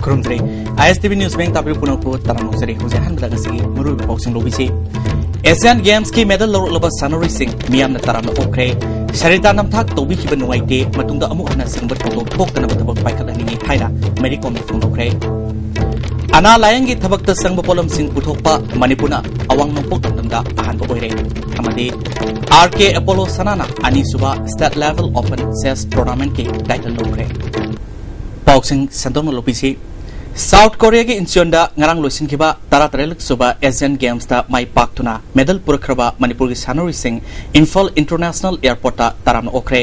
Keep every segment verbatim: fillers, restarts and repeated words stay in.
ꯈꯨꯔꯨꯝꯖꯔꯤ꯫ ꯑꯥꯏ S T V news ꯃꯌꯦꯡ ꯇꯥꯕꯤꯔꯤꯕ ꯄꯨꯝꯅꯃꯛꯄꯨ ꯇꯔꯥꯝꯅ ꯑꯣꯛꯆꯔꯤ꯫ ꯍꯧꯖꯤꯛ ꯑꯍꯥꯟꯕꯗ ꯉꯁꯤꯒꯤ ꯃꯔꯨꯑꯣꯏꯕ ꯄꯥꯎꯁꯤꯡ ꯂꯧꯕꯤꯁꯤ꯫ ꯑꯦꯁꯤꯌꯥꯟ ꯒꯦꯝꯁꯀꯤ ꯃꯦꯗꯜ ꯂꯧꯔꯛꯂꯕ ꯁꯥꯟꯅꯔꯣꯏꯁꯤꯡ ꯃꯤꯌꯥꯝꯅ ꯇꯔꯥꯝꯅ ꯑꯣꯛꯈ꯭ꯔꯦ꯫ ꯁꯔꯤꯇꯥ ꯅꯝꯊꯥꯛ ꯇꯧꯕꯤꯈꯤꯕ ꯅꯨꯡꯉꯥꯏꯇꯦ, ꯃꯇꯨꯡꯗ ꯑꯃꯨꯛ ꯍꯟꯅ ꯑꯁꯤꯒꯨꯝꯕ ꯊꯧꯗꯣꯛ ꯊꯣꯛꯇꯅꯕ ꯊꯕꯛ ꯄꯥꯏꯈꯠꯍꯟꯅꯤꯡꯏ ꯍꯥꯏꯅ ꯃꯦꯔꯤ ꯀꯣꯝꯅ ꯐꯣꯡꯗꯣꯛꯈ꯭ꯔꯦ꯫ ꯑꯅꯥ ꯂꯥꯌꯦꯡꯒꯤ ꯊꯕꯛꯇ ꯆꯪꯕ ꯄꯣꯠꯂꯝꯁꯤꯡ ꯄꯨꯊꯣꯛꯄ ꯃꯅꯤꯄꯨꯔꯅ ꯑꯋꯥꯡ ꯅꯣꯡꯄꯣꯛ ꯂꯝꯗꯝꯗ ꯑꯍꯥꯟꯕ ꯑꯣꯏꯔꯦ꯫ ꯑꯃꯗꯤ ꯑꯥꯔ ꯀꯦ ꯑꯦꯄꯣꯂꯣ ꯁꯅꯥꯅ ꯑꯅꯤꯁꯨꯕ State Level Open Chess Tournamentꯀꯤ title ꯂꯧꯈ꯭ꯔꯦ꯫ ꯄꯥꯎꯁꯤꯡ ꯁꯟꯗꯣꯛꯅ ꯂꯧꯕꯤꯁꯤ꯫ ꯁꯥꯎꯠ ꯀꯣꯔꯤꯌꯥꯒꯤ ꯏꯟꯆꯤꯌꯣꯟꯗ ꯉꯔꯥꯡ ꯂꯣꯏꯁꯤꯟꯈꯤꯕ ꯇꯔꯥꯇꯔꯦꯠꯂꯛ ꯁꯨꯕ ꯑꯦꯁꯤꯌꯥꯟ ꯒꯦꯝꯁꯇ ꯃꯥꯏ ꯄꯥꯛꯇꯨꯅ ꯃꯦꯗꯜ ꯄꯨꯔꯛꯈ꯭ꯔꯕ ꯃꯅꯤꯄꯨꯔꯒꯤ ꯁꯥꯟꯅꯔꯣꯏꯁꯤꯡ ꯏꯝꯐꯥꯜ ꯏꯟꯇꯔꯅꯦꯁꯅꯦꯜ ꯑꯦꯌꯔꯄꯣꯔꯠꯇ ꯇꯔꯥꯝꯅ ꯑꯣꯛꯈ꯭ꯔꯦ꯫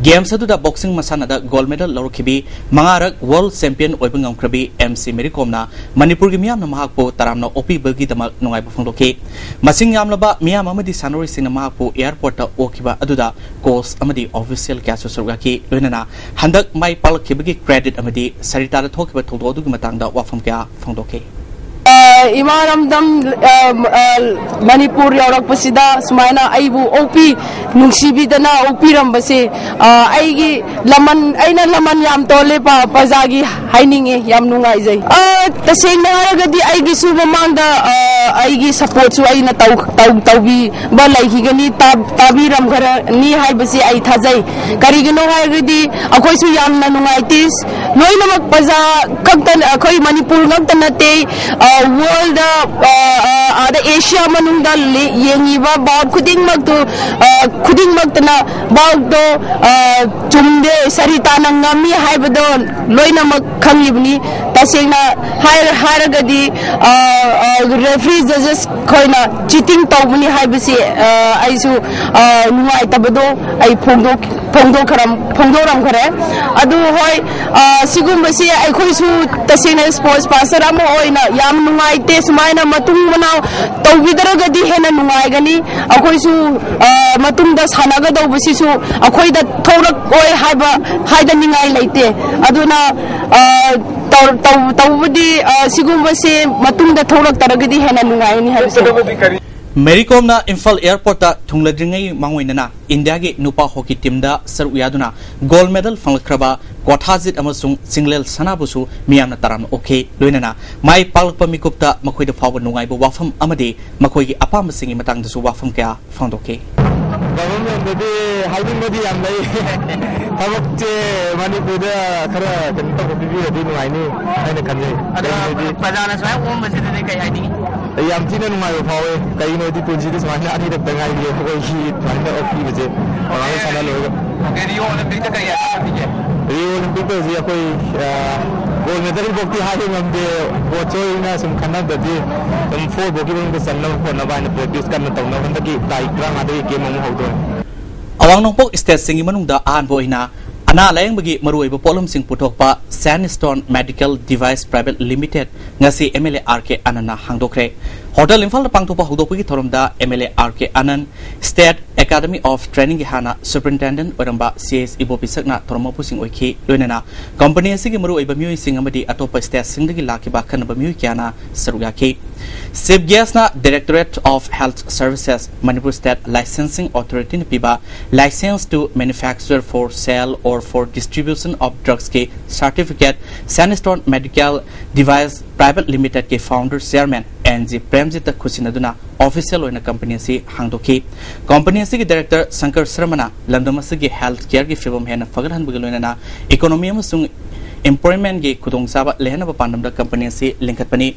ꯒꯦꯝꯁ ꯑꯗꯨꯗ ꯕꯣꯛꯁꯤꯡ ꯃꯁꯥꯟꯅꯗ ꯒꯣꯜꯗ ꯃꯦꯗꯜ ꯂꯧꯔꯛꯈꯤꯕꯤ, ꯃꯉꯥꯔꯛ ꯋꯥꯔꯜꯗ ꯆꯦꯝꯄꯤꯌꯟ ꯑꯣꯏꯕ ꯉꯝꯈ꯭ꯔꯕꯤ ꯑꯦꯝ ꯁꯤ ꯃꯦꯔꯤ ꯀꯣꯝꯅ ꯃꯅꯤꯄꯨꯔꯒꯤ ꯃꯤꯌꯥꯝꯅ ꯃꯍꯥꯛꯄꯨ ꯇꯔꯥꯝꯅ ꯑꯣꯛꯄꯤꯕꯒꯤꯗꯃꯛ ꯅꯨꯡꯉꯥꯏꯕ ꯐꯣꯡꯗꯣꯛꯈꯤ꯫ ꯃꯁꯤꯡ ꯌꯥꯝꯂꯕ ꯃꯤꯌꯥꯝ ꯑꯃꯗꯤ ꯁꯥꯟꯅꯔꯣꯏꯁꯤꯡꯅ ꯃꯍꯥꯛꯄꯨ ꯑꯦꯌꯔꯄꯣꯔꯠꯇ ꯑꯣꯛꯈꯤꯕ ꯑꯗꯨꯗ ꯀꯣꯆ ꯑꯃꯗꯤ ꯑꯣꯐꯤꯁꯤꯌꯦꯜ ꯀꯌꯥꯁꯨ ꯁꯔꯨꯛ ꯌꯥꯈꯤ꯫ ꯂꯣꯏꯅꯅ ꯍꯟꯗꯛ ꯃꯥꯏ ꯄꯥꯛꯂꯛꯈꯤꯕꯒꯤ ꯀ꯭ꯔꯦꯗꯤꯠ ꯑꯃꯗꯤ ꯁꯔꯤꯇꯥꯗ ꯊꯣꯛꯈꯤꯕ ꯊꯧꯗꯣꯛ ꯑꯗꯨꯒꯤ ꯃꯇꯥꯡꯗ ꯋꯥꯐꯝ ꯀꯌꯥ ꯐꯣꯡꯗꯣꯛꯈꯤ꯫ ꯑ, ꯏꯃꯥ ꯏꯔꯝꯗꯝ, ꯑ, ꯑ, ꯃꯅꯤꯄꯨꯔ ꯌꯧꯔꯛꯄꯁꯤꯗ ꯁꯨꯃꯥꯏꯅ ꯑꯩꯕꯨ ꯑꯣꯛꯄꯤ, ꯅꯨꯡꯁꯤꯕꯤꯗꯅ ꯑꯣꯛꯄꯤꯔꯝꯕꯁꯦ, ꯑ, ꯑꯩꯒꯤ ꯂꯃꯟ, ꯑꯩꯅ ꯂꯃꯟ ꯌꯥꯝ ꯇꯣꯜꯂꯦ ꯄ-, ꯄ꯭ꯔꯖꯥꯒꯤ ꯍꯥꯏꯅꯤꯡꯉꯦ꯫ ꯌꯥꯝ ꯅꯨꯡꯉꯥꯏꯖꯩ꯫ ꯑ, ꯇꯁꯦꯡꯅ ꯍꯥꯏꯔꯒꯗꯤ ꯑꯩꯒꯤꯁꯨ ꯃꯃꯥꯡꯗ, ꯑ, ꯑꯩꯒꯤ ꯁꯄꯣꯔꯠꯁꯨ ꯑꯩꯅ ꯇꯧ-, ꯇꯧ-, ꯇꯧꯕꯤꯕ ꯂꯩꯈꯤꯒꯅꯤ, ꯇꯥ-, ꯇꯥꯕꯤꯔꯝꯒꯅꯤ ꯍꯥꯏꯕꯁꯤ ꯑꯩ ꯊꯥꯖꯩ꯫ ꯀꯔꯤꯒꯤꯅꯣ ꯍꯥꯏꯔꯒꯗꯤ ꯑꯩꯈꯣꯏꯁꯨ ꯌꯥꯝꯅ ꯅꯨꯡꯉꯥꯏꯇꯦ꯫ ꯂꯣꯏꯅꯃꯛ ꯄ꯭ꯔꯖꯥ ꯈꯛꯇ, ꯑꯩꯈꯣꯏ ꯃꯅꯤꯄꯨꯔ ꯉꯛꯇ ꯅꯠꯇꯦ, ꯑ, ꯋꯥꯔꯜꯗ, ꯑ, ꯑ, ꯑꯥꯗ ꯑꯦꯁꯤꯌꯥ ꯃꯅꯨꯡꯗ ꯂꯦ-, ꯌꯦꯡꯉꯤꯕ ꯚꯥꯔꯠ ꯈꯨꯗꯤꯡꯃꯛꯇꯨ, ꯑ, ꯈꯨꯗꯤꯡꯃꯛꯇꯅ ꯚꯥꯔꯠꯇꯣ, ꯑ, ꯆꯨꯝꯗꯦ, ꯁꯔꯤꯇꯥꯅ ꯉꯝꯃꯤ ꯍꯥꯏꯕꯗꯣ ꯂꯣꯏꯅꯃꯛ ꯈꯪꯉꯤꯕꯅꯤ꯫ ꯇꯁꯦꯡꯅ ꯍꯥꯏꯔ-, ꯍꯥꯏꯔꯒꯗꯤ, ꯑ, ꯑ, referee judges ꯈꯣꯏꯅ cheating ꯇꯧꯕꯅꯤ ꯍꯥꯏꯕꯁꯤ, ꯑ, ꯑꯩꯁꯨ, ꯑ, ꯅꯨꯡꯉꯥꯏꯇꯕꯗꯣ ꯑꯩ ꯐꯣꯡꯗꯣꯛ-, ꯐꯣꯡꯗꯣꯛꯈꯔꯝ-, ꯐꯣꯡꯗꯣꯛꯔꯝꯈꯔꯦ꯫ ꯑꯗꯨ ꯍꯣꯏ, ꯑ, ꯁꯤꯒꯨꯝꯕꯁꯤ ꯑꯩꯈꯣꯏꯁꯨ ꯇꯁꯦꯡꯅ sports person ꯑꯃ ꯑꯣꯏꯅ ꯌꯥꯝ ꯅꯨꯡꯉꯥꯏꯇꯦ꯫ ꯁꯨꯃꯥꯏꯅ ꯃꯇꯨꯡ ꯃꯅꯥꯎ ꯇꯧꯕꯤꯗ꯭ꯔꯒꯗꯤ ꯍꯦꯟꯅ ꯅꯨꯡꯉꯥꯏꯒꯅꯤ꯫ ꯑꯩꯈꯣꯏꯁꯨ, ꯑ, ꯃꯇꯨꯡꯗ ꯁꯥꯟꯅꯒꯗꯧꯕꯁꯤꯁꯨ ꯑꯩꯈꯣꯏꯗ ꯊꯣꯛꯂꯛꯑꯣꯏ ꯍꯥꯏꯕ ꯍꯥꯏꯗꯅꯤꯡꯉꯥꯏ ꯂꯩꯇꯦ꯫ ꯑꯗꯨꯅ, ꯑ, ꯇꯧ-, ꯇꯧ-, ꯇꯧꯕꯗꯤ, ꯑ, ꯁꯤꯒꯨꯝꯕꯁꯦ ꯃꯇꯨꯡꯗ ꯊꯣꯛꯂꯛꯇ꯭ꯔꯒꯗꯤ ꯍꯦꯟꯅ ꯅꯨꯡꯉꯥꯏꯅꯤ ꯍꯥꯏꯕꯁꯦ꯫ ꯃꯦꯔꯤ ꯀꯣꯝꯅ ꯏꯝꯐꯥꯜ ꯑꯦꯌꯔꯄꯣꯔꯠꯇ ꯊꯨꯡꯂꯗ꯭ꯔꯤꯉꯩ ꯃꯥꯡꯑꯣꯏꯅꯅ ꯏꯟꯗꯤꯌꯥꯒꯤ ꯅꯨꯄꯥ ꯍꯣꯀꯤ ꯇꯤꯝꯗ ꯁꯔꯨꯛ ꯌꯥꯗꯨꯅ ꯒꯣꯜ ꯃꯦꯗꯜ ꯐꯪꯂꯛꯈ꯭ꯔꯕ ꯀ꯭ꯋꯥꯊꯥꯖꯤꯠ ꯑꯃꯁꯨꯡ ꯆꯤꯡꯂꯦꯜ ꯁꯅꯥꯕꯨꯁꯨ ꯃꯤꯌꯥꯝꯅ ꯇꯔꯥꯝꯅ ꯑꯣꯛꯈꯤ꯫ ꯂꯣꯏꯅꯅ ꯃꯥꯏ ꯄꯥꯛꯂꯛꯄ ꯃꯤꯀꯨꯞꯇ ꯃꯈꯣꯏꯗ ꯐꯥꯎꯕ ꯅꯨꯡꯉꯥꯏꯕ ꯋꯥꯐꯝ ꯑꯃꯗꯤ ꯃꯈꯣꯏꯒꯤ ꯑꯄꯥꯝꯕꯁꯤꯡꯒꯤ ꯃꯇꯥꯡꯗꯁꯨ ꯋꯥꯐꯝ ꯀꯌꯥ ꯐꯣꯡꯗꯣꯛꯈꯤ꯫ ꯒꯚꯔꯟꯃꯦꯟꯗꯗꯤ ꯍꯥꯏꯅꯤꯡꯕꯗꯤ ꯌꯥꯝ ꯂꯩ꯫ ꯊꯕꯛꯁꯦ ꯃꯅꯤꯄꯨꯔꯗ ꯈꯔ ꯀꯩꯅꯣ ꯇꯧꯕ ꯄꯤꯕꯤꯔꯗꯤ ꯅꯨꯡꯉꯥꯏꯅꯤ ꯍꯥꯏꯅ ꯈꯟꯖꯩ꯫ ꯑꯗꯣ ꯀꯩꯒꯤꯅꯣꯗꯤ ꯄ꯭ꯔꯖꯥꯅ ꯁꯨꯃꯥꯏꯅ ꯑꯣꯛꯑꯝꯕꯁꯤꯗꯗꯤ ꯀꯩ ꯍꯥꯏꯅꯤꯡꯉꯤ? ꯑꯩ ꯌꯥꯝ ꯊꯤꯅ ꯅꯨꯡꯉꯥꯏꯕ ꯐꯥꯎꯋꯦ꯫ ꯀꯩꯒꯤꯅꯣꯗꯤ ꯄꯨꯟꯁꯤꯗ ꯁꯨꯃꯥꯏꯅ ꯑꯅꯤꯔꯛꯇ ꯉꯥꯏꯔꯤ ꯑꯩꯈꯣꯏꯒꯤ ꯁꯨꯃꯥꯏꯅ ꯑꯣꯛꯄꯤꯕꯁꯦ꯫ ꯃꯃꯥꯡ ꯁꯥꯟꯅ ꯂꯣꯏꯔꯒ꯫ ꯑꯣꯀꯦ, ꯔꯤꯑꯣ ꯑꯣꯂꯤꯝꯄꯤꯛꯇ ꯀꯩ ꯍꯥꯏꯅꯤꯡꯉꯤ? ꯔꯤꯑꯣ ꯑꯣꯂꯤꯝꯄꯤꯛꯇ ꯍꯧꯖꯤꯛ ꯑꯩꯈꯣꯏ, ꯑ, ꯒꯣꯜ ꯃꯦꯗꯜ ꯐꯥꯎꯗꯤ ꯍꯥꯏꯕ ꯉꯝꯗꯦ꯫ ꯀꯣꯆ ꯍꯣꯏꯅ ꯁꯨꯝ ꯈꯟꯅꯕꯗꯗꯤ ꯑꯗꯨꯝ ꯐꯣꯔ ꯐꯥꯎꯒꯤ ꯃꯅꯨꯡꯗ ꯆꯟꯅꯕ ꯍꯣꯠꯅꯕ ꯍꯥꯏꯅ ꯄ꯭ꯔꯦꯛꯇꯤꯁ ꯀꯟꯅ ꯇꯧꯅꯕ꯫ ꯍꯟꯗꯛꯀꯤ ꯇꯥꯔꯤꯛ ꯇꯔꯥꯃꯉꯥꯗꯒꯤ ꯀꯦꯝ ꯑꯃꯨꯛ ꯍꯧꯗꯣꯏꯅꯤ꯫ ꯑꯋꯥꯡ ꯅꯣꯡꯄꯣꯛ ꯁ꯭ꯇꯦꯠꯁꯤꯡꯒꯤ ꯃꯅꯨꯡꯗ ꯑꯍꯥꯟꯕ ꯑꯣꯏꯅ ꯑꯅꯥ ꯂꯥꯌꯦꯡꯕꯒꯤ ꯃꯔꯨꯑꯣꯏꯕ ꯄꯣꯠꯂꯝꯁꯤꯡ ꯄꯨꯊꯣꯛꯄ Sen stone medical device private limited ꯉꯁꯤ M L A R K ꯑꯅꯟꯅ ꯍꯥꯡꯗꯣꯛꯈ꯭ꯔꯦ꯫ ꯍꯣꯇꯦꯜ ꯏꯝꯐꯥꯜꯗ ꯄꯥꯡꯊꯣꯛꯄ ꯍꯧꯗꯣꯛꯄꯒꯤ ꯊꯧꯔꯝꯗ M L A R K Anan, state academy of ꯇ꯭ꯔꯦꯅꯤꯡꯒꯤ ꯍꯥꯟꯅ ꯁꯨꯄꯔꯤꯟꯇꯦꯟꯗꯦꯟꯠ ꯑꯣꯏꯔꯝꯕ ꯁꯤ ꯑꯦꯁ ꯏꯕꯣꯕꯤ ꯁꯛꯅ ꯊꯧꯔꯝ ꯃꯄꯨꯁꯤꯡ ꯑꯣꯏꯈꯤ꯫ ꯂꯣꯏꯅꯅ ꯀꯝꯄꯅꯤ ꯑꯁꯤꯒꯤ ꯃꯔꯨꯑꯣꯏꯕ ꯃꯤꯑꯣꯏꯁꯤꯡ ꯑꯃꯗꯤ ꯑꯇꯣꯞꯄ ꯁ꯭ꯇꯦꯠꯁꯤꯡꯗꯒꯤ ꯂꯥꯛꯈꯤꯕ ꯑꯈꯟꯅꯕ ꯃꯤꯑꯣꯏ ꯀꯌꯥꯅ ꯁꯔꯨꯛ ꯌꯥꯈꯤ꯫ ꯆꯤꯐ ꯒꯦꯁ꯭ꯠꯅ Directorate of Health Services, Manipur State Licensing Authority ꯅ ꯄꯤꯕ License to Manufacture, for Sale or for Distribution of Drugs ꯀꯤ certificate Sen stone medical device private ꯂꯤꯃꯤꯇꯦꯗꯀꯤ ꯐꯥꯎꯟꯗꯔ ꯆꯤꯌꯔꯃꯦꯟ ꯑꯦꯟ ꯖꯤ ꯄ꯭ꯔꯦꯝꯖꯤꯠꯇ ꯈꯨꯠꯁꯤꯟꯅꯗꯨꯅ ꯑꯣꯐꯤꯁꯤꯌꯦꯜ ꯑꯣꯏꯅ ꯀꯝꯄꯅꯤ ꯑꯁꯤ ꯍꯥꯡꯗꯣꯛꯈꯤ꯫ ꯀꯝꯄꯅꯤ ꯑꯁꯤꯒꯤ ꯗꯥꯏꯔꯦꯛꯇꯔ ꯁꯪꯀꯔ ꯁꯔꯃꯅ ꯂꯝꯗꯝ ꯑꯁꯤꯒꯤ ꯍꯦꯜꯊ ꯀꯦꯌꯔꯒꯤ ꯐꯤꯕꯝ ꯍꯦꯟꯅ ꯐꯒꯠꯍꯟꯕꯒ ꯂꯣꯏꯅꯅ ꯏꯀꯣꯅꯣꯃꯤ ꯑꯃꯁꯨꯡ ꯑꯦꯝꯄ꯭ꯂꯣꯏꯃꯦꯟꯠꯀꯤ ꯈꯨꯗꯣꯡꯆꯥꯕ ꯂꯩꯍꯟꯅꯕ ꯄꯥꯟꯗꯝꯗ ꯀꯝꯄꯅꯤ ꯑꯁꯤ ꯂꯤꯡꯈꯠꯄꯅꯤ꯫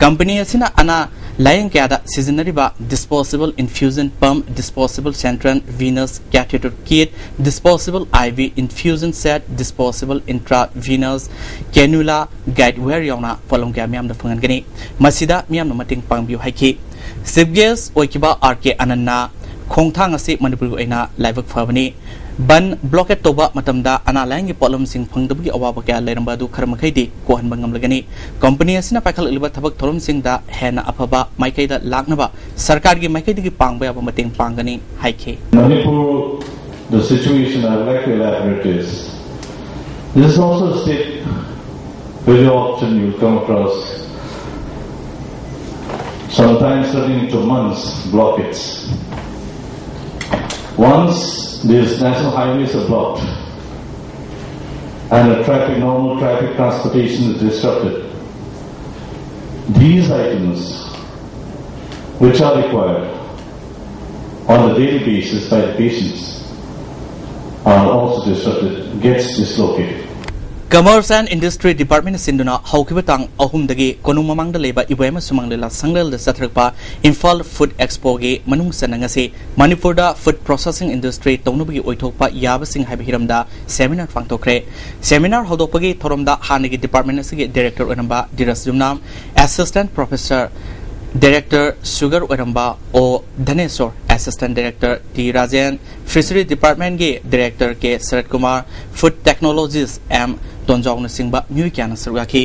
ꯀꯝꯄꯅꯤ ꯑꯁꯤꯅ ꯑꯅꯥ ꯂꯥꯌꯦꯡ ꯀꯌꯥꯗ ꯁꯤꯖꯤꯟꯅꯔꯤꯕ disposable infusion pump, disposable central venous catheter kit, disposable I V infusion set, disposable intravenous cannula, guide wire ꯌꯥꯎꯅ ꯄꯣꯠꯂꯝ ꯀꯌꯥ ꯃꯤꯌꯥꯝꯗ ꯐꯪꯍꯟꯒꯅꯤ꯫ ꯃꯁꯤꯗ ꯃꯤꯌꯥꯝꯅ ꯃꯇꯦꯡ ꯄꯥꯡꯕꯤꯌꯨ ꯍꯥꯏꯈꯤ꯫ ꯆꯤꯐ ꯒꯦꯁ꯭ꯠ ꯑꯣꯏꯈꯤꯕ ꯑꯥꯔ ꯀꯦ ꯑꯅꯟꯅ ꯈꯣꯡꯊꯥꯡ ꯑꯁꯤ ꯃꯅꯤꯄꯨꯔꯒꯤ ꯑꯣꯏꯅ ꯂꯥꯏꯕꯛ ꯐꯕꯅꯤ꯫ ꯕꯟ ꯕ꯭ꯂꯣꯀꯦꯠ ꯇꯧꯕ ꯃꯇꯝꯗ ꯑꯅꯥ ꯂꯥꯌꯦꯡꯒꯤ ꯄꯣꯠꯂꯝꯁꯤꯡ ꯐꯪꯗꯕꯒꯤ ꯑꯋꯥꯕ ꯀꯌꯥ ꯂꯩꯔꯝꯕ ꯑꯗꯨ ꯈꯔ ꯃꯈꯩꯗꯤ ꯀꯣꯛꯍꯟꯕ ꯉꯝꯂꯒꯅꯤ꯫ ꯀꯝꯄꯅꯤ ꯑꯁꯤꯅ ꯄꯥꯏꯈꯠꯂꯛꯂꯤꯕ ꯊꯕꯛ ꯊꯧꯔꯝꯁꯤꯡꯗ ꯍꯦꯟꯅ ꯑꯐꯕ ꯃꯥꯏꯀꯩꯗ ꯂꯥꯛꯅꯕ ꯁꯔꯀꯥꯔꯒꯤ ꯃꯥꯏꯀꯩꯗꯒꯤ ꯄꯥꯡꯕ ꯌꯥꯕ ꯃꯇꯦꯡ ꯄꯥꯡꯒꯅꯤ ꯍꯥꯏꯈꯤ꯫ Manipur, the situation I would like to elaborate is, this is also a state very often you come across Sometimes turning into months blockades. Once these national highways are blocked and the traffic, normal traffic transportation is disrupted, these items, which are required on a daily basis by the patients, are also disrupted, gets dislocated. Commerce and Industry Department ꯁꯤꯟꯗꯨꯅ ꯍꯧꯈꯤꯕ ꯇꯥꯡ ꯑꯍꯨꯝꯗꯒꯤ ꯀꯣꯅꯨꯡ ꯃꯃꯥꯡꯗ ꯂꯩꯕ ꯏꯕꯣꯌꯥꯏꯃ ꯁꯨꯃꯥꯡ ꯂꯤꯂꯥ ꯁꯪꯂꯦꯜꯗ ꯆꯠꯊꯔꯛꯄ Imphal food ꯑꯦꯛꯁꯄꯣꯒꯤ ꯃꯅꯨꯡ ꯆꯟꯅ ꯉꯁꯤ ꯃꯅꯤꯄꯨꯔꯗ ꯐꯨꯗ ꯄ꯭ꯔꯣꯁꯦꯁꯤꯡ ꯏꯟꯗꯁꯇ꯭ꯔꯤ ꯇꯧꯅꯕꯒꯤ ꯑꯣꯏꯊꯣꯛꯄ ꯌꯥꯕꯁꯤꯡ ꯍꯥꯏꯕ ꯍꯤꯔꯝꯗ ꯁꯦꯃꯤꯅꯥꯔ ꯄꯥꯡꯊꯣꯛꯈ꯭ꯔꯦ꯫ ꯁꯦꯃꯤꯅꯥꯔ ꯍꯧꯗꯣꯛꯄꯒꯤ ꯊꯧꯔꯝꯗ ꯍꯥꯟꯅꯒꯤ ꯗꯤꯄꯥꯔꯠꯃꯦꯟ ꯑꯁꯤꯒꯤ ꯗꯥꯏꯔꯦꯛꯇꯔ ꯑꯣꯏꯔꯝꯕ ꯙꯤꯔꯖ ꯌꯨꯝꯅꯥꯝ, ꯑꯦꯁꯤꯁꯇꯦꯟꯠ ꯄ꯭ꯔꯣꯐꯦꯁꯔ ꯗꯥꯏꯔꯦꯛꯇꯔ ꯁꯨꯒꯔ ꯑꯣꯏꯔꯝꯕ O Dhaneshor, assistant director T Rajen, fishery ꯗꯤꯄꯥꯔꯠꯃꯦꯟꯒꯤ director K Sarat Kumar, food technologies M ꯇꯣꯟꯖꯥꯎꯅꯆꯤꯡꯕ ꯃꯤꯑꯣꯏ ꯀꯌꯥꯅ ꯁꯔꯨꯛ ꯌꯥꯈꯤ꯫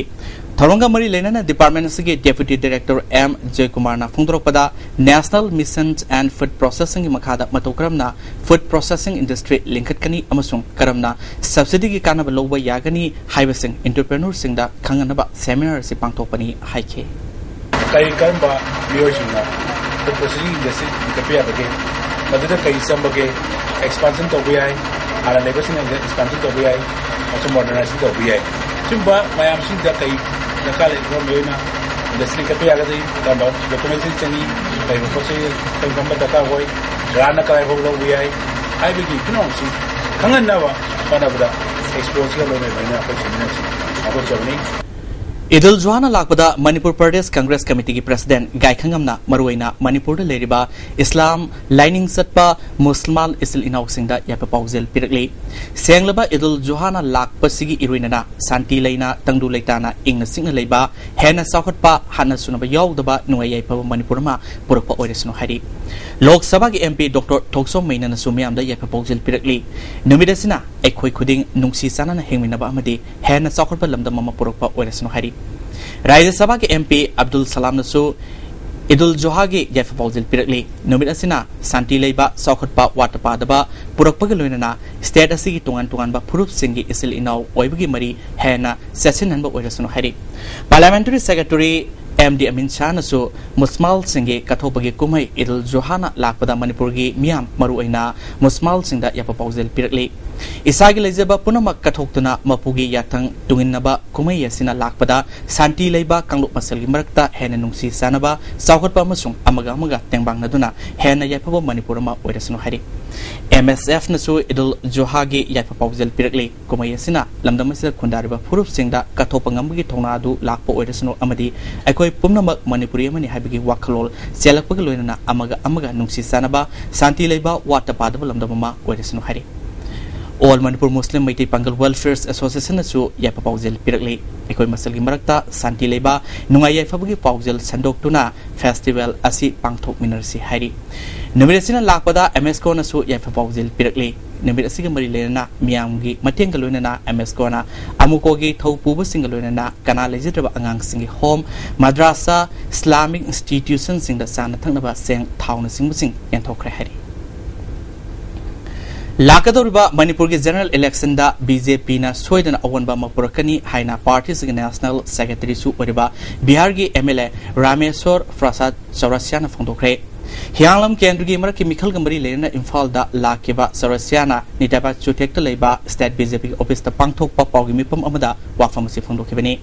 ꯊꯧꯔꯝꯒ ꯃꯔꯤ ꯂꯩꯅꯅ ꯗꯤꯄꯥꯔꯠꯃꯦꯟ ꯑꯁꯤꯒꯤ ꯗꯦꯄ꯭ꯌꯨꯇꯤ ꯗꯥꯏꯔꯦꯛꯇꯔ ꯑꯦꯝ ꯖꯣꯏꯀꯨꯃꯥꯔꯅ ꯐꯣꯡꯗꯣꯔꯛꯄꯗ, National Mission and Food Processingꯒꯤ ꯃꯈꯥꯗ ꯃꯇꯧ ꯀꯔꯝꯅ ꯐꯨꯗ ꯄ꯭ꯔꯣꯁꯦꯁꯤꯡ ꯏꯟꯗꯁꯇ꯭ꯔꯤ ꯂꯤꯡꯈꯠꯀꯅꯤ ꯑꯃꯁꯨꯡ ꯀꯔꯝꯅ ꯁꯕꯁꯤꯗꯤꯒꯤ ꯀꯥꯟꯅꯕ ꯂꯧꯕ ꯌꯥꯒꯅꯤ ꯍꯥꯏꯕꯁꯤꯡ ꯏꯟꯇꯔꯄ꯭ꯔꯦꯅꯔꯁꯤꯡꯗ ꯈꯪꯍꯟꯅꯕ ꯁꯦꯃꯤꯅꯥꯔ ꯑꯁꯤ ꯄꯥꯡꯊꯣꯛꯄꯅꯤ ꯍꯥꯏꯈꯤ꯫ ꯀꯔꯤ ꯀꯔꯝꯕ ꯃꯤꯑꯣꯏꯁꯤꯡꯅ ꯐꯨꯗ ꯄ꯭ꯔꯣꯁꯦꯁꯤꯡ ꯏꯟꯗꯁꯇ꯭ꯔꯤ ꯂꯤꯡꯈꯠꯄ ꯌꯥꯕꯒꯦ, ꯃꯗꯨꯗ ꯀꯔꯤ ꯆꯪꯕꯒꯦ, ꯑꯦꯛꯁꯄꯥꯟꯁꯟ ꯇꯧꯕ ꯌꯥꯏ, ꯍꯥꯟꯅ ꯂꯩꯕꯁꯤꯡ ꯑꯗꯨꯗ ꯑꯦꯛꯁꯄꯥꯟꯁꯟ ꯇꯧꯕ ꯌꯥꯏ, ꯑꯃꯁꯨꯡ ꯃꯣꯗꯔꯅꯥꯏꯖꯦꯁꯟ ꯇꯧꯕ ꯌꯥꯏ꯫ ꯁꯤꯒꯨꯝꯕ ꯃꯌꯥꯝꯁꯤꯡꯗ ꯀꯔꯤ ꯗꯔꯀꯥꯔ ꯂꯩꯕ ꯃꯤꯑꯣꯏꯅ ꯏꯟꯗꯁꯇ꯭ꯔꯤ ꯂꯤꯡꯈꯠꯄ ꯌꯥꯒꯗꯒꯦ, ꯀꯔꯝꯕ ꯗꯣꯀꯨꯃꯦꯟꯁꯤꯡ ꯆꯪꯏ, ꯀꯔꯤꯒꯨꯝꯕ ꯄꯣꯠ ꯆꯩ ꯀꯔꯝꯕ ꯗꯔꯀꯥꯔ ꯑꯣꯏ, ꯒ꯭ꯔꯥꯟꯅ ꯀꯗꯥꯏꯐꯥꯎ ꯂꯧꯕ ꯌꯥꯏ ꯍꯥꯏꯕꯒꯤ ꯄꯨꯝꯅꯃꯛꯁꯤ ꯈꯪꯍꯟꯅꯕ ꯍꯣꯠꯅꯕꯗ ꯑꯦꯛꯁꯄꯣꯁꯤꯒ ꯂꯣꯏꯅ ꯂꯣꯏꯅꯅ ꯑꯩꯈꯣꯏ ꯁꯦꯃꯤꯅꯥꯔꯁꯤ ꯄꯥꯡꯊꯣꯛꯆꯕꯅꯤ꯫ ꯏꯗꯨꯜ ꯖꯨꯍꯥꯅ ꯂꯥꯛꯄꯗ ꯃꯅꯤꯄꯨꯔ ꯄ꯭ꯔꯗꯦꯁ ꯀꯪꯒ꯭ꯔꯦꯁ ꯀꯃꯤꯇꯤꯒꯤ ꯄ꯭ꯔꯁꯤꯗꯦꯟꯠ ꯒꯥꯏꯈꯪꯉꯝꯅ ꯃꯔꯨꯑꯣꯏꯅ ꯃꯅꯤꯄꯨꯔꯗ ꯂꯩꯔꯤꯕ ꯏꯁꯂꯥꯝ ꯂꯥꯏꯅꯤꯡ ꯆꯠꯄ ꯃꯨꯁꯜꯃꯥꯟ ꯏꯆꯤꯜ ꯏꯅꯥꯎꯁꯤꯡꯗ ꯌꯥꯏꯐ ꯄꯥꯎꯖꯦꯜ ꯄꯤꯔꯛꯂꯤ꯫ ꯁꯦꯡꯂꯕ ꯏꯗꯨꯜ ꯖꯨꯍꯥꯅ ꯂꯥꯛꯄꯁꯤꯒꯤ ꯏꯔꯣꯏꯅꯅ ꯁꯥꯟꯇꯤ ꯂꯩꯅ, ꯇꯪꯗꯨ ꯂꯩꯇꯥꯅ, ꯏꯪꯅ ꯆꯤꯛꯅ ꯂꯩꯕ, ꯍꯦꯟꯅ ꯆꯥꯎꯈꯠꯄ, ꯍꯥꯠꯅ ꯁꯨꯅꯕ ꯌꯥꯎꯗꯕ ꯅꯨꯡꯉꯥꯏ ꯌꯥꯏꯐꯕ ꯃꯅꯤꯄꯨꯔ ꯑꯃ ꯄꯨꯔꯛꯄ ꯑꯣꯏꯔꯁꯅꯨ ꯍꯥꯏꯔꯤ꯫ ꯂꯣꯛ ꯁꯚꯥꯒꯤ ꯑꯦꯝ ꯄꯤ ꯗꯣꯛꯇꯔ ꯊꯣꯛꯆꯣꯝ ꯃꯩꯅꯅꯁꯨ ꯃꯤꯌꯥꯝꯗ ꯌꯥꯏꯐ ꯄꯥꯎꯖꯦꯜ ꯄꯤꯔꯛꯂꯤ꯫ ꯅꯨꯃꯤꯠ ꯑꯁꯤꯅ ꯑꯩꯈꯣꯏ ꯈꯨꯗꯤꯡ ꯅꯨꯡꯁꯤ ꯆꯥꯟꯅꯅ ꯍꯤꯡꯃꯤꯟꯅꯕ ꯑꯃꯗꯤ ꯍꯦꯟꯅ ꯆꯥꯎꯈꯠꯄ ꯂꯝꯗꯝ ꯑꯃ ꯄꯨꯔꯛꯄ ꯑꯣꯏꯔꯁꯅꯨ ꯍꯥꯏꯔꯤ꯫ ꯔꯥꯖ꯭ꯌ ꯁꯚꯥꯒꯤ ꯑꯦꯝ ꯄꯤ ꯑꯕꯗꯨꯜ ꯁꯂꯥꯝꯅꯁꯨ ꯏꯗꯨꯜ ꯖꯨꯍꯥꯒꯤ ꯌꯥꯏꯐ ꯄꯥꯎꯖꯦꯜ ꯄꯤꯔꯛꯂꯤ꯫ ꯅꯨꯃꯤꯠ ꯑꯁꯤꯅ ꯁꯥꯟꯇꯤ ꯂꯩꯕ, ꯆꯥꯎꯈꯠꯄ, ꯋꯥꯠꯇ ꯄꯥꯗꯕ ꯄꯨꯔꯛꯄꯒ ꯂꯣꯏꯅꯅ ꯁ꯭ꯇꯦꯠ ꯑꯁꯤꯒꯤ ꯇꯣꯉꯥꯟ ꯇꯣꯉꯥꯟꯕ ꯐꯨꯔꯨꯞꯁꯤꯡꯒꯤ ꯏꯆꯤꯜ ꯏꯅꯥꯎ ꯑꯣꯏꯕꯒꯤ ꯃꯔꯤ ꯍꯦꯟꯅ ꯆꯦꯠꯁꯤꯟꯍꯟꯕ ꯑꯣꯏꯔꯁꯅꯨ ꯍꯥꯏꯔꯤ꯫ ꯄꯥꯔꯂꯤꯌꯥꯃꯦꯟꯇꯔꯤ ꯁꯦꯀ꯭ꯔꯦꯇꯔꯤ ꯑꯦꯝ ꯗꯤ ꯑꯃꯤꯟ ꯁꯥꯍꯅꯁꯨ ꯃꯨꯁꯃꯥꯜꯁꯤꯡꯒꯤ ꯀꯠꯊꯣꯛꯄꯒꯤ ꯀꯨꯝꯍꯩ ꯏꯗꯨꯜ ꯖꯨꯍꯥꯅ ꯂꯥꯛꯄꯗ ꯃꯅꯤꯄꯨꯔꯒꯤ ꯃꯤꯌꯥꯝ, ꯃꯔꯨꯑꯣꯏꯅ ꯃꯨꯁꯃꯥꯜꯁꯤꯡꯗ ꯌꯥꯏꯐ ꯄꯥꯎꯖꯦꯜ ꯄꯤꯔꯛꯂꯤ꯫ "ꯏꯁꯥꯒꯤ ꯂꯩꯖꯕ ꯄꯨꯝꯅꯃꯛ ꯀꯠꯊꯣꯛꯇꯨꯅ ꯃꯄꯨꯒꯤ ꯌꯥꯊꯪ ꯇꯨꯡꯏꯟꯅꯕ ꯀꯨꯝꯍꯩ ꯑꯁꯤꯅ ꯂꯥꯛꯄꯗ ꯁꯥꯟꯇꯤ ꯂꯩꯕ, ꯀꯥꯡꯂꯨꯞ ꯃꯁꯦꯜꯒꯤ ꯃꯔꯛꯇ ꯍꯦꯟꯅ ꯅꯨꯡꯁꯤ ꯆꯥꯟꯅꯕ, ꯆꯥꯎꯈꯠꯄ ꯑꯃꯁꯨꯡ ꯑꯃꯒ ꯑꯃꯒ ꯇꯦꯡꯕꯥꯡꯅꯗꯨꯅ ꯍꯦꯟꯅ ꯌꯥꯏꯐꯕ ꯃꯅꯤꯄꯨꯔ ꯑꯃ ꯑꯣꯏꯔꯁꯅꯨ" ꯍꯥꯏꯔꯤ꯫ ꯑꯦꯝ ꯑꯦꯁ ꯑꯦꯐꯅꯁꯨ ꯏꯗꯨꯜ ꯖꯨꯍꯥꯒꯤ ꯌꯥꯏꯐ ꯄꯥꯎꯖꯦꯜ ꯄꯤꯔꯛꯂꯤ꯫ ꯀꯨꯝꯍꯩ ꯑꯁꯤꯅ ꯂꯝꯗꯝ ꯑꯁꯤꯗ ꯈꯨꯟꯗꯥꯔꯤꯕ ꯐꯨꯔꯨꯞꯁꯤꯡꯗ ꯀꯠꯊꯣꯛꯄ ꯉꯝꯕꯒꯤ ꯊꯧꯅꯥ ꯑꯗꯨ ꯂꯥꯛꯄ ꯑꯣꯏꯔꯁꯅꯨ ꯑꯃꯗꯤ ꯑꯩꯈꯣꯏ ꯄꯨꯝꯅꯃꯛ ꯃꯅꯤꯄꯨꯔꯤ ꯑꯃꯅꯤ ꯍꯥꯏꯕꯒꯤ ꯋꯥꯈꯜꯂꯣꯟ ꯆꯦꯜꯂꯛꯄꯒ ꯂꯣꯏꯅꯅ ꯑꯃꯒ ꯑꯃꯒ ꯅꯨꯡꯁꯤ ꯆꯥꯟꯅꯕ, ꯁꯥꯟꯇꯤ ꯂꯩꯕ, ꯋꯥꯠꯇ ꯄꯥꯗꯕ ꯂꯝꯗꯝ ꯑꯃ ꯑꯣꯏꯔꯁꯅꯨ ꯍꯥꯏꯔꯤ꯫ ꯑꯣꯜ ꯃꯅꯤꯄꯨꯔ ꯃꯨꯁꯂꯤꯝ ꯃꯩꯇꯩ ꯄꯥꯡꯒꯜ ꯋꯦꯜꯐꯤꯌꯔ ꯑꯦꯁꯣꯁꯤꯌꯦꯁꯟꯅꯁꯨ ꯌꯥꯏꯐ ꯄꯥꯎꯖꯦꯜ ꯄꯤꯔꯛꯂꯤ꯫ ꯑꯩꯈꯣꯏ ꯃꯁꯦꯜꯒꯤ ꯃꯔꯛꯇ ꯁꯥꯟꯇꯤ ꯂꯩꯕ, ꯅꯨꯡꯉꯥꯏ ꯌꯥꯏꯐꯕꯒꯤ ꯄꯥꯎꯖꯦꯜ ꯁꯟꯗꯣꯛꯇꯨꯅ ꯐꯦꯁꯇꯤꯚꯦꯜ ꯑꯁꯤ ꯄꯥꯡꯊꯣꯛꯃꯤꯟꯅꯔꯁꯤ ꯍꯥꯏꯔꯤ꯫ ꯅꯨꯃꯤꯠ ꯑꯁꯤꯅ ꯂꯥꯛꯄꯗ ꯑꯦꯝ ꯑꯦꯁ ꯀꯣꯅꯁꯨ ꯌꯥꯏꯐ ꯄꯥꯎꯖꯦꯜ ꯄꯤꯔꯛꯂꯤ꯫ ꯅꯨꯃꯤꯠ ꯑꯁꯤꯒ ꯃꯔꯤ ꯂꯩꯅꯅ ꯃꯤꯌꯥꯝꯒꯤ ꯃꯇꯦꯡꯒ ꯂꯣꯏꯅꯅ ꯑꯦꯝ ꯑꯦꯁ ꯀꯣꯅ ꯑꯃꯨꯀꯣꯒꯤ ꯊꯧ ꯄꯨꯕꯁꯤꯡꯒ ꯂꯣꯏꯅꯅ ꯀꯅꯥ ꯂꯩꯖꯗ꯭ꯔꯕ ꯑꯉꯥꯡꯁꯤꯡꯒꯤ ꯍꯣꯝ, ꯃꯗ꯭ꯔꯥꯁꯥ, ꯏꯁꯂꯥꯃꯤꯛ ꯏꯟꯁꯇꯤꯇ꯭ꯌꯨꯁꯟꯁꯤꯡꯗ ꯆꯥꯅ ꯊꯛꯅꯕ ꯆꯦꯡ, ꯊꯥꯎꯅꯆꯤꯡꯕꯁꯤꯡ ꯌꯦꯟꯊꯣꯛꯈ꯭ꯔꯦ ꯍꯥꯏꯔꯤ꯫ ꯂꯥꯛꯀꯗꯧꯔꯤꯕ ꯃꯅꯤꯄꯨꯔꯒꯤ ꯖꯦꯅꯔꯦꯜ ꯏꯂꯦꯛꯁꯟꯗ ꯕꯤ ꯖꯦ ꯄꯤꯅ ꯁꯣꯏꯗꯅ ꯑꯑꯣꯟꯕ ꯑꯃ ꯄꯨꯔꯛꯀꯅꯤ ꯍꯥꯏꯅ ꯄꯥꯔꯇꯤꯁꯤꯒꯤ ꯅꯦꯁꯅꯦꯜ ꯁꯦꯀ꯭ꯔꯦꯇꯔꯤꯁꯨ ꯑꯣꯏꯔꯤꯕ ꯕꯤꯍꯥꯔꯒꯤ ꯑꯦꯝ ꯑꯦꯜ ꯑꯦ ꯔꯥꯃꯦꯁꯣꯔ ꯄ꯭ꯔꯁꯥꯗ ꯆꯧꯔꯁꯤꯌꯥꯅ ꯐꯣꯡꯗꯣꯛꯈ꯭ꯔꯦ꯫ ꯍꯤꯌꯥꯡꯂꯝ ꯀꯦꯟꯗ꯭ꯔꯒꯤ ꯃꯔꯛꯀꯤ ꯃꯤꯈꯜꯒ ꯃꯔꯤ ꯂꯩꯅꯅ ꯏꯝꯐꯥꯜꯗ ꯂꯥꯛꯈꯤꯕ ꯆꯧꯔꯁꯤꯌꯥꯅ ꯅꯤꯇꯥꯕꯥꯗ ꯆꯨꯊꯦꯛꯇ ꯂꯩꯕ ꯁ꯭ꯇꯦꯠ ꯕꯤ ꯖꯦ ꯄꯤꯒꯤ ꯑꯣꯐꯤꯁꯇ ꯄꯥꯡꯊꯣꯛꯄ ꯄꯥꯎꯒꯤ ꯃꯤꯐꯝ ꯑꯃꯗ ꯋꯥꯐꯝ ꯑꯁꯤ ꯐꯣꯡꯗꯣꯛꯈꯤꯕꯅꯤ꯫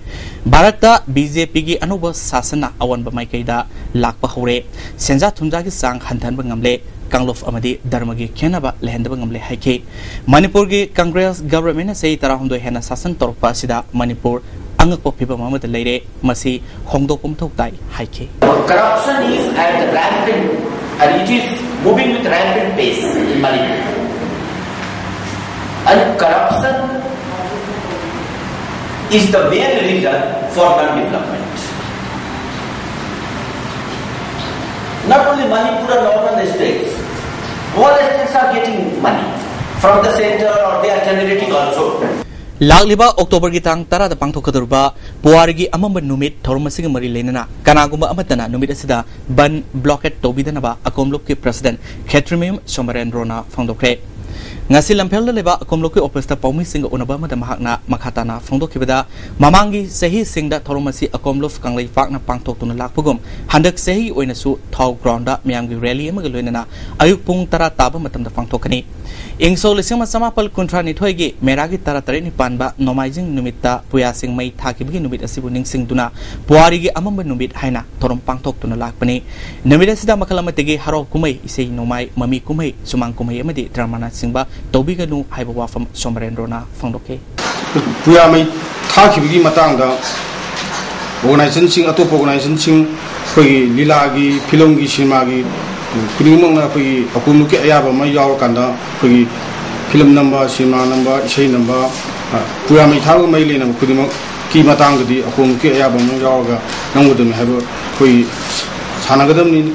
ꯚꯥꯔꯠꯇ ꯕꯤ ꯖꯦ ꯄꯤꯒꯤ ꯑꯅꯧꯕ ꯁꯥꯁꯟꯅ ꯑꯑꯣꯟꯕ ꯃꯥꯏꯀꯩꯗ ꯂꯥꯛꯄ ꯍꯧꯔꯦ꯫ ꯁꯦꯟꯖꯥ ꯊꯨꯝꯖꯥꯒꯤ ꯆꯥꯡ ꯍꯟꯊꯍꯟꯕ ꯉꯝꯂꯦ꯫ ꯀꯥꯡꯂꯨꯞ ꯑꯃꯗꯤ ꯙꯔꯃꯒꯤ ꯈꯦꯟꯅꯕ ꯂꯩꯍꯟꯗꯕ ꯉꯝꯂꯦ ꯍꯥꯏꯈꯤ꯫ ꯃꯅꯤꯄꯨꯔꯒꯤ ꯀꯪꯒ꯭ꯔꯦꯁ ꯒꯚꯔꯟꯃꯦꯟꯠꯅ ꯆꯍꯤ ꯇꯔꯥꯍꯨꯝꯗꯣꯏ ꯍꯦꯟꯅ ꯁꯥꯁꯟ ꯇꯧꯔꯛꯄ ꯑꯁꯤꯗ ꯃꯅꯤꯄꯨꯔ ꯑꯉꯛꯄ ꯐꯤꯕꯝ ꯑꯃꯗ ꯂꯩꯔꯦ꯫ ꯃꯁꯤ ꯍꯣꯡꯗꯣꯛꯄ ꯃꯊꯧ ꯇꯥꯏ ꯍꯥꯏꯈꯤ꯫ Corruption is at the rampant and it is moving with rampant pace in Manipur. And corruption is the main reason for non-development. Not only Manipur and northern states, all states are getting money from the center or they are generating also. ꯂꯥꯛꯂꯤꯕ ꯑꯣꯛꯇꯣꯕꯔꯒꯤ ꯇꯥꯡ ꯇꯔꯥꯗ ꯄꯥꯡꯊꯣꯛꯀꯗꯧꯔꯤꯕ ꯄꯨꯋꯥꯔꯤꯒꯤ ꯑꯃꯝꯕ ꯅꯨꯃꯤꯠ ꯊꯧꯔꯝ ꯑꯁꯤꯒ ꯃꯔꯤ ꯂꯩꯅꯅ ꯀꯅꯥꯒꯨꯝꯕ ꯑꯃꯠꯇꯅ ꯅꯨꯃꯤꯠ ꯑꯁꯤꯗ ꯕꯟ, ꯕ꯭ꯂꯣꯀꯦꯠ ꯇꯧꯕꯤꯗꯅꯕ ꯑꯀꯣꯝꯂꯨꯞꯀꯤ ꯄ꯭ꯔꯁꯤꯗꯦꯟꯠ ꯈꯦꯇ꯭ꯔꯤꯃꯌꯨꯝ ꯁꯣꯃꯔꯦꯟꯗ꯭ꯔꯣꯅ ꯐꯣꯡꯗꯣꯛꯈ꯭ꯔꯦ꯫ ꯉꯁꯤ ꯂꯝꯐꯦꯜꯗ ꯂꯩꯕ ꯑꯀꯣꯝꯂꯨꯞꯀꯤ ꯑꯣꯐꯤꯁꯇ ꯄꯥꯎꯃꯤꯁꯤꯡꯒ ꯎꯅꯕ ꯑꯃꯗ ꯃꯍꯥꯛꯅ ꯃꯈꯥ ꯇꯥꯅ ꯐꯣꯡꯗꯣꯛꯈꯤꯕꯗ, ꯃꯃꯥꯡꯒꯤ ꯆꯍꯤꯁꯤꯡꯗ ꯊꯧꯔꯝ ꯑꯁꯤ ꯑꯀꯣꯝꯂꯨꯞ ꯀꯪꯂꯩꯄꯥꯛꯅ ꯄꯥꯡꯊꯣꯛꯇꯨꯅ ꯂꯥꯛꯄꯒꯨꯝ, ꯍꯟꯗꯛ ꯆꯍꯤꯒꯤ ꯑꯣꯏꯅꯁꯨ ꯊꯥꯎ ꯒ꯭ꯔꯥꯎꯟꯗ ꯃꯤꯌꯥꯝꯒꯤ ꯔꯦꯂꯤ ꯑꯃꯒ ꯂꯣꯏꯅꯅ ꯑꯌꯨꯛ ꯄꯨꯡ ꯇꯔꯥ ꯇꯥꯕ ꯃꯇꯝꯗ ꯄꯥꯡꯊꯣꯛꯀꯅꯤ꯫ ꯏꯪ ꯁꯣꯛ ꯂꯤꯁꯤꯡ ꯑꯃ ꯆꯃꯥꯄꯜ ꯀꯨꯟꯊ꯭ꯔꯥ ꯅꯤꯊꯣꯏꯒꯤ ꯃꯦꯔꯥꯒꯤ ꯇꯔꯥ ꯇꯔꯦꯠꯅꯤ ꯄꯥꯟꯕ ꯅꯣꯡꯃꯥꯏꯖꯤꯡ ꯅꯨꯃꯤꯠꯇ ꯄꯨꯌꯥꯁꯤꯡ ꯃꯩ ꯊꯥꯈꯤꯕꯒꯤ ꯅꯨꯃꯤꯠ ꯑꯁꯤꯕꯨ ꯅꯤꯡꯁꯤꯡꯗꯨꯅ ꯄꯨꯋꯥꯔꯤꯒꯤ ꯑꯃꯝꯕ ꯅꯨꯃꯤꯠ ꯍꯥꯏꯅ ꯊꯧꯔꯝ ꯄꯥꯡꯊꯣꯛꯇꯨꯅ ꯂꯥꯛꯄꯅꯤ꯫ ꯅꯨꯃꯤꯠ ꯑꯁꯤꯗ ꯃꯈꯜ ꯑꯃꯠꯇꯒꯤ ꯍꯔꯥꯎ ꯀꯨꯝꯍꯩ, ꯏꯁꯩ ꯅꯣꯡꯃꯥꯏ, ꯃꯃꯤ ꯀꯨꯝꯍꯩ, ꯁꯨꯃꯥꯡ ꯀꯨꯝꯍꯩ ꯑꯃꯗꯤ ꯗ꯭ꯔꯃꯥꯅꯆꯤꯡꯕ ꯇꯧꯕꯤꯒꯅꯨ ꯍꯥꯏꯕ ꯋꯥꯐꯝ ꯁꯣꯃꯔꯦꯟꯗ꯭ꯔꯣꯅ ꯐꯣꯡꯗꯣꯛꯈꯤ꯫ ꯄꯨꯌꯥ ꯃꯩ ꯊꯥꯈꯤꯕꯒꯤ ꯃꯇꯥꯡꯗ ꯑꯣꯔꯒꯅꯥꯏꯖꯦꯁꯟꯁꯤꯡ, ꯑꯇꯣꯞꯄ ꯑꯣꯔꯒꯅꯥꯏꯖꯦꯁꯟꯁꯤꯡ, ꯑꯩꯈꯣꯏꯒꯤ ꯂꯤꯂꯥꯒꯤ, ꯐꯤꯂꯝꯒꯤ, ꯁꯤꯅꯦꯃꯥꯒꯤ ꯈꯨꯗꯤꯡꯃꯛꯅ ꯑꯩꯈꯣꯏꯒꯤ ꯑꯀꯣꯝꯂꯨꯞꯀꯤ ꯑꯌꯥꯕ ꯑꯃ ꯌꯥꯎꯔꯀꯥꯟꯗ ꯑꯩꯈꯣꯏꯒꯤ ꯐꯤꯂꯝ ꯅꯝꯕ, ꯁꯤꯅꯦꯃꯥ ꯅꯝꯕ, ꯏꯁꯩ ꯅꯝꯕ, ꯑ, ꯄꯨꯌꯥ ꯃꯩ ꯊꯥꯕꯒ ꯃꯔꯤ ꯂꯩꯅꯕ ꯈꯨꯗꯤꯡꯃꯛꯀꯤ ꯃꯇꯥꯡꯗꯗꯤ ꯑꯀꯣꯝꯂꯨꯞꯀꯤ ꯑꯌꯥꯕ ꯑꯃ ꯌꯥꯎꯔꯒ ꯅꯝꯒꯗꯕꯅꯤ ꯍꯥꯏꯕ ꯑꯩꯈꯣꯏ ꯁꯥꯟꯅꯒꯗꯕꯅꯤ,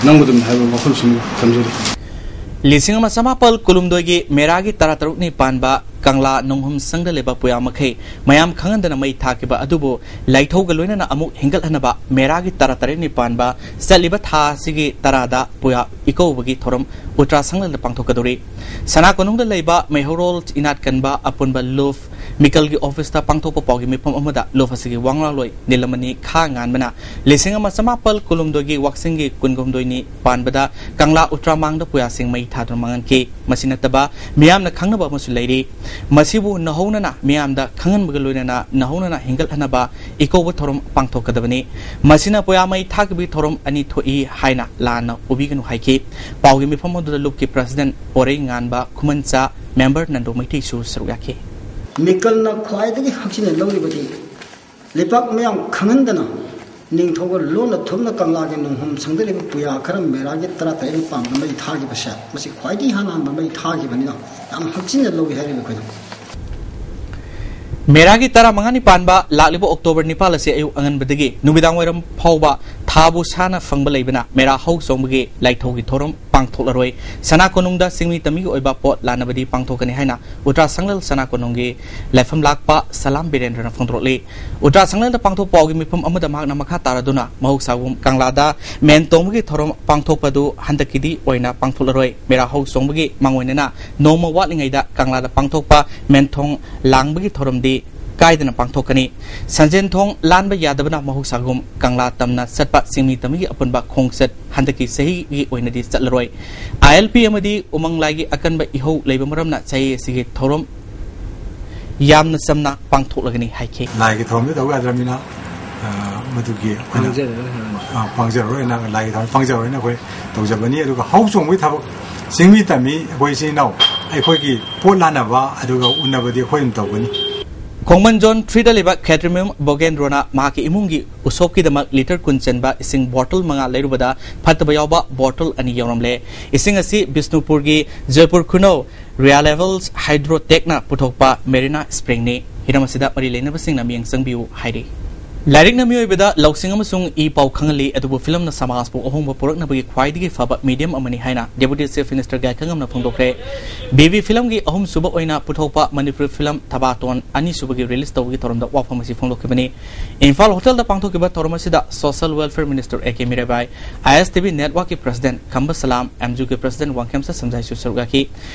ꯅꯝꯒꯗꯕꯅꯤ ꯍꯥꯏꯕ ꯋꯥꯐꯝꯁꯤꯃ ꯊꯝꯖꯔꯤ꯫ ꯂꯤꯁꯤꯡ ꯑꯃ ꯆꯃꯥꯄꯜ ꯀꯨꯟꯍꯨꯝꯗꯣꯏꯒꯤ ꯃꯦꯔꯥꯒꯤ ꯇꯔꯥ ꯇꯔꯨꯛꯅꯤ ꯄꯥꯟꯕ ꯀꯪꯂꯥ ꯅꯣꯡꯍꯨꯝ ꯁꯪꯗ ꯂꯩꯕ ꯄꯨꯌꯥ ꯃꯈꯩ ꯃꯌꯥꯝ ꯈꯪꯍꯟꯗꯅ ꯃꯩ ꯊꯥꯈꯤꯕ ꯑꯗꯨꯕꯨ ꯂꯥꯏꯊꯧꯒ ꯂꯣꯏꯅꯅ ꯑꯃꯨꯛ ꯍꯤꯡꯒꯠꯍꯟꯅꯕ ꯃꯦꯔꯥꯒꯤ ꯇꯔꯥ ꯇꯔꯦꯠꯅꯤ ꯄꯥꯟꯕ ꯆꯠꯂꯤꯕ ꯊꯥ ꯑꯁꯤꯒꯤ ꯇꯔꯥꯗ ꯄꯨꯌꯥ ꯏꯀꯧꯕꯒꯤ ꯊꯧꯔꯝ ꯎꯇ꯭ꯔꯥ ꯁꯪꯂꯗ ꯄꯥꯡꯊꯣꯛꯀꯗꯧꯔꯤ꯫ ꯁꯅꯥ ꯀꯣꯅꯨꯡꯗ ꯂꯩꯕ ꯃꯩꯍꯧꯔꯣꯜ ꯏꯅꯥꯠ ꯀꯟꯕ ꯑꯄꯨꯟꯕ ꯂꯨꯞ ꯃꯤꯀꯜꯒꯤ ꯑꯣꯐꯤꯁꯇ ꯄꯥꯡꯊꯣꯛꯄ ꯄꯥꯎꯒꯤ ꯃꯤꯐꯝ ꯑꯃꯗ ꯂꯨꯞ ꯑꯁꯤꯒꯤ ꯋꯥ ꯉꯥꯡꯂꯣꯏ ꯅꯤꯂꯃꯅꯤ ꯈꯥ ꯉꯥꯟꯕꯅ ꯂꯤꯁꯤꯡ ꯑꯃ ꯆꯃꯥꯄꯜ ꯀꯨꯟꯍꯨꯝꯗꯣꯏꯒꯤ ꯋꯥꯛꯆꯤꯡꯒꯤ ꯀꯨꯟꯍꯨꯝꯗꯣꯏꯅꯤ ꯄꯥꯟꯕꯗ ꯀꯪꯂꯥ ꯎꯇ꯭ꯔꯥ ꯃꯥꯡꯗ ꯄꯨꯌꯥꯁꯤꯡ ꯃꯩ ꯊꯥꯗꯨꯅ ꯃꯥꯡꯍꯟꯈꯤ꯫ ꯃꯁꯤ ꯅꯠꯇꯕ ꯃꯤꯌꯥꯝꯅ ꯈꯪꯅꯕ ꯑꯃꯁꯨ ꯂꯩꯔꯤ꯫ ꯃꯁꯤꯕꯨ ꯅꯧꯍꯧꯅꯅ ꯃꯤꯌꯥꯝꯗ ꯈꯪꯍꯟꯕꯒ ꯂꯣꯏꯅꯅ ꯅꯧꯍꯧꯅꯅ ꯍꯤꯡꯒꯠꯍꯟꯅꯕ ꯏꯀꯧꯕ ꯊꯧꯔꯝ ꯄꯥꯡꯊꯣꯛꯀꯗꯕꯅꯤ꯫ ꯃꯁꯤꯅ ꯄꯨꯌꯥ ꯃꯩ ꯊꯥꯈꯤꯕꯒꯤ ꯊꯧꯔꯝ ꯑꯅꯤ ꯊꯣꯛꯏ ꯍꯥꯏꯅ ꯂꯥꯟꯅ ꯎꯕꯤꯒꯅꯨ ꯍꯥꯏꯈꯤ꯫ ꯄꯥꯎꯒꯤ ꯃꯤꯐꯝ ꯑꯗꯨꯗ ꯂꯨꯞꯀꯤ ꯄ꯭ꯔꯁꯤꯗꯦꯟꯠ ꯄꯣꯔꯩ ꯉꯥꯟꯕ ꯈꯨꯃꯟꯆꯥ, ꯃꯦꯝꯕꯔ ꯅꯟꯗꯣ ꯃꯩꯇꯩꯁꯨ ꯁꯔꯨꯛ ꯌꯥꯈꯤ꯫ ꯃꯤꯀꯜꯅ ꯈ꯭ꯋꯥꯏꯗꯒꯤ ꯍꯛꯆꯤꯟꯅ ꯂꯧꯔꯤꯕꯗꯤ ꯂꯩꯕꯥꯛ ꯃꯌꯥꯝ ꯈꯪꯍꯟꯗꯅ ꯅꯤꯡꯊꯧꯒ ꯂꯣꯟꯅ ꯊꯨꯞꯅ ꯀꯪꯂꯥꯒꯤ ꯅꯣꯡꯍꯨꯝ ꯁꯪꯗ ꯂꯩꯕ ꯄꯨꯌꯥ ꯈꯔ ꯃꯦꯔꯥꯒꯤ ꯇꯔꯥ ꯇꯔꯦꯠꯅꯤ ꯄꯥꯟꯕꯗ ꯃꯩ ꯊꯥꯈꯤꯕꯁꯦ, ꯃꯁꯤ ꯈ꯭ꯋꯥꯏꯗꯒꯤ ꯏꯍꯥꯟ ꯍꯥꯟꯕ ꯃꯩ ꯊꯥꯈꯤꯕꯅꯤꯅ ꯌꯥꯝ ꯍꯛꯆꯤꯟꯅ ꯂꯧꯏ ꯍꯥꯏꯔꯤꯕ ꯑꯩꯈꯣꯏꯅ꯫ ꯃꯦꯔꯥꯒꯤ ꯇꯔꯥ ꯃꯉꯥꯅꯤ ꯄꯥꯟꯕ ꯂꯥꯛꯂꯤꯕ ꯑꯣꯛꯇꯣꯕꯔ ꯅꯤꯄꯥꯜ ꯑꯁꯤ ꯑꯌꯨꯛ ꯑꯉꯟꯕꯗꯒꯤ ꯅꯨꯃꯤꯗꯥꯡ ꯋꯥꯏꯔꯝ ꯐꯥꯎꯕ ꯊꯥꯕꯨ ꯁꯥꯅ ꯐꯪꯕ ꯂꯩꯕꯅ ꯃꯦꯔꯥ ꯍꯧ ꯆꯣꯡꯕꯒꯤ ꯂꯥꯏꯊꯧꯒꯤ ꯊꯧꯔꯝ ꯄꯥꯡꯊꯣꯛꯂꯔꯣꯏ꯫ ꯁꯅꯥ ꯀꯣꯅꯨꯡꯗ ꯆꯤꯡꯃꯤ ꯇꯝꯃꯤꯒꯤ ꯑꯣꯏꯕ ꯄꯣꯠ ꯂꯥꯟꯅꯕꯗꯤ ꯄꯥꯡꯊꯣꯛꯀꯅꯤ ꯍꯥꯏꯅ ꯎꯇ꯭ꯔꯥ ꯁꯪꯂꯦꯜ ꯁꯅꯥ ꯀꯣꯅꯨꯡꯒꯤ ꯂꯥꯏꯐꯝ ꯂꯥꯛꯄ ꯁꯂꯥꯝ ꯕꯤꯔꯦꯟꯗ꯭ꯔꯅ ꯐꯣꯡꯗꯣꯔꯛꯂꯤ꯫ ꯎꯇ꯭ꯔꯥ ꯁꯪꯂꯦꯜꯗ ꯄꯥꯡꯊꯣꯛꯄ ꯄꯥꯎꯒꯤ ꯃꯤꯐꯝ ꯑꯃꯗ ꯃꯍꯥꯛꯅ ꯃꯈꯥ ꯇꯥꯔꯗꯨꯅ ꯃꯍꯧꯁꯥꯒꯨꯝ ꯀꯪꯂꯥꯗ ꯃꯦꯟ ꯇꯣꯡꯕꯒꯤ ꯊꯧꯔꯝ ꯄꯥꯡꯊꯣꯛꯄ ꯑꯗꯨ ꯍꯟꯗꯛꯀꯤꯗꯤ ꯑꯣꯏꯅ ꯄꯥꯡꯊꯣꯛꯂꯔꯣꯏ꯫ ꯃꯦꯔꯥ ꯍꯧ ꯆꯣꯡꯕꯒꯤ ꯃꯥꯡꯑꯣꯏꯅꯅ ꯅꯣꯡꯃ ꯋꯥꯠꯂꯤꯉꯩꯗ ꯀꯪꯂꯥꯗ ꯄꯥꯡꯊꯣꯛꯄ ꯃꯦꯟꯊꯣꯡ ꯂꯥꯡꯕꯒꯤ ꯊꯧꯔꯝꯗꯤ ꯀꯥꯏꯗꯅ ꯄꯥꯡꯊꯣꯛꯀꯅꯤ꯫ ꯁꯟꯖꯦꯟ ꯊꯣꯡ ꯂꯥꯟꯕ ꯌꯥꯗꯕꯅ ꯃꯍꯧꯁꯥꯒꯨꯝ ꯀꯪꯂꯥ ꯇꯝꯅ ꯆꯠꯄ ꯆꯤꯡꯃꯤ ꯇꯝꯃꯤꯒꯤ ꯑꯄꯨꯟꯕ ꯈꯣꯡꯆꯠ ꯍꯟꯗꯛꯀꯤ ꯆꯍꯤꯒꯤ ꯑꯣꯏꯅꯗꯤ ꯆꯠꯂꯔꯣꯏ꯫ ꯑꯥꯏ ꯑꯦꯜ ꯄꯤ ꯑꯃꯗꯤ ꯎꯃꯪ ꯂꯥꯏꯒꯤ ꯑꯀꯟꯕ ꯏꯍꯧ ꯂꯩꯕ ꯃꯔꯝꯅ ꯆꯍꯤ ꯑꯁꯤꯒꯤ ꯊꯧꯔꯝ ꯌꯥꯝꯅ ꯆꯝꯅ ꯄꯥꯡꯊꯣꯛꯂꯒꯅꯤ ꯍꯥꯏꯈꯤ꯫ ꯂꯥꯏꯒꯤ ꯊꯧꯔꯝꯗꯤ ꯇꯧ ꯌꯥꯗ꯭ꯔꯕꯅꯤꯅ, ꯑ, ꯃꯗꯨꯒꯤ ꯑꯩꯈꯣꯏꯅ, ꯄꯥꯡꯖꯔꯔꯣꯏ ꯍꯥꯏꯕꯅꯤ꯫ ꯑ, ꯄꯥꯡꯖꯔꯔꯣꯏꯅ, ꯂꯥꯏꯒꯤ ꯊꯧꯔꯝ ꯄꯥꯡꯖꯔꯔꯣꯏꯅ ꯑꯩꯈꯣꯏ ꯇꯧꯖꯕꯅꯤ꯫ ꯑꯗꯨꯒ ꯍꯧ ꯆꯣꯡꯕꯒꯤ ꯊꯕꯛ, ꯆꯤꯡꯃꯤ ꯇꯝꯃꯤ ꯑꯩꯈꯣꯏ ꯏꯆꯤꯟ ꯏꯅꯥꯎ ꯑꯩꯈꯣꯏꯒꯤ ꯄꯣꯠ ꯂꯥꯟꯅꯕ ꯑꯗꯨꯒ ꯎꯅꯕꯗꯤ ꯑꯩꯈꯣꯏ ꯑꯗꯨꯝ ꯇꯧꯒꯅꯤ꯫ ꯈꯣꯡꯃꯟ ꯖꯣꯟ ꯊ꯭ꯔꯤꯗ ꯂꯩꯕ ꯈꯦꯇ꯭ꯔꯤꯃꯌꯨꯝ ꯕꯣꯒꯦꯟꯗ꯭ꯔꯣꯅ ꯃꯍꯥꯛꯀꯤ ꯏꯃꯨꯡꯒꯤ ꯎꯁꯣꯞꯀꯤꯗꯃꯛ ꯂꯤꯇꯔ ꯀꯨꯟ ꯆꯟꯕ ꯏꯁꯤꯡ ꯕꯣꯇꯜ ꯃꯉꯥ ꯂꯩꯔꯨꯕꯗ ꯐꯠꯇꯕ ꯌꯥꯎꯕ ꯕꯣꯇꯜ ꯑꯅꯤ ꯌꯥꯎꯔꯝꯂꯦ꯫ ꯏꯁꯤꯡ ꯑꯁꯤ ꯕꯤꯁꯅꯨꯄꯨꯔꯒꯤ ꯖꯣꯏꯄꯨꯔ ꯈꯨꯅꯧ ꯔꯤꯌꯥꯂꯦꯕꯜꯁ ꯍꯥꯏꯗ꯭ꯔꯣꯇꯦꯛꯅ ꯄꯨꯊꯣꯛꯄ ꯃꯦꯔꯤꯅꯥ ꯁ꯭ꯄ꯭ꯔꯤꯡꯅꯤ꯫ ꯍꯤꯔꯝ ꯑꯁꯤꯗ ꯃꯔꯤ ꯂꯩꯅꯕꯁꯤꯡꯅ ꯃꯤꯠꯌꯦꯡ ꯆꯪꯕꯤꯌꯨ ꯍꯥꯏꯔꯤ꯫ ꯂꯥꯏꯔꯤꯛꯅ ꯃꯤꯑꯣꯏꯕꯗ ꯂꯧꯁꯤꯡ ꯑꯃꯁꯨꯡ ꯏ ꯄꯥꯎ ꯈꯪꯍꯜꯂꯤ, ꯑꯗꯨꯕꯨ ꯐꯤꯂꯝꯅ ꯁꯃꯥꯖꯄꯨ ꯑꯍꯣꯡꯕ ꯄꯨꯔꯛꯅꯕꯒꯤ ꯈ꯭ꯋꯥꯏꯗꯒꯤ ꯐꯕ ꯃꯤꯗꯤꯌꯝ ꯑꯃꯅꯤ ꯍꯥꯏꯅ ꯗꯦꯄꯨꯇꯤ ꯆꯤꯐ ꯃꯤꯅꯤꯁꯇꯔ ꯒꯥꯏꯈꯉꯝꯅ ꯐꯣꯡꯗꯣꯛꯈ꯭ꯔꯦ꯫ ꯕꯤꯕꯤ ꯐꯤꯂꯝꯒꯤ ꯑꯍꯨꯝꯁꯨꯕ ꯑꯣꯏꯅ ꯄꯨꯊꯣꯛꯄ ꯃꯅꯤꯄꯨꯔꯤ ꯐꯤꯂꯝ ꯊꯕꯥꯇꯣꯟ ꯑꯅꯤꯁꯨꯕꯒꯤ ꯔꯤꯂꯤꯖ ꯇꯧꯕꯒꯤ ꯊꯧꯔꯝꯗ ꯋꯥꯐꯝ ꯑꯁꯤ ꯐꯣꯡꯗꯣꯛꯈꯤꯕꯅꯤ꯫ ꯏꯝꯐꯥꯜ ꯍꯣꯇꯦꯜꯗ ꯄꯥꯡꯊꯣꯛꯈꯤꯕ ꯊꯧꯔꯝ ꯑꯁꯤꯗ social welfare minister A K Mirabai, I S T V ꯅꯦꯠꯋꯥꯔꯛꯀꯤ ꯄ꯭ꯔꯁꯤꯗꯦꯟꯠ ꯈꯝꯕ ꯁꯂꯥꯝ, ꯑꯦꯝ ꯖꯨꯒꯤ ꯄ꯭ꯔꯁꯤꯗꯦꯟꯠ ꯋꯥꯡꯈꯦꯝꯆ ꯁꯝꯖꯥꯏꯁꯨ ꯁꯔꯨꯛ ꯌꯥꯈꯤ꯫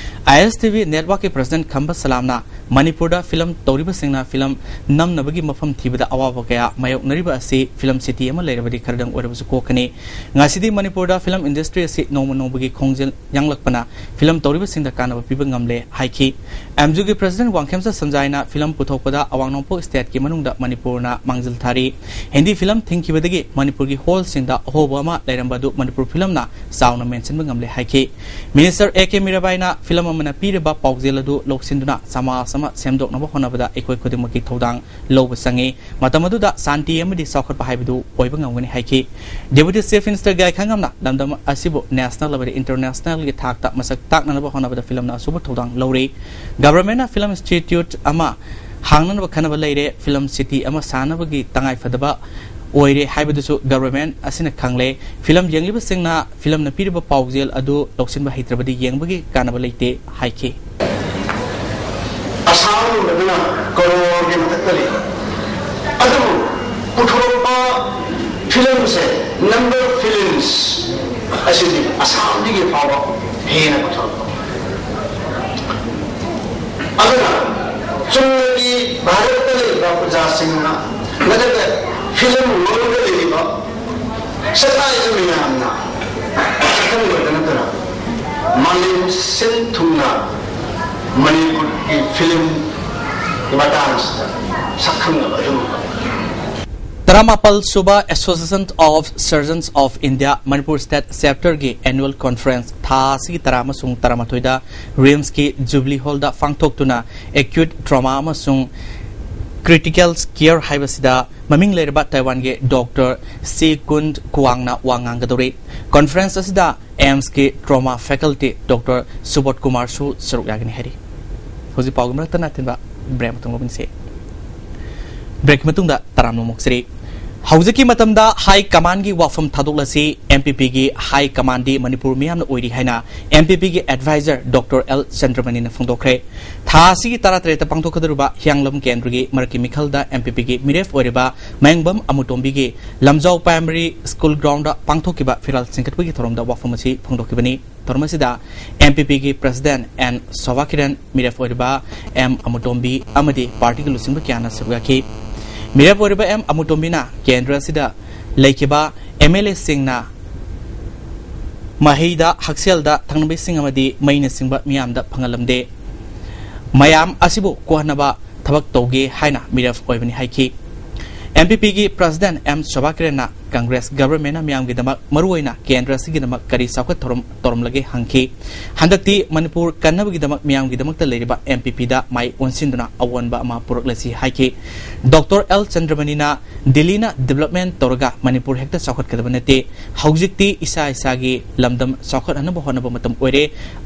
ꯑꯥꯏ ꯑꯦꯁ ꯇꯤ ꯚꯤ ꯅꯦꯠꯋꯥꯔꯛꯀꯤ ꯄ꯭ꯔꯁꯤꯗꯦꯟꯠ ꯈꯝꯕ ꯁꯂꯥꯝꯅ ꯃꯅꯤꯄꯨꯔꯗ ꯐꯤꯂꯝ ꯇꯧꯔꯤꯕꯁꯤꯡꯅ ꯐꯤꯂꯝ ꯅꯝꯅꯕꯒꯤ ꯃꯐꯝ ꯊꯤꯕꯗ ꯑꯋꯥꯕ ꯀꯌꯥ ꯃꯥꯌꯣꯛꯅꯔꯤꯕ ꯑꯁꯤ ꯐꯤꯂꯝ ꯁꯤꯇꯤ ꯑꯃ ꯂꯩꯔꯕꯗꯤ ꯈꯔꯗꯪ ꯑꯣꯏꯔꯕꯁꯨ ꯀꯣꯛꯀꯅꯤ꯫ ꯉꯁꯤꯗꯤ ꯃꯅꯤꯄꯨꯔꯗ ꯐꯤꯂꯝ ꯏꯟꯗꯁꯇ꯭ꯔꯤ ꯑꯁꯤ ꯅꯣꯡꯃ ꯅꯣꯡꯃꯒꯤ ꯈꯣꯡꯖꯦꯜ ꯌꯥꯡꯂꯛꯄꯅ ꯐꯤꯂꯝ ꯇꯧꯔꯤꯕꯁꯤꯡꯗ ꯀꯥꯟꯅꯕ ꯄꯤꯕ ꯉꯝꯂꯦ ꯍꯥꯏꯈꯤ꯫ ꯑꯦꯝ ꯖꯨꯒꯤ ꯄ꯭ꯔꯁꯤꯗꯦꯟꯠ ꯋꯥꯡꯈꯦꯝꯆ ꯁꯝꯖꯥꯏꯅ ꯐꯤꯂꯝ ꯄꯨꯊꯣꯛꯄꯗ ꯑꯋꯥꯡ ꯅꯣꯡꯄꯣꯛ ꯁ꯭ꯇꯦꯠꯀꯤ ꯃꯅꯨꯡꯗ ꯃꯅꯤꯄꯨꯔꯅ ꯃꯥꯡꯖꯤꯜ ꯊꯥꯔꯤ꯫ ꯍꯤꯟꯗꯤ ꯐꯤꯂꯝ ꯊꯤꯡꯈꯤꯕꯗꯒꯤ ꯃꯅꯤꯄꯨꯔꯒꯤ ꯍꯣꯜꯁꯤꯡꯗ ꯑꯍꯣꯕ ꯑꯃ ꯂꯩꯔꯝꯕ ꯑꯗꯨ ꯃꯅꯤꯄꯨꯔ ꯐꯤꯂꯝꯅ ꯆꯥꯎꯅ ꯃꯦꯟꯁꯤꯟꯕ ꯉꯝꯂꯦ ꯍꯥꯏꯈꯤ꯫ ꯃꯤꯅꯤꯁꯇꯔ ꯑꯦ ꯀꯦ ꯃꯤꯔꯥꯕꯥꯏꯅ ꯐꯤꯂꯝ ꯑꯃꯅ ꯄꯤꯔꯤꯕ ꯄꯥꯎꯖꯦꯜ ꯑꯗꯨ ꯂꯧꯁꯤꯟꯗꯨꯅ ꯁꯃꯥꯖ ꯑꯃ ꯁꯦꯝꯗꯣꯛꯅꯕ ꯍꯣꯠꯅꯕꯗ ꯑꯩꯈꯣꯏ ꯈꯨꯗꯤꯡꯃꯛꯀꯤ ꯊꯧꯗꯥꯡ ꯂꯧꯕ ꯆꯪꯏ꯫ ꯃꯇꯝ ꯑꯗꯨꯗ ꯁꯥꯟꯇꯤ ꯑꯃꯗꯤ ꯆꯥꯎꯈꯠꯄ ꯍꯥꯏꯕꯗꯨ ꯑꯣꯏꯕ ꯉꯝꯒꯅꯤ ꯍꯥꯏꯈꯤ꯫ ꯗꯦꯄꯨꯇꯤ ꯆꯤꯐ ꯃꯤꯅꯤꯁꯇꯔ ꯒꯥꯏꯈꯉꯝꯅ ꯂꯝꯗꯝ ꯑꯁꯤꯕꯨ ꯅꯦꯁꯅꯦꯜ ꯑꯃꯗꯤ ꯏꯟꯇꯔꯅꯦꯁꯅꯦꯜꯒꯤ ꯊꯥꯛꯇ ꯃꯁꯛ ꯇꯥꯛꯅꯅꯕ ꯍꯣꯠꯅꯕꯗ ꯐꯤꯂꯝꯅ ꯑꯆꯧꯕ ꯊꯧꯗꯥꯡ ꯂꯧꯔꯤ꯫ ꯒꯚꯔꯟꯃꯦꯟꯠꯅ ꯐꯤꯂꯝ ꯏꯟꯁꯇꯤꯇ꯭ꯌꯨꯠ ꯑꯃ ꯍꯥꯡꯅꯅꯕ ꯈꯟꯅꯕ ꯂꯩꯔꯦ꯫ ꯐꯤꯂꯝ ꯁꯤꯇꯤ ꯑꯃ ꯁꯥꯅꯕꯒꯤ ꯇꯉꯥꯏꯐꯗꯕ ꯑꯣꯏꯔꯦ ꯍꯥꯏꯕꯗꯨꯁꯨ ꯒꯚꯔꯟꯃꯦꯟꯠ ꯑꯁꯤꯅ ꯈꯪꯂꯦ꯫ ꯐꯤꯂꯝ ꯌꯦꯡꯂꯤꯕꯁꯤꯡꯅ ꯐꯤꯂꯝꯅ ꯄꯤꯔꯤꯕ ꯄꯥꯎꯖꯦꯜ ꯑꯗꯨ ꯂꯧꯁꯤꯟꯕ ꯍꯩꯇ꯭ꯔꯕꯗꯤ ꯌꯦꯡꯕꯒꯤ ꯀꯥꯟꯅꯕ ꯂꯩꯇꯦ ꯍꯥꯏꯈꯤ꯫ ꯑꯁꯥꯝꯒꯨꯝꯕꯗꯨꯅ ꯀꯔꯣꯔꯒꯤ ꯃꯊꯛꯇ ꯂꯩ꯫ ꯑꯗꯨꯕꯨ ꯄꯨꯊꯣꯔꯛꯄ ꯐꯤꯂꯝꯁꯦ, number of films ꯑꯁꯤꯗꯤ ꯑꯁꯥꯝꯗꯒꯤ ꯐꯥꯎꯕ ꯍꯦꯟꯅ ꯄꯨꯊꯣꯔꯛꯄ꯫ ꯑꯗꯨꯅ ꯆꯨꯝꯅꯒꯤ ꯚꯥꯔꯠꯇ ꯂꯩꯕ ꯄ꯭ꯔꯖꯥꯁꯤꯡꯅ ꯅꯠꯇ꯭ꯔꯒ ꯐꯤꯂꯝ ꯋꯥꯔꯜꯗ ꯂꯩꯔꯤꯕ ꯁꯛꯅꯥꯏꯕ ꯃꯌꯥꯝꯅ ꯁꯛꯈꯪꯕꯗ ꯅꯠꯇꯅ ꯃꯥꯂꯦꯝ ꯁꯤꯟ ꯊꯨꯡꯅ ꯃꯅꯤꯄꯨꯔꯒꯤ ꯐꯤꯂꯝꯒꯤ ꯃꯇꯥꯡꯁꯤꯗ ꯁꯛꯈꯪꯅꯕ ꯑꯗꯨꯒꯨꯝꯕ ꯇꯔꯥꯃꯥꯄꯜ ꯁꯨꯕ Association of Surgeons of India Manipur State Chapterꯒꯤ annual conference ꯊꯥ ꯑꯁꯤꯒꯤ ꯇꯔꯥ ꯑꯃꯁꯨꯡ ꯇꯔꯥꯃꯥꯊꯣꯏꯗ RIMSꯀꯤ Jubilee Hallꯗ ꯄꯥꯡꯊꯣꯛꯇꯨꯅ acute trauma ꯑꯃꯁꯨꯡ critical care ꯍꯥꯏꯕꯁꯤꯗ ꯃꯃꯤꯡ ꯂꯩꯔꯕ ꯇꯥꯏꯋꯥꯟꯒꯤ ꯗꯣꯛꯇꯔ ꯁꯤ ꯀꯨꯟ ꯀꯨꯋꯥꯡꯅ ꯋꯥ ꯉꯥꯡꯒꯗꯧꯔꯤ꯫ Conference ꯑꯁꯤꯗ AIIMSꯀꯤ trauma faculty ꯗꯣꯛꯇꯔ ꯁꯨꯕꯣꯙ ꯀꯨꯃꯥꯔꯁꯨ ꯁꯔꯨꯛ ꯌꯥꯒꯅꯤ ꯍꯥꯏꯔꯤ꯫ ꯍꯧꯖꯤꯛ ꯄꯥꯎꯒꯤ ꯃꯔꯛꯇ ꯅꯥꯊꯤꯟꯕ break ꯃꯇꯨꯡ ꯂꯧꯃꯤꯟꯁꯤ꯫ Breakꯀꯤ ꯃꯇꯨꯡꯗ ꯇꯔꯥꯝꯅ ꯑꯃꯨꯛ ꯁꯤꯔꯤ꯫ ꯍꯧꯖꯤꯛꯀꯤ ꯃꯇꯝꯗ high commandꯒꯤ ꯋꯥꯐꯝ ꯊꯥꯗꯣꯛꯂꯁꯤ꯫ MPPꯒꯤ high commandꯗꯤ ꯃꯅꯤꯄꯨꯔ ꯃꯤꯌꯥꯝꯅ ꯑꯣꯏꯔꯤ ꯍꯥꯏꯅ MPPꯒꯤ advisor ꯗꯣꯛꯇꯔ ꯑꯦꯜ ꯆꯟꯗ꯭ꯔꯃꯅꯤꯅ ꯐꯣꯡꯗꯣꯛꯈ꯭ꯔꯦ꯫ ꯊꯥ ꯑꯁꯤꯒꯤ ꯇꯔꯥꯇꯔꯦꯠꯇ ꯄꯥꯡꯊꯣꯛꯀꯗꯧꯔꯤꯕ ꯍꯤꯌꯥꯡꯂꯝ ꯀꯦꯟꯗ꯭ꯔꯒꯤ ꯃꯔꯛꯀꯤ ꯃꯤꯈꯜꯗ MPPꯒꯤ ꯃꯤꯔꯦꯞ ꯑꯣꯏꯔꯤꯕ ꯃꯌꯥꯡꯕꯝ ꯑꯃꯨꯇꯣꯝꯕꯤꯒꯤ ꯂꯝꯖꯥꯎ Primary School groundꯗ ꯄꯥꯡꯊꯣꯛꯈꯤꯕ ꯐꯤꯔꯥꯜ ꯆꯤꯡꯈꯠꯄꯒꯤ ꯊꯧꯔꯝꯗ ꯋꯥꯐꯝ ꯑꯁꯤ ꯐꯣꯡꯗꯣꯛꯈꯤꯕꯅꯤ꯫ ꯊꯧꯔꯝ ꯑꯁꯤꯗ MPPꯒꯤ president ꯑꯦꯟ ꯁꯣꯚꯥ ꯀꯤꯔꯟ, ꯃꯤꯔꯦꯞ ꯑꯣꯏꯔꯤꯕ ꯑꯦꯝ ꯑꯃꯨꯇꯣꯝꯕꯤ ꯑꯃꯗꯤ partyꯒꯤ ꯂꯨꯆꯤꯡꯕ ꯀꯌꯥꯅ ꯁꯔꯨꯛ ꯌꯥꯈꯤ꯫ ꯃꯤꯔꯦꯞ ꯑꯣꯏꯔꯤꯕ ꯑꯦꯝ ꯑꯃꯨꯇꯣꯝꯕꯤꯅ ꯀꯦꯟꯗ꯭ꯔ ꯑꯁꯤꯗ ꯂꯩꯈꯤꯕ MLAꯁꯤꯡꯅ ꯃꯍꯩꯗ, ꯍꯛꯁꯦꯜꯗ, ꯊꯛꯅꯕ ꯏꯁꯤꯡ ꯑꯃꯗꯤ ꯃꯩꯅꯆꯤꯡꯕ ꯃꯤꯌꯥꯝꯗ ꯐꯪꯍꯜꯂꯝꯗꯦ꯫ ꯃꯌꯥꯝ ꯑꯁꯤꯕꯨ ꯀꯣꯛꯍꯟꯅꯕ ꯊꯕꯛ ꯇꯧꯒꯦ ꯍꯥꯏꯅ ꯃꯤꯔꯦꯞ ꯑꯣꯏꯕꯅꯤ ꯍꯥꯏꯈꯤ꯫ MPPꯒꯤ president ꯑꯦꯝ ꯁꯣꯚꯥ ꯀꯤꯔꯟꯅ Congress governmentꯅ ꯃꯤꯌꯥꯝꯒꯤꯗꯃꯛ, ꯃꯔꯨꯑꯣꯏꯅ ꯀꯦꯟꯗ꯭ꯔ ꯑꯁꯤꯒꯤꯗꯃꯛ ꯀꯔꯤ ꯆꯥꯎꯈꯠ ꯊꯧꯔꯝ ꯇꯧꯔꯝꯂꯒꯦ ꯍꯪꯈꯤ꯫ ꯍꯟꯗꯛꯇꯤ ꯃꯅꯤꯄꯨꯔ ꯀꯟꯅꯕꯒꯤꯗꯃꯛ ꯃꯤꯌꯥꯝꯒꯤꯗꯃꯛꯇ ꯂꯩꯔꯤꯕ MPPꯗ ꯃꯥꯏ ꯑꯣꯟꯁꯤꯟꯗꯨꯅ ꯑꯑꯣꯟꯕ ꯑꯃ ꯄꯨꯔꯛꯂꯁꯤ ꯍꯥꯏꯈꯤ꯫ ꯗꯣꯛꯇꯔ ꯑꯦꯜ ꯆꯟꯗ꯭ꯔꯃꯅꯤꯅ ꯗꯤꯜꯂꯤꯅ development ꯇꯧꯔꯒ ꯃꯅꯤꯄꯨꯔ ꯍꯦꯛꯇ ꯆꯥꯎꯈꯠꯀꯗꯕ ꯅꯠꯇꯦ꯫ ꯍꯧꯖꯤꯛꯇꯤ ꯏꯁꯥ ꯏꯁꯥꯒꯤ ꯂꯝꯗꯝ ꯆꯥꯎꯈꯠꯍꯟꯅꯕ ꯍꯣꯠꯅꯕ ꯃꯇꯝ ꯑꯣꯏꯔꯦ꯫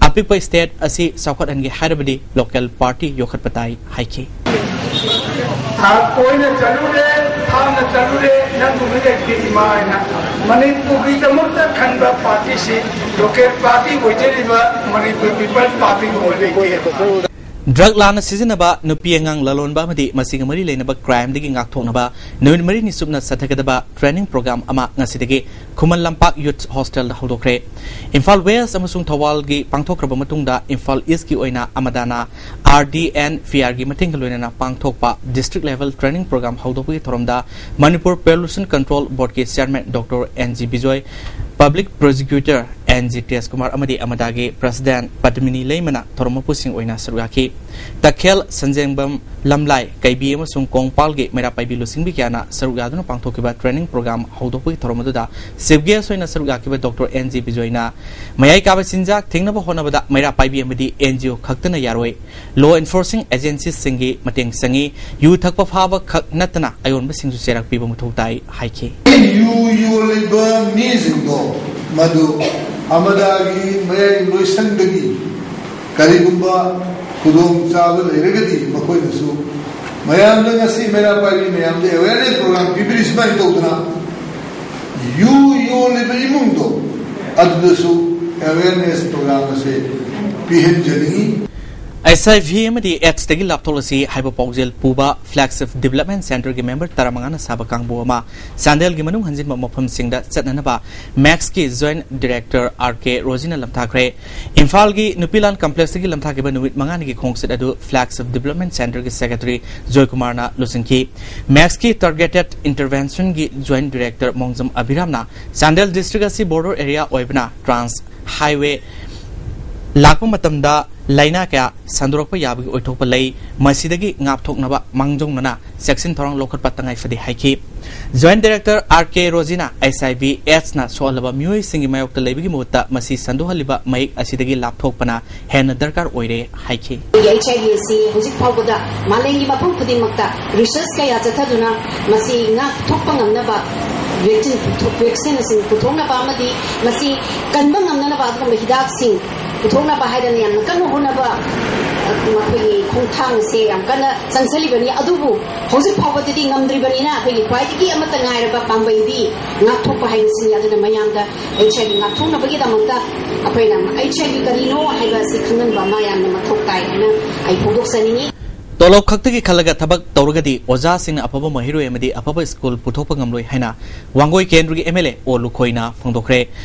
ꯑꯄꯤꯛꯄ state ꯑꯁꯤ ꯆꯥꯎꯈꯠꯍꯟꯒꯦ ꯍꯥꯏꯔꯕꯗꯤ local party ꯌꯣꯛꯈꯠꯄ ꯇꯥꯏ ꯍꯥꯏꯈꯤ꯫ ꯊꯥ ꯀꯣꯏꯅ ꯆꯠꯂꯨꯔꯦ, ꯊꯥꯞꯅ ꯆꯠꯂꯨꯔꯦ, ꯅꯪꯕꯨ ꯃꯤꯔꯛꯀꯤ ꯏꯃꯥ ꯍꯥꯏꯅ꯫ ꯃꯅꯤꯄꯨꯔꯒꯤꯗꯃꯛꯇ ꯈꯟꯕ ꯄꯥꯔꯇꯤꯁꯤ, ꯂꯣꯀꯦꯜ ꯄꯥꯔꯇꯤ ꯑꯣꯏꯖꯔꯤꯕ ꯃꯅꯤꯄꯨꯔ ꯄꯤꯄꯜꯁ ꯄꯥꯔꯇꯤꯒ ꯑꯣꯏꯔꯦ꯫ ꯗ꯭ꯔꯒ ꯂꯥꯟꯅ ꯁꯤꯖꯤꯟꯅꯕ, ꯅꯨꯄꯤ ꯑꯉꯥꯡ ꯂꯂꯣꯟꯕ ꯑꯃꯗꯤ ꯃꯁꯤꯒ ꯃꯔꯤ ꯂꯩꯅꯕ ꯀ꯭ꯔꯥꯏꯝꯗꯒꯤ ꯉꯥꯛꯊꯣꯛꯅꯕ ꯅꯨꯃꯤꯠ ꯃꯔꯤꯅꯤ ꯆꯨꯞꯅ ꯆꯠꯊꯒꯗꯕ ꯇ꯭ꯔꯦꯅꯤꯡ ꯄ꯭ꯔꯣꯒ꯭ꯔꯥꯝ ꯑꯃ ꯉꯁꯤꯗꯒꯤ ꯈꯨꯃꯟ ꯂꯝꯄꯥꯛ ꯌꯨꯊ ꯍꯣꯁꯇꯦꯜꯗ ꯍꯧꯗꯣꯛꯈ꯭ꯔꯦ꯫ ꯏꯝꯐꯥꯜ ꯋꯦꯁ ꯑꯃꯁꯨꯡ ꯊꯧꯕꯥꯜꯒꯤ ꯄꯥꯡꯊꯣꯛꯈ꯭ꯔꯕ ꯃꯇꯨꯡꯗ ꯏꯝꯐꯥꯜ ꯏꯁꯀꯤ ꯑꯣꯏꯅ ꯑꯃꯗꯥꯅ ꯑꯥꯔ ꯗꯤ ꯑꯦꯟ ꯄꯤ ꯑꯥꯔꯒꯤ ꯃꯇꯦꯡꯒ ꯂꯣꯏꯅꯅ ꯄꯥꯡꯊꯣꯛꯄ ꯗꯤꯁꯇ꯭ꯔꯤꯛ ꯂꯦꯚꯦꯜ ꯇ꯭ꯔꯦꯅꯤꯡ ꯄ꯭ꯔꯣꯒ꯭ꯔꯥꯝ ꯍꯧꯗꯣꯛꯄꯒꯤ ꯊꯧꯔꯝꯗ ꯃꯅꯤꯄꯨꯔ ꯄꯣꯂꯨꯁꯟ ꯀꯟꯇ꯭ꯔꯣꯜ ꯕꯣꯔꯗꯀꯤ chairman doctor N G Bijoy, public prosecutor N G Tejkumar ꯑꯃꯗꯤ ꯑꯃꯗꯥꯒꯤ ꯄ꯭ꯔꯁꯤꯗꯦꯟ ꯄꯗꯃꯤꯅꯤ ꯂꯩꯃꯅ ꯊꯧꯔꯝ ꯃꯄꯨꯁꯤꯡ ꯑꯣꯏꯅ ꯁꯔꯨꯛ ꯌꯥꯈꯤ꯫ ꯇꯈꯦꯜ, ꯁꯟꯖꯦꯡꯕꯝ, ꯂꯝꯂꯥꯏ, ꯀꯩꯕꯤ ꯑꯃꯁꯨꯡ ꯀꯣꯡꯄꯥꯜꯒꯤ ꯃꯩꯔꯥ ꯄꯥꯏꯕꯤ ꯂꯨꯆꯤꯡꯕꯤ ꯀꯌꯥꯅ ꯁꯔꯨꯛ ꯌꯥꯗꯨꯅ ꯄꯥꯡꯊꯣꯛꯈꯤꯕ ꯇ꯭ꯔꯦꯅꯤꯡ ꯄ꯭ꯔꯣꯒ꯭ꯔꯥꯝ ꯍꯧꯗꯣꯛꯄꯒꯤ ꯊꯧꯔꯝ ꯑꯗꯨꯗ ꯆꯤꯐ ꯒꯦꯁ ꯑꯣꯏꯅ ꯁꯔꯨꯛ ꯌꯥꯈꯤꯕ ꯗꯣꯛꯇꯔ ꯑꯦꯟ ꯖꯤ ꯕꯤꯖꯣꯏꯅ ꯃꯌꯥꯏ ꯀꯥꯕ ꯆꯤꯟꯖꯥꯛ ꯊꯤꯡꯅꯕ ꯍꯣꯠꯅꯕꯗ ꯃꯩꯔꯥ ꯄꯥꯏꯕꯤ ꯑꯃꯗꯤ ꯑꯦꯟ ꯖꯤ ꯑꯣ ꯈꯛꯇꯅ ꯌꯥꯔꯣꯏ, ꯂꯣ ꯏꯟꯐꯣꯔꯁꯤꯡ ꯑꯦꯖꯦꯟꯁꯤꯁꯤꯡꯒꯤ ꯃꯇꯦꯡ ꯆꯪꯏ, ꯌꯨ ꯊꯛꯄ ꯐꯥꯕ ꯈꯛ ꯅꯠꯇꯅ ꯑꯌꯣꯟꯕꯁꯤꯡꯁꯨ ꯆꯩꯔꯥꯛ ꯄꯤꯕ ꯃꯊꯧ ꯇꯥꯏ ꯍꯥꯏꯈꯤ꯫ ꯌꯨ ꯌꯣꯜꯂꯤꯕ ꯃꯤꯁꯤꯡꯗꯣ ꯃꯗꯨ ꯑꯃꯗꯥꯒꯤ ꯃꯌꯥꯏ ꯂꯣꯏꯁꯪꯗꯒꯤ ꯀꯔꯤꯒꯨꯝꯕ ꯈꯨꯗꯣꯡꯆꯥꯕ ꯂꯩꯔꯒꯗꯤ ꯃꯈꯣꯏꯅꯁꯨ ꯃꯌꯥꯝꯗ, ꯉꯁꯤ ꯃꯩꯔꯥ ꯄꯥꯏꯕꯤ ꯃꯌꯥꯝꯗ ꯑꯦꯋꯦꯔꯅꯦꯁ ꯄ꯭ꯔꯣꯒ꯭ꯔꯥꯝ ꯄꯤꯕꯤꯔꯤ ꯁꯨꯃꯥꯏꯅ ꯇꯧꯗꯅ, ꯌꯨ ꯌꯣꯜꯂꯤꯕ ꯏꯃꯨꯡꯗꯣ ꯑꯗꯨꯗꯁꯨ ꯑꯦꯋꯦꯔꯅꯦꯁ ꯄ꯭ꯔꯣꯒ꯭ꯔꯥꯝ ꯑꯁꯦ ꯄꯤꯍꯟꯖꯅꯤꯡꯏ꯫ ꯑꯩꯆ ꯑꯥꯏ ꯚꯤ ꯑꯃꯗꯤ ꯑꯦꯗꯁꯇꯒꯤ ꯂꯥꯞꯊꯣꯛꯂꯁꯤ ꯍꯥꯏꯕ ꯄꯥꯎꯖꯦꯜ ꯄꯨꯕ ꯐ꯭ꯂꯦꯒꯁꯤꯞ ꯗꯤꯕꯦꯂꯞꯃꯦꯟ ꯁꯦꯟꯇꯔꯒꯤ ꯃꯦꯝꯕꯔ ꯇꯔꯥꯃꯉꯥꯅ ꯁꯥꯕ ꯀꯥꯡꯕꯨ ꯑꯃ ꯆꯥꯟꯗꯦꯜꯒꯤ ꯃꯅꯨꯡ ꯍꯟꯖꯤꯟꯕ ꯃꯐꯝꯁꯤꯡꯗ ꯆꯠꯅꯅꯕ ꯃꯦꯛꯁꯀꯤ ꯖꯣꯏꯟꯠ ꯗꯤꯔꯦꯛꯇꯔ ꯑꯥꯔ ꯀꯦ ꯔꯣꯖꯤꯅ ꯂꯝꯊꯥꯈ꯭ꯔꯦ꯫ ꯏꯝꯐꯥꯜꯒꯤ ꯅꯨꯄꯤꯂꯥꯟ ꯀꯝꯄ꯭ꯂꯦꯛꯁꯇꯒꯤ ꯂꯝꯊꯥꯈꯤꯕ ꯅꯨꯃꯤꯠ ꯃꯉꯥꯅꯤꯒꯤ ꯈꯣꯡꯆꯠ ꯑꯗꯨ ꯐ꯭ꯂꯦꯒꯁꯤꯞ ꯗꯤꯕꯦꯂꯞꯃꯦꯟ ꯁꯦꯟꯇꯔꯒꯤ ꯁꯦꯀ꯭ꯔꯦꯇꯔꯤ ꯖꯣꯏꯀꯨꯃꯥꯔꯅ ꯂꯨꯆꯤꯡꯈꯤ꯫ ꯃꯦꯛꯁꯀꯤ ꯇꯥꯔꯒꯦꯇꯦꯗ ꯏꯟꯇꯔꯚꯦꯟꯁꯟꯒꯤ ꯖꯣꯏꯟꯠ ꯗꯤꯔꯦꯛꯇꯔ ꯃꯣꯡꯖꯝ ꯑꯕꯤꯔꯥꯝꯅ ꯆꯥꯟꯗꯦꯜ ꯗꯤꯁꯇ꯭ꯔꯤꯛ ꯑꯁꯤ ꯕꯣꯔꯗꯔ ꯑꯦꯔꯤꯌꯥ ꯑꯣꯏꯕꯅ ꯇ꯭ꯔꯥꯟꯁ ꯍꯥꯏꯋꯦ ꯂꯥꯛꯄ ꯃꯇꯝꯗ ꯂꯥꯏꯅꯥ ꯀꯌꯥ ꯁꯟꯗꯣꯔꯛꯄ ꯌꯥꯕꯒꯤ ꯑꯣꯏꯊꯣꯛꯄ ꯂꯩ, ꯃꯁꯤꯗꯒꯤ ꯉꯥꯛꯊꯣꯛꯅꯕ ꯃꯥꯡꯖꯧꯅꯅ ꯆꯦꯛꯁꯤꯟ ꯊꯧꯔꯥꯡ ꯂꯧꯈꯠꯄ ꯇꯉꯥꯏ ꯐꯗꯦ ꯍꯥꯏꯈꯤ꯫ Joint director R K ꯔꯣꯖꯤꯅ H ꯑꯥꯏ ꯚꯤ ꯑꯦꯗꯁꯅ ꯁꯣꯛꯍꯜꯂꯕ ꯃꯤꯑꯣꯏꯁꯤꯡꯒꯤ ꯃꯥꯌꯣꯛꯇ ꯂꯩꯕꯒꯤ ꯃꯍꯨꯠꯇ ꯃꯁꯤ ꯁꯟꯗꯣꯛꯍꯜꯂꯤꯕ ꯃꯍꯤꯛ ꯑꯁꯤꯗꯒꯤ ꯂꯥꯞꯊꯣꯛꯄꯅ ꯍꯦꯟꯅ ꯗꯔꯀꯥꯔ ꯑꯣꯏꯔꯦ ꯍꯥꯏꯈꯤ꯫ ꯑꯩꯈꯣꯏꯒꯤ ꯑꯩꯆ ꯑꯥꯏ ꯚꯤ ꯑꯁꯤ ꯍꯧꯖꯤꯛ ꯐꯥꯎꯕꯗ ꯃꯥꯂꯦꯝꯒꯤ ꯃꯐꯝ ꯈꯨꯗꯤꯡꯃꯛꯇ ꯔꯤꯁꯔꯁ ꯀꯌꯥ ꯆꯠꯊꯗꯨꯅ ꯃꯁꯤ ꯉꯥꯛꯊꯣꯛꯄ ꯉꯝꯅꯕ ꯚꯦꯛꯁꯤꯟ ꯄꯨꯊꯣꯛ-, ꯚꯦꯛꯁꯤꯟꯁꯤꯡ ꯄꯨꯊꯣꯛꯅꯕ ꯑꯃꯗꯤ ꯃꯁꯤ ꯀꯟꯕ ꯉꯝꯅꯅꯕ ꯑꯗꯨꯒꯨꯝꯕ ꯍꯤꯗꯥꯛꯁꯤꯡ ꯄꯨꯊꯣꯛꯅꯕ ꯍꯥꯏꯗꯅ ꯌꯥꯝꯅ ꯀꯟꯅ ꯍꯣꯠꯅꯕ ꯃꯈꯣꯏꯒꯤ ꯈꯣꯡꯊꯥꯡꯁꯦ ꯌꯥꯝ ꯀꯟꯅ ꯆꯪꯁꯤꯜꯂꯤꯕꯅꯤ꯫ ꯑꯗꯨꯕꯨ ꯍꯧꯖꯤꯛ ꯐꯥꯎꯕꯗꯗꯤ ꯉꯝꯗ꯭ꯔꯤꯕꯅꯤꯅ ꯑꯩꯈꯣꯏꯒꯤ ꯈ꯭ꯋꯥꯏꯗꯒꯤ ꯑꯃꯠꯇ ꯉꯥꯏꯔꯕ ꯄꯥꯝꯕꯩꯗꯤ ꯉꯥꯛꯊꯣꯛꯄ ꯍꯥꯏꯕꯁꯤꯅꯤ꯫ ꯑꯗꯨꯅ ꯃꯌꯥꯝꯗ ꯑꯩꯆ ꯑꯥꯏ ꯚꯤ ꯉꯥꯛꯊꯣꯛꯅꯕꯒꯤꯗꯃꯛꯇ ꯑꯩꯈꯣꯏꯅ ꯑꯩꯆ ꯑꯥꯏ ꯚꯤ ꯀꯔꯤꯅꯣ ꯍꯥꯏꯕ ꯑꯁꯤ ꯈꯪꯍꯟꯕ ꯑꯃ ꯌꯥꯝꯅ ꯃꯊꯧ ꯇꯥꯏ ꯍꯥꯏꯅ ꯑꯩ ꯐꯣꯡꯗꯣꯛꯆꯅꯤꯡꯏ꯫ ꯇꯣꯂꯣꯞ ꯈꯛꯇꯒꯤ ꯈꯜꯂꯒ ꯊꯕꯛ ꯇꯧꯔꯒꯗꯤ ꯑꯣꯖꯥꯁꯤꯡꯅ ꯑꯐꯕ ꯃꯍꯩꯔꯣꯏ ꯑꯃꯗꯤ ꯑꯐꯕ ꯁ꯭ꯀꯨꯜ ꯄꯨꯊꯣꯛꯄ ꯉꯝꯂꯣꯏ ꯍꯥꯏꯅ ꯋꯥꯡꯒꯣꯏ ꯀꯦꯟꯗ꯭ꯔꯒꯤ ꯑꯦꯝ ꯑꯦꯜ ꯑꯦ ꯑꯣ ꯂꯨꯈꯣꯏꯅ ꯐꯣꯡꯗꯣꯛꯈ꯭ꯔꯦ꯫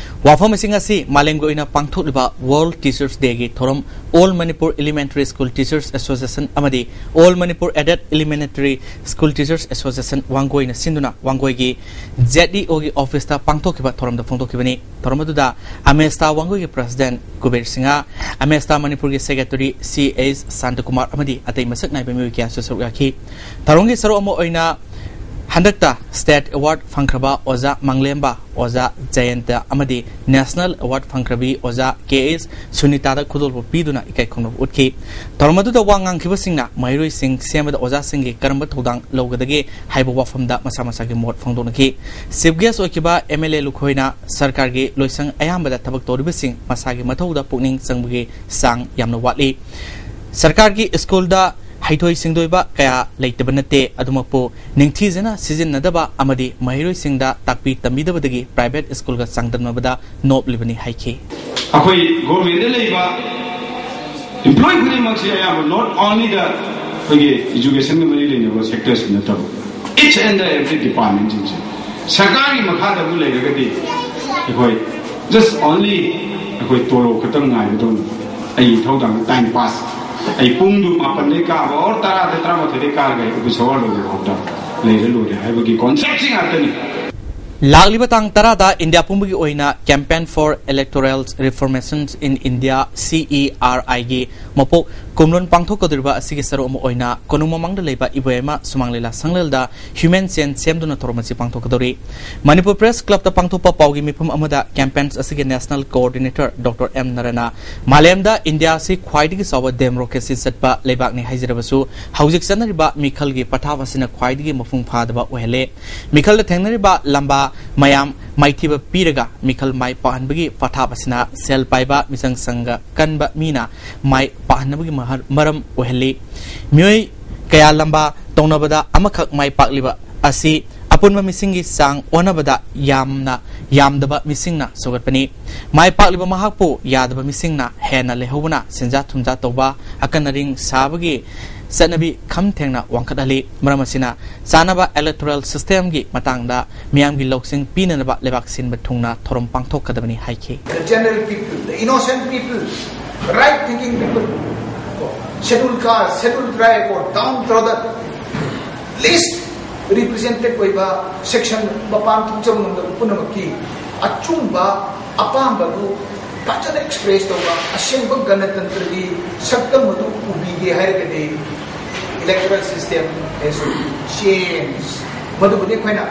ꯋꯥꯐꯝꯁꯤꯡ ꯑꯁꯤ ꯃꯥꯂꯦꯝꯒꯤ ꯑꯣꯏꯅ ꯄꯥꯡꯊꯣꯛꯂꯤꯕ ꯋꯥꯔꯜꯗ ꯇꯤꯆꯔꯁ ꯗꯦꯒꯤ ꯊꯧꯔꯝ All Manipur Elementary School Teachers Association ꯑꯃꯗꯤ All Manipur Aided Elementary School Teachers Association ꯋꯥꯡꯒꯣꯏꯅ ꯁꯤꯟꯗꯨꯅ ꯋꯥꯡꯒꯣꯏꯒꯤ ꯖꯦꯠ ꯏ ꯑꯣꯒꯤ ꯑꯣꯐꯤꯁꯇ ꯄꯥꯡꯊꯣꯛꯈꯤꯕ ꯊꯧꯔꯝꯗ ꯐꯣꯡꯗꯣꯛꯈꯤꯕꯅꯤ꯫ ꯊꯧꯔꯝ ꯑꯗꯨꯗ ꯑꯃꯦꯁꯇꯥ ꯋꯥꯡꯒꯣꯏꯒꯤ ꯄ꯭ꯔꯁꯤꯗꯦꯟ ꯀꯨꯕꯦꯔ ꯁꯤꯡꯍ, ꯑꯃꯦꯁꯇꯥ ꯃꯅꯤꯄꯨꯔꯒꯤ ꯁꯦꯀ꯭ꯔꯦꯇꯔꯤ ꯁꯤ ꯑꯦꯁ ꯁꯥꯟꯇꯀꯨꯃꯥꯔ ꯑꯃꯗꯤ ꯑꯇꯩ ꯃꯁꯛ ꯅꯥꯏꯕ ꯃꯤꯑꯣꯏ ꯀꯌꯥꯁꯨ ꯁꯔꯨꯛ ꯌꯥꯈꯤ꯫ ꯊꯧꯔꯝꯒꯤ ꯁꯔꯨꯛ ꯑꯃ ꯑꯣꯏꯅ ꯍꯟꯗꯛꯇ ꯁ꯭ꯇꯦꯠ ꯑꯦꯋꯥꯔꯗ ꯐꯪꯈ꯭ꯔꯕ ꯑꯣꯖꯥ ꯃꯪꯂꯦꯝꯕ, ꯑꯣꯖꯥ ꯖꯌꯟꯇ ꯑꯃꯗꯤ ꯅꯦꯁꯅꯦꯜ ꯑꯦꯋꯥꯔꯗ ꯐꯪꯈ꯭ꯔꯕꯤ ꯑꯣꯖꯥ ꯀꯦ ꯑꯦꯁ ꯁꯨꯅꯤꯇꯥꯗ ꯈꯨꯗꯣꯜꯄꯣꯠ ꯄꯤꯗꯨꯅ ꯏꯀꯥꯏ ꯈꯨꯝꯅꯕ ꯎꯠꯈꯤ꯫ ꯊꯧꯔꯝ ꯑꯗꯨꯗ ꯋꯥ ꯉꯥꯡꯈꯤꯕꯁꯤꯡꯅ ꯃꯍꯩꯔꯣꯏꯁꯤꯡ ꯁꯦꯝꯕꯗ ꯑꯣꯖꯥꯁꯤꯡꯒꯤ ꯀꯔꯝꯕ ꯊꯧꯗꯥꯡ ꯂꯧꯒꯗꯒꯦ ꯍꯥꯏꯕ ꯋꯥꯐꯝꯗ ꯃꯁꯥ ꯃꯁꯥꯒꯤ ꯃꯣꯠ ꯐꯣꯡꯗꯣꯛꯅꯈꯤ꯫ ꯆꯤꯐ ꯒꯦꯁ ꯑꯣꯏꯈꯤꯕ ꯑꯦꯝ ꯑꯦꯜ ꯑꯦ ꯂꯨꯈꯣꯏꯅ ꯁꯔꯀꯥꯔꯒꯤ ꯂꯣꯏꯁꯪ ꯑꯌꯥꯝꯕꯗ ꯊꯕꯛ ꯇꯧꯔꯤꯕꯁꯤꯡ ꯃꯁꯥꯒꯤ ꯃꯊꯧꯗ ꯄꯨꯛꯅꯤꯡ ꯆꯪꯕꯒꯤ ꯆꯥꯡ ꯌꯥꯝꯅ ꯋꯥꯠꯂꯤ꯫ ꯁꯔꯀꯥꯔꯒꯤ ꯁ꯭ꯀꯨꯜꯗ ꯍꯩꯊꯣꯏ ꯁꯤꯡꯊꯣꯏꯕ ꯀꯌꯥ ꯂꯩꯇꯕ ꯅꯠꯇꯦ, ꯑꯗꯨꯃꯛꯄꯨ ꯅꯤꯡꯊꯤꯖꯅ ꯁꯤꯖꯤꯟꯅꯗꯕ ꯑꯃꯗꯤ ꯃꯍꯩꯔꯣꯏꯁꯤꯡꯗ ꯇꯥꯛꯄꯤ ꯇꯝꯕꯤꯗꯕꯗꯒꯤ ꯄ꯭ꯔꯥꯏꯚꯦꯠ ꯁ꯭ꯀꯨꯜꯒ ꯆꯥꯡꯗꯝꯅꯕꯗ ꯅꯣꯞꯂꯤꯕꯅꯤ ꯍꯥꯏꯈꯤ꯫ ꯑꯩꯈꯣꯏ ꯒꯣꯔꯃꯦꯟꯗ ꯂꯩꯕ ꯏꯝꯄ꯭ꯂꯣꯏ ꯈꯨꯗꯤꯡꯃꯛꯁꯤ ꯑꯌꯥꯝꯕ, not only the ꯑꯩꯈꯣꯏꯒꯤ ꯏꯖꯨꯀꯦꯁꯟꯒ ꯃꯔꯤ ꯂꯩꯅꯕ ꯁꯦꯛꯇꯔꯁꯤ ꯅꯠꯇꯕ, each and every departmentꯁꯤꯡꯁꯦ ꯁꯔꯀꯥꯔꯒꯤ ꯃꯈꯥꯗꯕꯨ ꯂꯩꯔꯒꯗꯤ ꯑꯩꯈꯣꯏ just only ꯑꯩꯈꯣꯏ ꯇꯣꯂꯣꯞ ꯈꯛꯇꯪ ꯉꯥꯏꯕꯗꯧꯅ ꯑꯩꯒꯤ ꯏꯊꯧꯗꯥꯡ time pass, ꯑꯩ ꯄꯨꯡꯗꯨ ꯃꯥꯄꯟꯗꯩ ꯀꯥꯕ or ꯇꯔꯥꯗ ꯇꯔꯥꯃꯥꯊꯣꯏꯗꯩ ꯀꯥꯔꯒ ꯑꯩ ꯑꯣꯐꯤꯁ ꯑꯋꯥꯔ ꯂꯣꯏꯕ ꯐꯥꯎꯗ ꯂꯩꯔ ꯂꯣꯏꯔꯦ ꯍꯥꯏꯕꯒꯤ ꯀꯣꯟꯁꯦꯞꯁꯤ ꯉꯥꯛꯇꯅꯤ꯫ ꯂꯥꯛꯂꯤꯕ ꯇꯥꯡ ꯇꯔꯥꯗ ꯏꯟꯗꯤꯌꯥ ꯄꯨꯝꯕꯒꯤ ꯑꯣꯏꯅ Campaign for Electoral Reformations in India, ꯁꯤ ꯏ ꯑꯥꯔ ꯑꯥꯏꯒꯤ ꯃꯄꯣꯛ ꯀꯨꯝꯂꯣꯟ ꯄꯥꯡꯊꯣꯛꯀꯗꯧꯔꯤꯕ ꯑꯁꯤꯒꯤ ꯁꯔꯨꯛ ꯑꯃ ꯑꯣꯏꯅ ꯀꯣꯅꯨꯡ ꯃꯃꯥꯡꯗ ꯂꯩꯕ ꯏꯕꯣꯌꯥꯏꯃ ꯁꯨꯃꯥꯡ ꯂꯤꯂꯥ ꯁꯪꯂꯦꯜꯗ human chain ꯁꯦꯝꯗꯨꯅ ꯊꯧꯔꯝ ꯑꯁꯤ ꯄꯥꯡꯊꯣꯛꯀꯗꯧꯔꯤ꯫ ꯃꯅꯤꯄꯨꯔ ꯄ꯭ꯔꯦꯁ ꯀ꯭ꯂꯕꯇ ꯄꯥꯡꯊꯣꯛꯄ ꯄꯥꯎꯒꯤ ꯃꯤꯐꯝ ꯑꯃꯗ campaigns ꯑꯁꯤꯒꯤ ꯅꯦꯁꯅꯦꯜ ꯀꯣꯑꯣꯔꯗꯤꯅꯦꯇꯔ ꯗꯣꯛꯇꯔ ꯑꯦꯝ ꯅꯔꯦꯟꯅ ꯃꯥꯂꯦꯝꯗ ꯏꯟꯗꯤꯌꯥ ꯑꯁꯤ ꯈ꯭ꯋꯥꯏꯗꯒꯤ ꯆꯥꯎꯕ ꯗꯦꯃꯣꯀ꯭ꯔꯦꯁꯤ ꯆꯠꯄ ꯂꯩꯕꯥꯛꯅꯤ ꯍꯥꯏꯖꯔꯕꯁꯨ ꯍꯧꯖꯤꯛ ꯆꯠꯅꯔꯤꯕ ꯃꯤꯈꯜꯒꯤ ꯄꯊꯥꯞ ꯑꯁꯤꯅ ꯈ꯭ꯋꯥꯏꯗꯒꯤ ꯃꯄꯨꯡ ꯐꯥꯗꯕ ꯑꯣꯏꯍꯜꯂꯦ꯫ ꯃꯤꯈꯜꯗ ꯊꯦꯡꯅꯔꯤꯕ ꯂꯝꯕꯥ ꯃꯌꯥꯝ ꯃꯥꯏꯊꯤꯕ ꯄꯤꯔꯒ ꯃꯤꯈꯜ ꯃꯥꯏ ꯄꯥꯛꯍꯟꯕꯒꯤ ꯄꯊꯥꯞ ꯑꯁꯤꯅ ꯁꯦꯜ ꯄꯥꯏꯕ, ꯃꯤꯆꯪ ꯆꯪꯒ ꯀꯟꯕ ꯃꯤꯅ ꯃꯥꯏ ꯄꯥꯛꯍꯟꯅꯕꯒꯤ ꯃꯍꯔ-, ꯃꯔꯝ ꯑꯣꯏꯍꯜꯂꯤ꯫ ꯃꯤꯑꯣꯏ ꯀꯌꯥ ꯂꯝꯕꯥ ꯇꯧꯅꯕꯗ ꯑꯃꯈꯛ ꯃꯥꯏ ꯄꯥꯛꯂꯤꯕ ꯑꯁꯤ ꯑꯄꯨꯟꯕ ꯃꯤꯁꯤꯡꯒꯤ ꯆꯥꯡ ꯑꯣꯟꯅꯕꯗ ꯌꯥꯝꯅ ꯌꯥꯝꯗꯕ ꯃꯤꯁꯤꯡꯅ ꯁꯧꯒꯠꯄꯅꯤ꯫ ꯃꯥꯏ ꯄꯥꯛꯂꯤꯕ ꯃꯍꯥꯛꯄꯨ ꯌꯥꯗꯕ ꯃꯤꯁꯤꯡꯅ ꯍꯦꯟꯅ ꯂꯩꯍꯧꯕꯅ ꯁꯦꯟꯖꯥ ꯊꯨꯝꯖꯥ ꯇꯧꯕ, ꯑꯀꯟ ꯑꯔꯤꯡ ꯁꯥꯕꯒꯤ ꯆꯠꯅꯕꯤ ꯈꯝ ꯊꯦꯡꯅ ꯋꯥꯡꯈꯠꯍꯜꯂꯤ꯫ ꯃꯔꯝ ꯑꯁꯤꯅ ꯆꯥꯅꯕ electoral system ꯒꯤ ꯃꯇꯥꯡꯗ ꯃꯤꯌꯥꯝꯒꯤ ꯂꯧꯁꯤꯡ ꯄꯤꯅꯅꯕ ꯂꯩꯕꯥꯛ ꯁꯤꯟꯕ ꯊꯨꯡꯅ ꯊꯧꯔꯝ ꯄꯥꯡꯊꯣꯛꯀꯗꯕꯅꯤ ꯍꯥꯏꯈꯤ꯫ The general people, the innocent people, the right thinking people, scheduled caste, scheduled tribe or downtrodden, least represented ꯑꯣꯏꯕ section, ꯃꯄꯥꯟ ꯊꯣꯛꯆꯕ ꯉꯝꯗꯕ ꯄꯨꯝꯅꯃꯛꯀꯤ ꯑꯆꯨꯝꯕ ꯑꯄꯥꯝꯕꯗꯨ ꯐꯖꯅ express ꯇꯧꯕ, ꯑꯁꯦꯡꯕ ꯒꯅꯇꯟꯇ꯭ꯔꯒꯤ ꯁꯛꯇꯝ ꯑꯗꯨ ꯎꯕꯤꯒꯦ ꯍꯥꯏꯔꯒꯗꯤ electoral system has to change꯫ ꯃꯗꯨꯕꯨꯗꯤ ꯑꯩꯈꯣꯏꯅ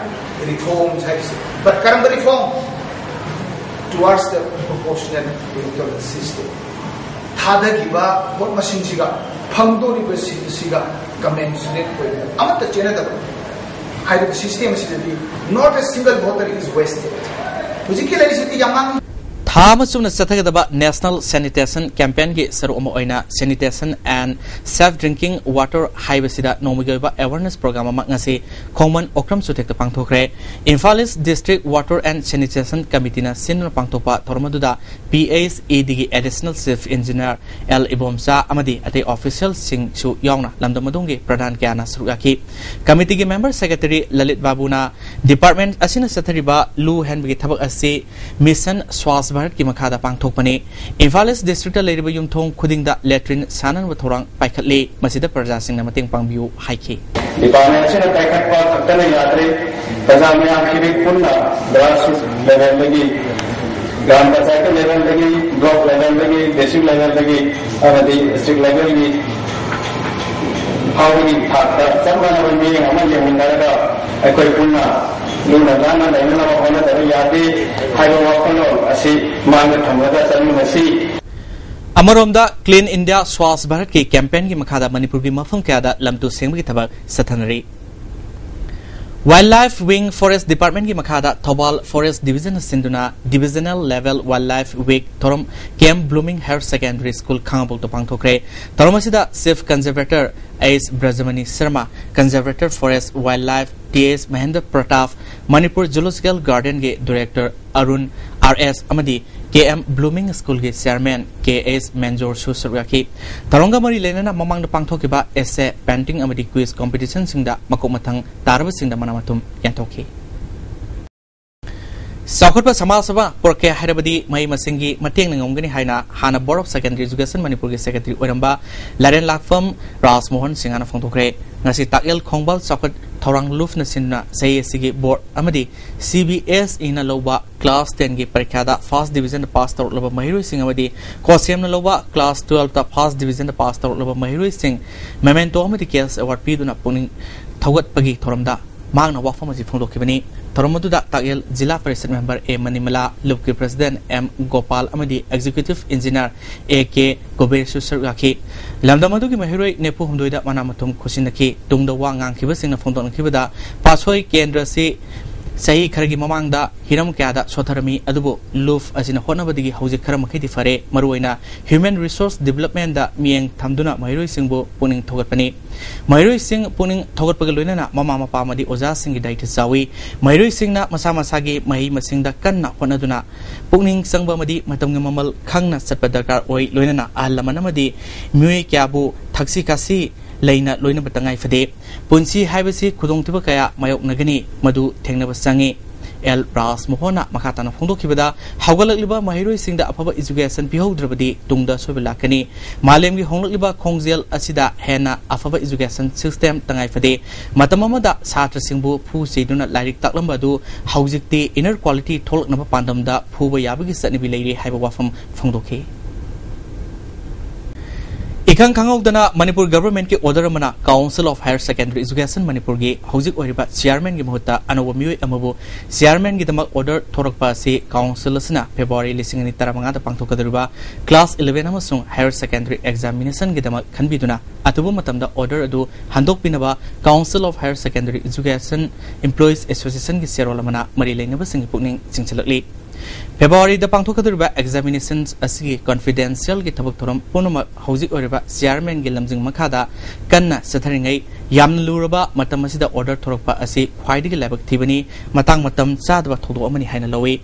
reforms ꯍꯥꯏꯔꯤꯁꯦ꯫ But ꯀꯔꯝꯕ reform? Towards the proportional electoral system꯫ ꯊꯥꯗꯈꯤꯕ ꯚꯣꯠ ꯃꯁꯤꯡꯁꯤꯒ ꯐꯪꯗꯣꯔꯤꯕ ꯁꯤꯠ ꯑꯁꯤꯒ commensurate ꯑꯣꯏꯗꯅ ꯑꯃꯠꯇ ꯆꯦꯟꯅꯗꯕ ꯍꯥꯏꯔꯤꯕ system ꯑꯁꯤꯗꯗꯤ not a single voter is wasted꯫ ꯍꯧꯖꯤꯛꯀꯤ ꯂꯩꯔꯤꯁꯤꯗꯤ ꯌꯥꯝ ꯃꯥꯡꯉꯤ꯫ ꯊꯥ ꯑꯃ ꯆꯨꯞꯅ ꯆꯠꯊꯒꯗꯕ National Sanitation Campaign ꯒꯤ ꯁꯔꯨꯛ ꯑꯃ ꯑꯣꯏꯅ Sanitation and Safe Drinking Water ꯍꯥꯏꯕꯁꯤꯗ ꯅꯣꯡꯃꯒꯤ ꯑꯣꯏꯕ awareness program ꯑꯃ ꯉꯁꯤ ꯈꯣꯡꯃꯟ Okram ꯆꯨꯊꯦꯛꯇ ꯄꯥꯡꯊꯣꯛꯈ꯭ꯔꯦ꯫ Imphal East District Water and Sanitation Committee ꯅ ꯁꯤꯟꯗꯨꯅ ꯄꯥꯡꯊꯣꯛꯄ ꯊꯧꯔꯝ ꯑꯗꯨꯗ P H E D ꯒꯤ Additional Chief Engineer L Ibomcha ꯑꯃꯗꯤ ꯑꯇꯩ official ꯁꯤꯡꯁꯨ ꯌꯥꯎꯅ ꯂꯝꯗꯝ ꯑꯗꯨꯒꯤ ꯄ꯭ꯔꯙꯥꯟ ꯀꯌꯥꯅ ꯁꯔꯨꯛ ꯌꯥꯈꯤ꯫ Committee ꯒꯤ member secretary ꯂꯂꯤꯠ ꯕꯥꯕꯨꯅ department ꯑꯁꯤꯅ ꯆꯠꯊꯔꯤꯕ ꯂꯨ ꯍꯦꯟꯕꯒꯤ ꯊꯕꯛ ꯑꯁꯤ Mission Swachh Bharat ꯀꯤ ꯃꯈꯥꯗ ꯄꯥꯡꯊꯣꯛꯄꯅꯤ꯫ Imphal East District ꯇ ꯂꯩꯔꯤꯕ ꯌꯨꯝꯊꯣꯡ ꯈꯨꯗꯤꯡꯗ latrine ꯁꯥꯟꯅꯅꯕ ꯊꯧꯔꯥꯡ ꯄꯥꯏꯈꯠꯂꯤ꯫ ꯃꯁꯤꯗ ꯄ꯭ꯔꯖꯥꯁꯤꯡꯅ ꯃꯇꯦꯡ ꯄꯥꯡꯕꯤꯌꯨ ꯍꯥꯏꯈꯤ꯫ Department ꯑꯁꯤꯅ ꯄꯥꯏꯈꯠꯄ ꯈꯛꯇꯅ ꯌꯥꯗ꯭ꯔꯦ꯫ ꯄ꯭ꯔꯖꯥ ꯃꯌꯥꯝ ꯈꯤꯕꯤꯛ ꯄꯨꯟꯅ grassroots level ꯗꯒꯤ, ꯒ꯭ꯔꯥꯝ ꯄꯟꯆꯥꯌꯠ level ꯗꯒꯤ, block level ꯗꯒꯤ, district level ꯗꯒꯤ ꯑꯃꯗꯤ state level ꯒꯤ ꯐꯥꯎꯕꯒꯤ ꯊꯥꯛꯇ ꯆꯞ ꯃꯥꯟꯅꯕ ꯃꯤꯠꯌꯦꯡ ꯑꯃ ꯌꯦꯡꯃꯤꯟꯅꯔꯒ ꯑꯩꯈꯣꯏ ꯄꯨꯟꯅ ꯂꯨꯅ ꯅꯥꯟꯅ ꯂꯩꯅꯅꯕ ꯍꯣꯠꯅꯗꯕ ꯌꯥꯗꯦ ꯍꯥꯏꯕ ꯋꯥꯈꯜꯂꯣꯟ ꯑꯁꯤ ꯃꯥꯡꯗ ꯊꯝꯂꯒ ꯆꯠꯃꯤꯟꯅꯁꯤ꯫ ꯑꯃꯔꯣꯝꯗ Clean India Swachh Bharat ꯀꯤ campaign ꯒꯤ ꯃꯈꯥꯗ ꯃꯅꯤꯄꯨꯔꯒꯤ ꯃꯐꯝ ꯀꯌꯥꯗ ꯂꯝ ꯇꯨ ꯁꯦꯡꯕꯒꯤ ꯊꯕꯛ ꯆꯠꯊꯅꯔꯤ꯫ Wildlife Wing Forest Department ꯀꯤ ꯃꯈꯥꯗ ꯊꯧꯕꯥꯜ Forest Division ꯅ ꯁꯤꯟꯗꯨꯅ Divisional Level Wildlife Week ꯊꯧꯔꯝ Camp Blooming Higher Secondary School ꯈꯥꯉꯕꯣꯛꯇ ꯄꯥꯡꯊꯣꯛꯈ꯭ꯔꯦ꯫ ꯊꯧꯔꯝ ꯑꯁꯤꯗ Chief Conservator S Brajamani Sharma, Conservator Forest Wildlife T S Mahendra Pratap, Manipur Zoological Garden ꯒꯤ Director ꯑꯔꯨꯟ ꯑꯥꯔ ꯑꯦꯁ ꯑꯃꯗꯤ ꯀꯦ ꯑꯦꯝ Blooming School ꯒꯤ Chairman ꯀꯦ ꯑꯦꯁ ꯃꯦꯟꯖꯣꯔꯁꯨ ꯁꯔꯨꯛ ꯌꯥꯈꯤ꯫ ꯊꯧꯔꯝꯒ ꯃꯔꯤ ꯂꯩꯅꯅ ꯃꯃꯥꯡꯗ ꯄꯥꯡꯊꯣꯛꯈꯤꯕ essay, painting ꯑꯃꯗꯤ quiz competition ꯁꯤꯡꯗ ꯃꯀꯣꯛ ꯃꯊꯪ ꯇꯥꯔꯕꯁꯤꯡꯗ ꯃꯅꯥ ꯃꯊꯨꯝ ꯌꯦꯟꯊꯣꯛꯈꯤ꯫ ꯆꯥꯎꯈꯠꯄ ꯁꯃꯥꯖ ꯑꯃ ꯄꯨꯔꯛꯀꯦ ꯍꯥꯏꯔꯕꯗꯤ ꯃꯍꯩ ꯃꯁꯤꯡꯒꯤ ꯃꯇꯦꯡꯅ ꯉꯝꯒꯅꯤ ꯍꯥꯏꯅ ꯍꯥꯟꯅ Board of Secondary Education ꯃꯅꯤꯄꯨꯔꯒꯤ Secretary ꯑꯣꯏꯔꯝꯕ ꯂꯥꯏꯔꯦꯟ ꯂꯥꯛꯐꯝ ꯔꯥꯖꯃꯣꯍꯟ ꯁꯤꯡꯍꯅ ꯐꯣꯡꯗꯣꯛꯈ꯭ꯔꯦ꯫ ꯉꯁꯤ ꯇꯥꯛꯌꯦꯜ ꯈꯣꯡꯕꯥꯜ ꯆꯥꯎꯈꯠ ꯊꯧꯔꯥꯡ ꯂꯨꯞꯅ ꯁꯤꯟꯗꯨꯅ ꯆꯍꯤ ꯑꯁꯤꯒꯤ Board ꯑꯃꯗꯤ ꯁꯤ ꯕꯤ ꯑꯦꯁ ꯏꯅ ꯂꯧꯕ class ten ꯒꯤ ꯄꯔꯤꯈ꯭ꯌꯥꯗ first division ꯗ pass ꯇꯧꯔꯛꯂꯕ ꯃꯍꯩꯔꯣꯏꯁꯤꯡ ꯑꯃꯗꯤ COHSEM ꯅ ꯂꯧꯕ class twelve ꯇ first division ꯗ pass ꯇꯧꯔꯛꯂꯕ ꯃꯍꯩꯔꯣꯏꯁꯤꯡ memento ꯑꯃꯗꯤ cash award ꯄꯤꯗꯨꯅ ꯄꯨꯛꯅꯤꯡ ꯊꯧꯒꯠꯄꯒꯤ ꯊꯧꯔꯝꯗ ꯃꯍꯥꯛꯅ ꯋꯥꯐꯝ ꯑꯁꯤ ꯐꯣꯡꯗꯣꯛꯈꯤꯕꯅꯤ꯫ ꯊꯧꯔꯝ ꯑꯗꯨꯗ ꯇꯥꯛꯌꯦꯜ ꯖꯤꯂꯥ ꯄꯔꯤꯁꯗ member ꯑꯦ ꯃꯅꯤꯃꯂꯥ, ꯂꯨꯞꯀꯤ President ꯑꯦꯝ ꯒꯣꯄꯥꯜ ꯑꯃꯗꯤ Executive Engineer ꯑꯦ ꯀꯦ ꯒꯣꯕꯦꯁꯁꯨ ꯁꯔꯨꯛ ꯌꯥꯈꯤ꯫ ꯂꯝꯗꯝ ꯑꯗꯨꯒꯤ ꯃꯍꯩꯔꯣꯏ ꯅꯤꯐꯨ ꯍꯨꯝꯗꯣꯏꯗ ꯃꯅꯥ ꯃꯊꯨꯝ ꯈꯨꯠꯁꯤꯟꯅꯈꯤ꯫ ꯇꯨꯡꯗ ꯋꯥ ꯉꯥꯡꯈꯤꯕꯁꯤꯡꯅ ꯐꯣꯡꯗꯣꯛꯅꯈꯤꯕꯗ ꯄꯥꯠꯁꯣꯏ ꯀꯦꯟꯗ꯭ꯔ ꯑꯁꯤ ꯆꯍꯤ ꯈꯔꯒꯤ ꯃꯃꯥꯡꯗ ꯍꯤꯔꯝ ꯀꯌꯥꯗ ꯁꯣꯠꯊꯔꯝꯃꯤ, ꯑꯗꯨꯕꯨ ꯂꯨꯞ ꯑꯁꯤꯅ ꯍꯣꯠꯅꯕꯗꯒꯤ ꯍꯧꯖꯤꯛ ꯈꯔ ꯃꯈꯩꯗꯤ ꯐꯔꯦ꯫ ꯃꯔꯨꯑꯣꯏꯅ human resource development ꯗ ꯃꯤꯠꯌꯦꯡ ꯊꯝꯗꯨꯅ ꯃꯍꯩꯔꯣꯏꯁꯤꯡꯕꯨ ꯄꯨꯛꯅꯤꯡ ꯊꯧꯒꯠꯄꯅꯤ꯫ ꯃꯍꯩꯔꯣꯏꯁꯤꯡ ꯄꯨꯛꯅꯤꯡ ꯊꯧꯒꯠꯄꯒ ꯂꯣꯏꯅꯅ ꯃꯃꯥ ꯃꯄꯥ ꯑꯃꯗꯤ ꯑꯣꯖꯥꯁꯤꯡꯒꯤ ꯗꯥꯏꯇ ꯆꯥꯎꯏ꯫ ꯃꯍꯩꯔꯣꯏꯁꯤꯡꯅ ꯃꯁꯥ ꯃꯁꯥꯒꯤ ꯃꯍꯩ ꯃꯁꯤꯡꯗ ꯀꯟꯅ ꯍꯣꯠꯅꯗꯨꯅ ꯄꯨꯛꯅꯤꯡ ꯆꯪꯕ ꯑꯃꯗꯤ ꯃꯇꯝꯒꯤ ꯃꯃꯜ ꯈꯪꯅ ꯆꯠꯄ ꯗꯔꯀꯥꯔ ꯑꯣꯏ꯫ ꯂꯣꯏꯅꯅ ꯑꯍꯜ ꯂꯃꯟ ꯑꯃꯗꯤ ꯃꯤꯑꯣꯏ ꯀꯌꯥꯕꯨ ꯊꯛꯁꯤ ꯈꯥꯁꯤ ꯂꯩꯅ ꯂꯣꯏꯅꯕ ꯇꯉꯥꯏ ꯐꯗꯦ꯫ ꯄꯨꯟꯁꯤ ꯍꯥꯏꯕꯁꯤ ꯈꯨꯗꯣꯡꯊꯤꯕ ꯀꯌꯥ ꯃꯥꯌꯣꯛꯅꯒꯅꯤ, ꯃꯗꯨ ꯊꯦꯡꯅꯕ ꯆꯪꯏ꯫ ꯑꯦꯜ ꯔꯥꯖꯃꯣꯍꯟꯅ ꯃꯈꯥ ꯇꯥꯅ ꯐꯣꯡꯗꯣꯛꯈꯤꯕꯗ, ꯍꯧꯒꯠꯂꯛꯂꯤꯕ ꯃꯍꯩꯔꯣꯏꯁꯤꯡꯗ ꯑꯐꯕ education ꯄꯤꯍꯧꯗ꯭ꯔꯕꯗꯤ ꯇꯨꯡꯗ ꯑꯁꯣꯏꯕ ꯂꯥꯛꯀꯅꯤ꯫ ꯃꯥꯂꯦꯝꯒꯤ ꯍꯣꯡꯂꯛꯂꯤꯕ ꯈꯣꯡꯖꯦꯜ ꯑꯁꯤꯗ ꯍꯦꯟꯅ ꯑꯐꯕ education system ꯇꯉꯥꯏ ꯐꯗꯦ꯫ ꯃꯇꯝ ꯑꯃꯗ ꯁꯥꯇ꯭ꯔꯁꯤꯡꯕꯨ ꯐꯨ ꯆꯩꯗꯨꯅ ꯂꯥꯏꯔꯤꯛ ꯇꯥꯛꯂꯝꯕ ꯑꯗꯨ ꯍꯧꯖꯤꯛꯇꯤ inner quality ꯊꯣꯛꯂꯛꯅꯕ ꯄꯥꯟꯗꯝꯗ ꯐꯨꯕ ꯌꯥꯕꯒꯤ ꯆꯠꯅꯕꯤ ꯂꯩꯔꯦ ꯍꯥꯏꯕ ꯋꯥꯐꯝ ꯐꯣꯡꯗꯣꯛꯈꯤ꯫ ꯏꯈꯪ ꯈꯪꯍꯧꯗꯅ ꯃꯅꯤꯄꯨꯔ ꯒꯚꯔꯟꯃꯦꯟꯠꯀꯤ ꯑꯣꯔꯗꯔ ꯑꯃꯅ Council of Higher Secondary Education ꯃꯅꯤꯄꯨꯔꯒꯤ ꯍꯧꯖꯤꯛ ꯑꯣꯏꯔꯤꯕ ꯆꯤꯌꯥꯔꯃꯦꯟꯒꯤ ꯃꯍꯨꯠꯇ ꯑꯅꯧꯕ ꯃꯤꯑꯣꯏ ꯑꯃꯕꯨ ꯆꯤꯌꯥꯔꯃꯦꯟꯒꯤꯗꯃꯛ ꯑꯣꯔꯗꯔ ꯊꯣꯔꯛꯄ ꯑꯁꯤ ꯀꯥꯎꯟꯁꯤꯜ ꯑꯁꯤꯅ ꯐꯦꯕ꯭ꯔꯨꯋꯥꯔꯤ ꯂꯤꯁꯤꯡ ꯑꯅꯤ ꯇꯔꯥꯃꯉꯥꯗ ꯄꯥꯡꯊꯣꯛꯀꯗꯧꯔꯤꯕ class eleven ꯑꯃꯁꯨꯡ higher secondary examinationꯒꯤꯗꯃꯛ ꯈꯟꯕꯤꯗꯨꯅ ꯑꯊꯨꯕ ꯃꯇꯝꯗ ꯑꯣꯔꯗꯔ ꯑꯗꯨ ꯍꯟꯗꯣꯛꯄꯤꯅꯕ Council of Higher Secondary Education Employees Associationꯒꯤ ꯆꯦꯔꯣꯜ ꯑꯃꯅ ꯃꯔꯤ ꯂꯩꯅꯕꯁꯤꯡꯒꯤ ꯄꯨꯛꯅꯤꯡ ꯆꯤꯡꯁꯤꯜꯂꯛꯂꯤ꯫ ꯐꯦꯕ꯭ꯔꯨꯋꯥꯔꯤꯗ ꯄꯥꯡꯊꯣꯛꯀꯗꯧꯔꯤꯕ examinations ꯑꯁꯤꯒꯤ confidentialꯒꯤ ꯊꯕꯛ ꯊꯧꯔꯝ ꯄꯨꯝꯅꯃꯛ ꯍꯧꯖꯤꯛ ꯑꯣꯏꯔꯤꯕ ꯆꯤꯌꯥꯔꯃꯦꯟꯒꯤ ꯂꯝꯖꯤꯡ ꯃꯈꯥꯗ ꯀꯟꯅ ꯆꯠꯊꯔꯤꯉꯩ, ꯌꯥꯝꯅ ꯂꯨꯔꯕ ꯃꯇꯝ ꯑꯁꯤꯗ ꯑꯣꯔꯗꯔ ꯊꯣꯔꯛꯄ ꯑꯁꯤ ꯈ꯭ꯋꯥꯏꯗꯒꯤ ꯂꯥꯏꯕꯛ ꯊꯤꯕꯅꯤ, ꯃꯇꯥꯡ ꯃꯇꯝ ꯆꯥꯗꯕ ꯊꯧꯗꯣꯛ ꯑꯃꯅꯤ ꯍꯥꯏꯅ ꯂꯧꯏ꯫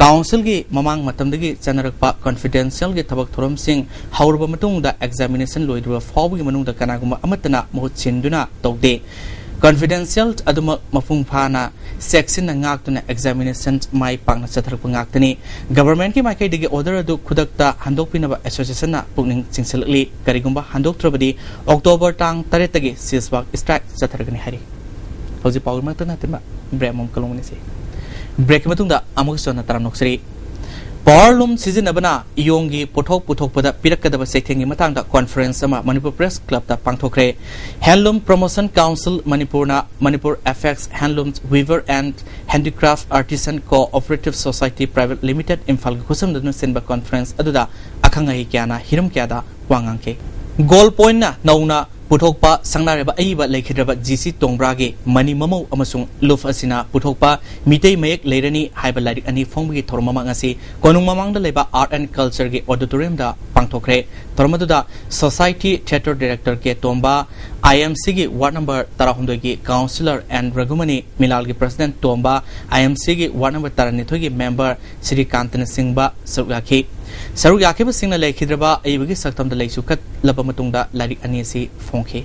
ꯀꯥꯎꯟꯁꯤꯜꯒꯤ ꯃꯃꯥꯡ ꯃꯇꯝꯗꯒꯤ ꯆꯠꯅꯔꯛꯄ confidentialꯒꯤ ꯊꯕꯛ ꯊꯧꯔꯝꯁꯤꯡ ꯍꯧꯔꯕ ꯃꯇꯨꯡꯗ examination ꯂꯣꯏꯗ꯭ꯔꯤꯕ ꯐꯥꯎꯕꯒꯤ ꯃꯅꯨꯡꯗ ꯀꯅꯥꯒꯨꯝꯕ ꯑꯃꯠꯇꯅ ꯃꯍꯨꯠ ꯁꯤꯟꯗꯨꯅ ꯇꯧꯗꯦ꯫ Confidential ꯑꯗꯨꯃꯛ ꯃꯄꯨꯡ ꯐꯥꯅ ꯆꯦꯛꯁꯤꯟꯅ ꯉꯥꯛꯇꯨꯅ examination ꯃꯥꯏ ꯄꯥꯛꯅ ꯆꯠꯊꯔꯛꯄ ꯉꯥꯛꯇꯅꯤ꯫ ꯒꯚꯔꯟꯃꯦꯟꯠꯀꯤ ꯃꯥꯏꯀꯩꯗꯒꯤ ꯑꯣꯔꯗꯔ ꯑꯗꯨ ꯈꯨꯗꯛꯇ ꯍꯟꯗꯣꯛꯄꯤꯅꯕ associationꯅ ꯄꯨꯛꯅꯤꯡ ꯆꯤꯡꯁꯤꯜꯂꯛꯂꯤ꯫ ꯀꯔꯤꯒꯨꯝꯕ ꯍꯟꯗꯣꯛꯇ꯭ꯔꯕꯗꯤ ꯑꯣꯛꯇꯣꯕꯔ ꯇꯥꯡ ꯇꯔꯦꯠꯇꯒꯤ ceasefire strike ꯆꯠꯊꯔꯒꯅꯤ ꯍꯥꯏꯔꯤ꯫ ꯍꯧꯖꯤꯛ ꯄꯥꯎꯒꯤ ꯃꯔꯛꯇ ꯅꯠꯇꯅ break ꯑꯃꯃꯨꯛꯀ ꯂꯧꯃꯤꯟꯅꯁꯤ꯫ Breakꯀꯤ ꯃꯇꯨꯡꯗ ꯑꯃꯨꯛꯀꯁꯨ ꯍꯟꯅ ꯇꯔꯥꯝꯅ ꯑꯣꯛꯆꯔꯤ꯫ Powerloom ꯁꯤꯖꯤꯟꯅꯕꯅ ꯏꯌꯣꯡꯒꯤ ꯄꯣꯠꯊꯣꯛ ꯄꯨꯊꯣꯛꯄꯗ ꯄꯤꯔꯛꯀꯗꯕ ꯆꯩꯊꯦꯡꯒꯤ ꯃꯇꯥꯡꯗ conference ꯑꯃ Manipur Press Clubꯇ ꯄꯥꯡꯊꯣꯛꯈ꯭ꯔꯦ꯫ Handloom Promotion Council ꯃꯅꯤꯄꯨꯔꯅ Manipur Apex Handlooms Weaver and Handicraft Artisan Cooperative Society Private Limited ꯏꯝꯐꯥꯜꯒ ꯈꯨꯠꯁꯝꯅꯗꯨꯅ ꯁꯤꯟꯕ conference ꯑꯗꯨꯗ ꯑꯈꯪ ꯑꯍꯩ ꯀꯌꯥꯅ ꯍꯤꯔꯝ ꯀꯌꯥꯗ ꯋꯥ ꯉꯥꯡꯈꯤ꯫ Goal Pointꯅ ꯅꯧꯅ ꯄꯨꯊꯣꯛꯄ ꯁꯪꯅꯥꯏꯔꯕ ꯑꯏꯕ ꯂꯩꯈꯤꯗ꯭ꯔꯕ ꯖꯤ ꯁꯤ ꯇꯣꯡꯕ꯭ꯔꯥꯒꯤ ꯃꯅꯤ ꯃꯃꯧ ꯑꯃꯁꯨꯡ ꯂꯨꯞ ꯑꯁꯤꯅ ꯄꯨꯊꯣꯛꯄ ꯃꯤꯇꯩ ꯃꯌꯦꯛ ꯂꯩꯔꯅꯤ ꯍꯥꯏꯕ ꯂꯥꯏꯔꯤꯛ ꯑꯅꯤ ꯐꯣꯡꯕꯒꯤ ꯊꯧꯔꯝ ꯑꯃ ꯉꯁꯤ ꯀꯣꯅꯨꯡ ꯃꯃꯥꯡꯗ ꯂꯩꯕ Art and Cultureꯒꯤ auditoriumꯗ ꯄꯥꯡꯊꯣꯛꯈ꯭ꯔꯦ꯫ ꯊꯧꯔꯝ ꯑꯗꯨꯗ Society Theatre Director K Tomba, I M Cꯒꯤ ward number ꯇꯔꯥꯍꯨꯝꯗꯣꯏꯒꯤ councillor N Raghumani, ꯃꯤꯂꯥꯜꯒꯤ president Tomba, I M Cꯒꯤ ward number ꯇꯔꯥꯅꯤꯊꯣꯏꯒꯤ member ꯁ꯭ꯔꯤꯀꯥꯟꯇꯅꯆꯤꯡꯕ ꯁꯔꯨꯛ ꯌꯥꯈꯤ꯫ ꯁꯔꯨꯛ ꯌꯥꯈꯤꯕꯁꯤꯡꯅ ꯂꯩꯈꯤꯗ꯭ꯔꯕ ꯑꯏꯕꯒꯤ ꯁꯛꯇꯝꯗ ꯂꯩꯁꯨ ꯀꯠꯂꯕ ꯃꯇꯨꯡꯗ ꯂꯥꯏꯔꯤꯛ ꯑꯅꯤ ꯑꯁꯤ ꯐꯣꯡꯈꯤ꯫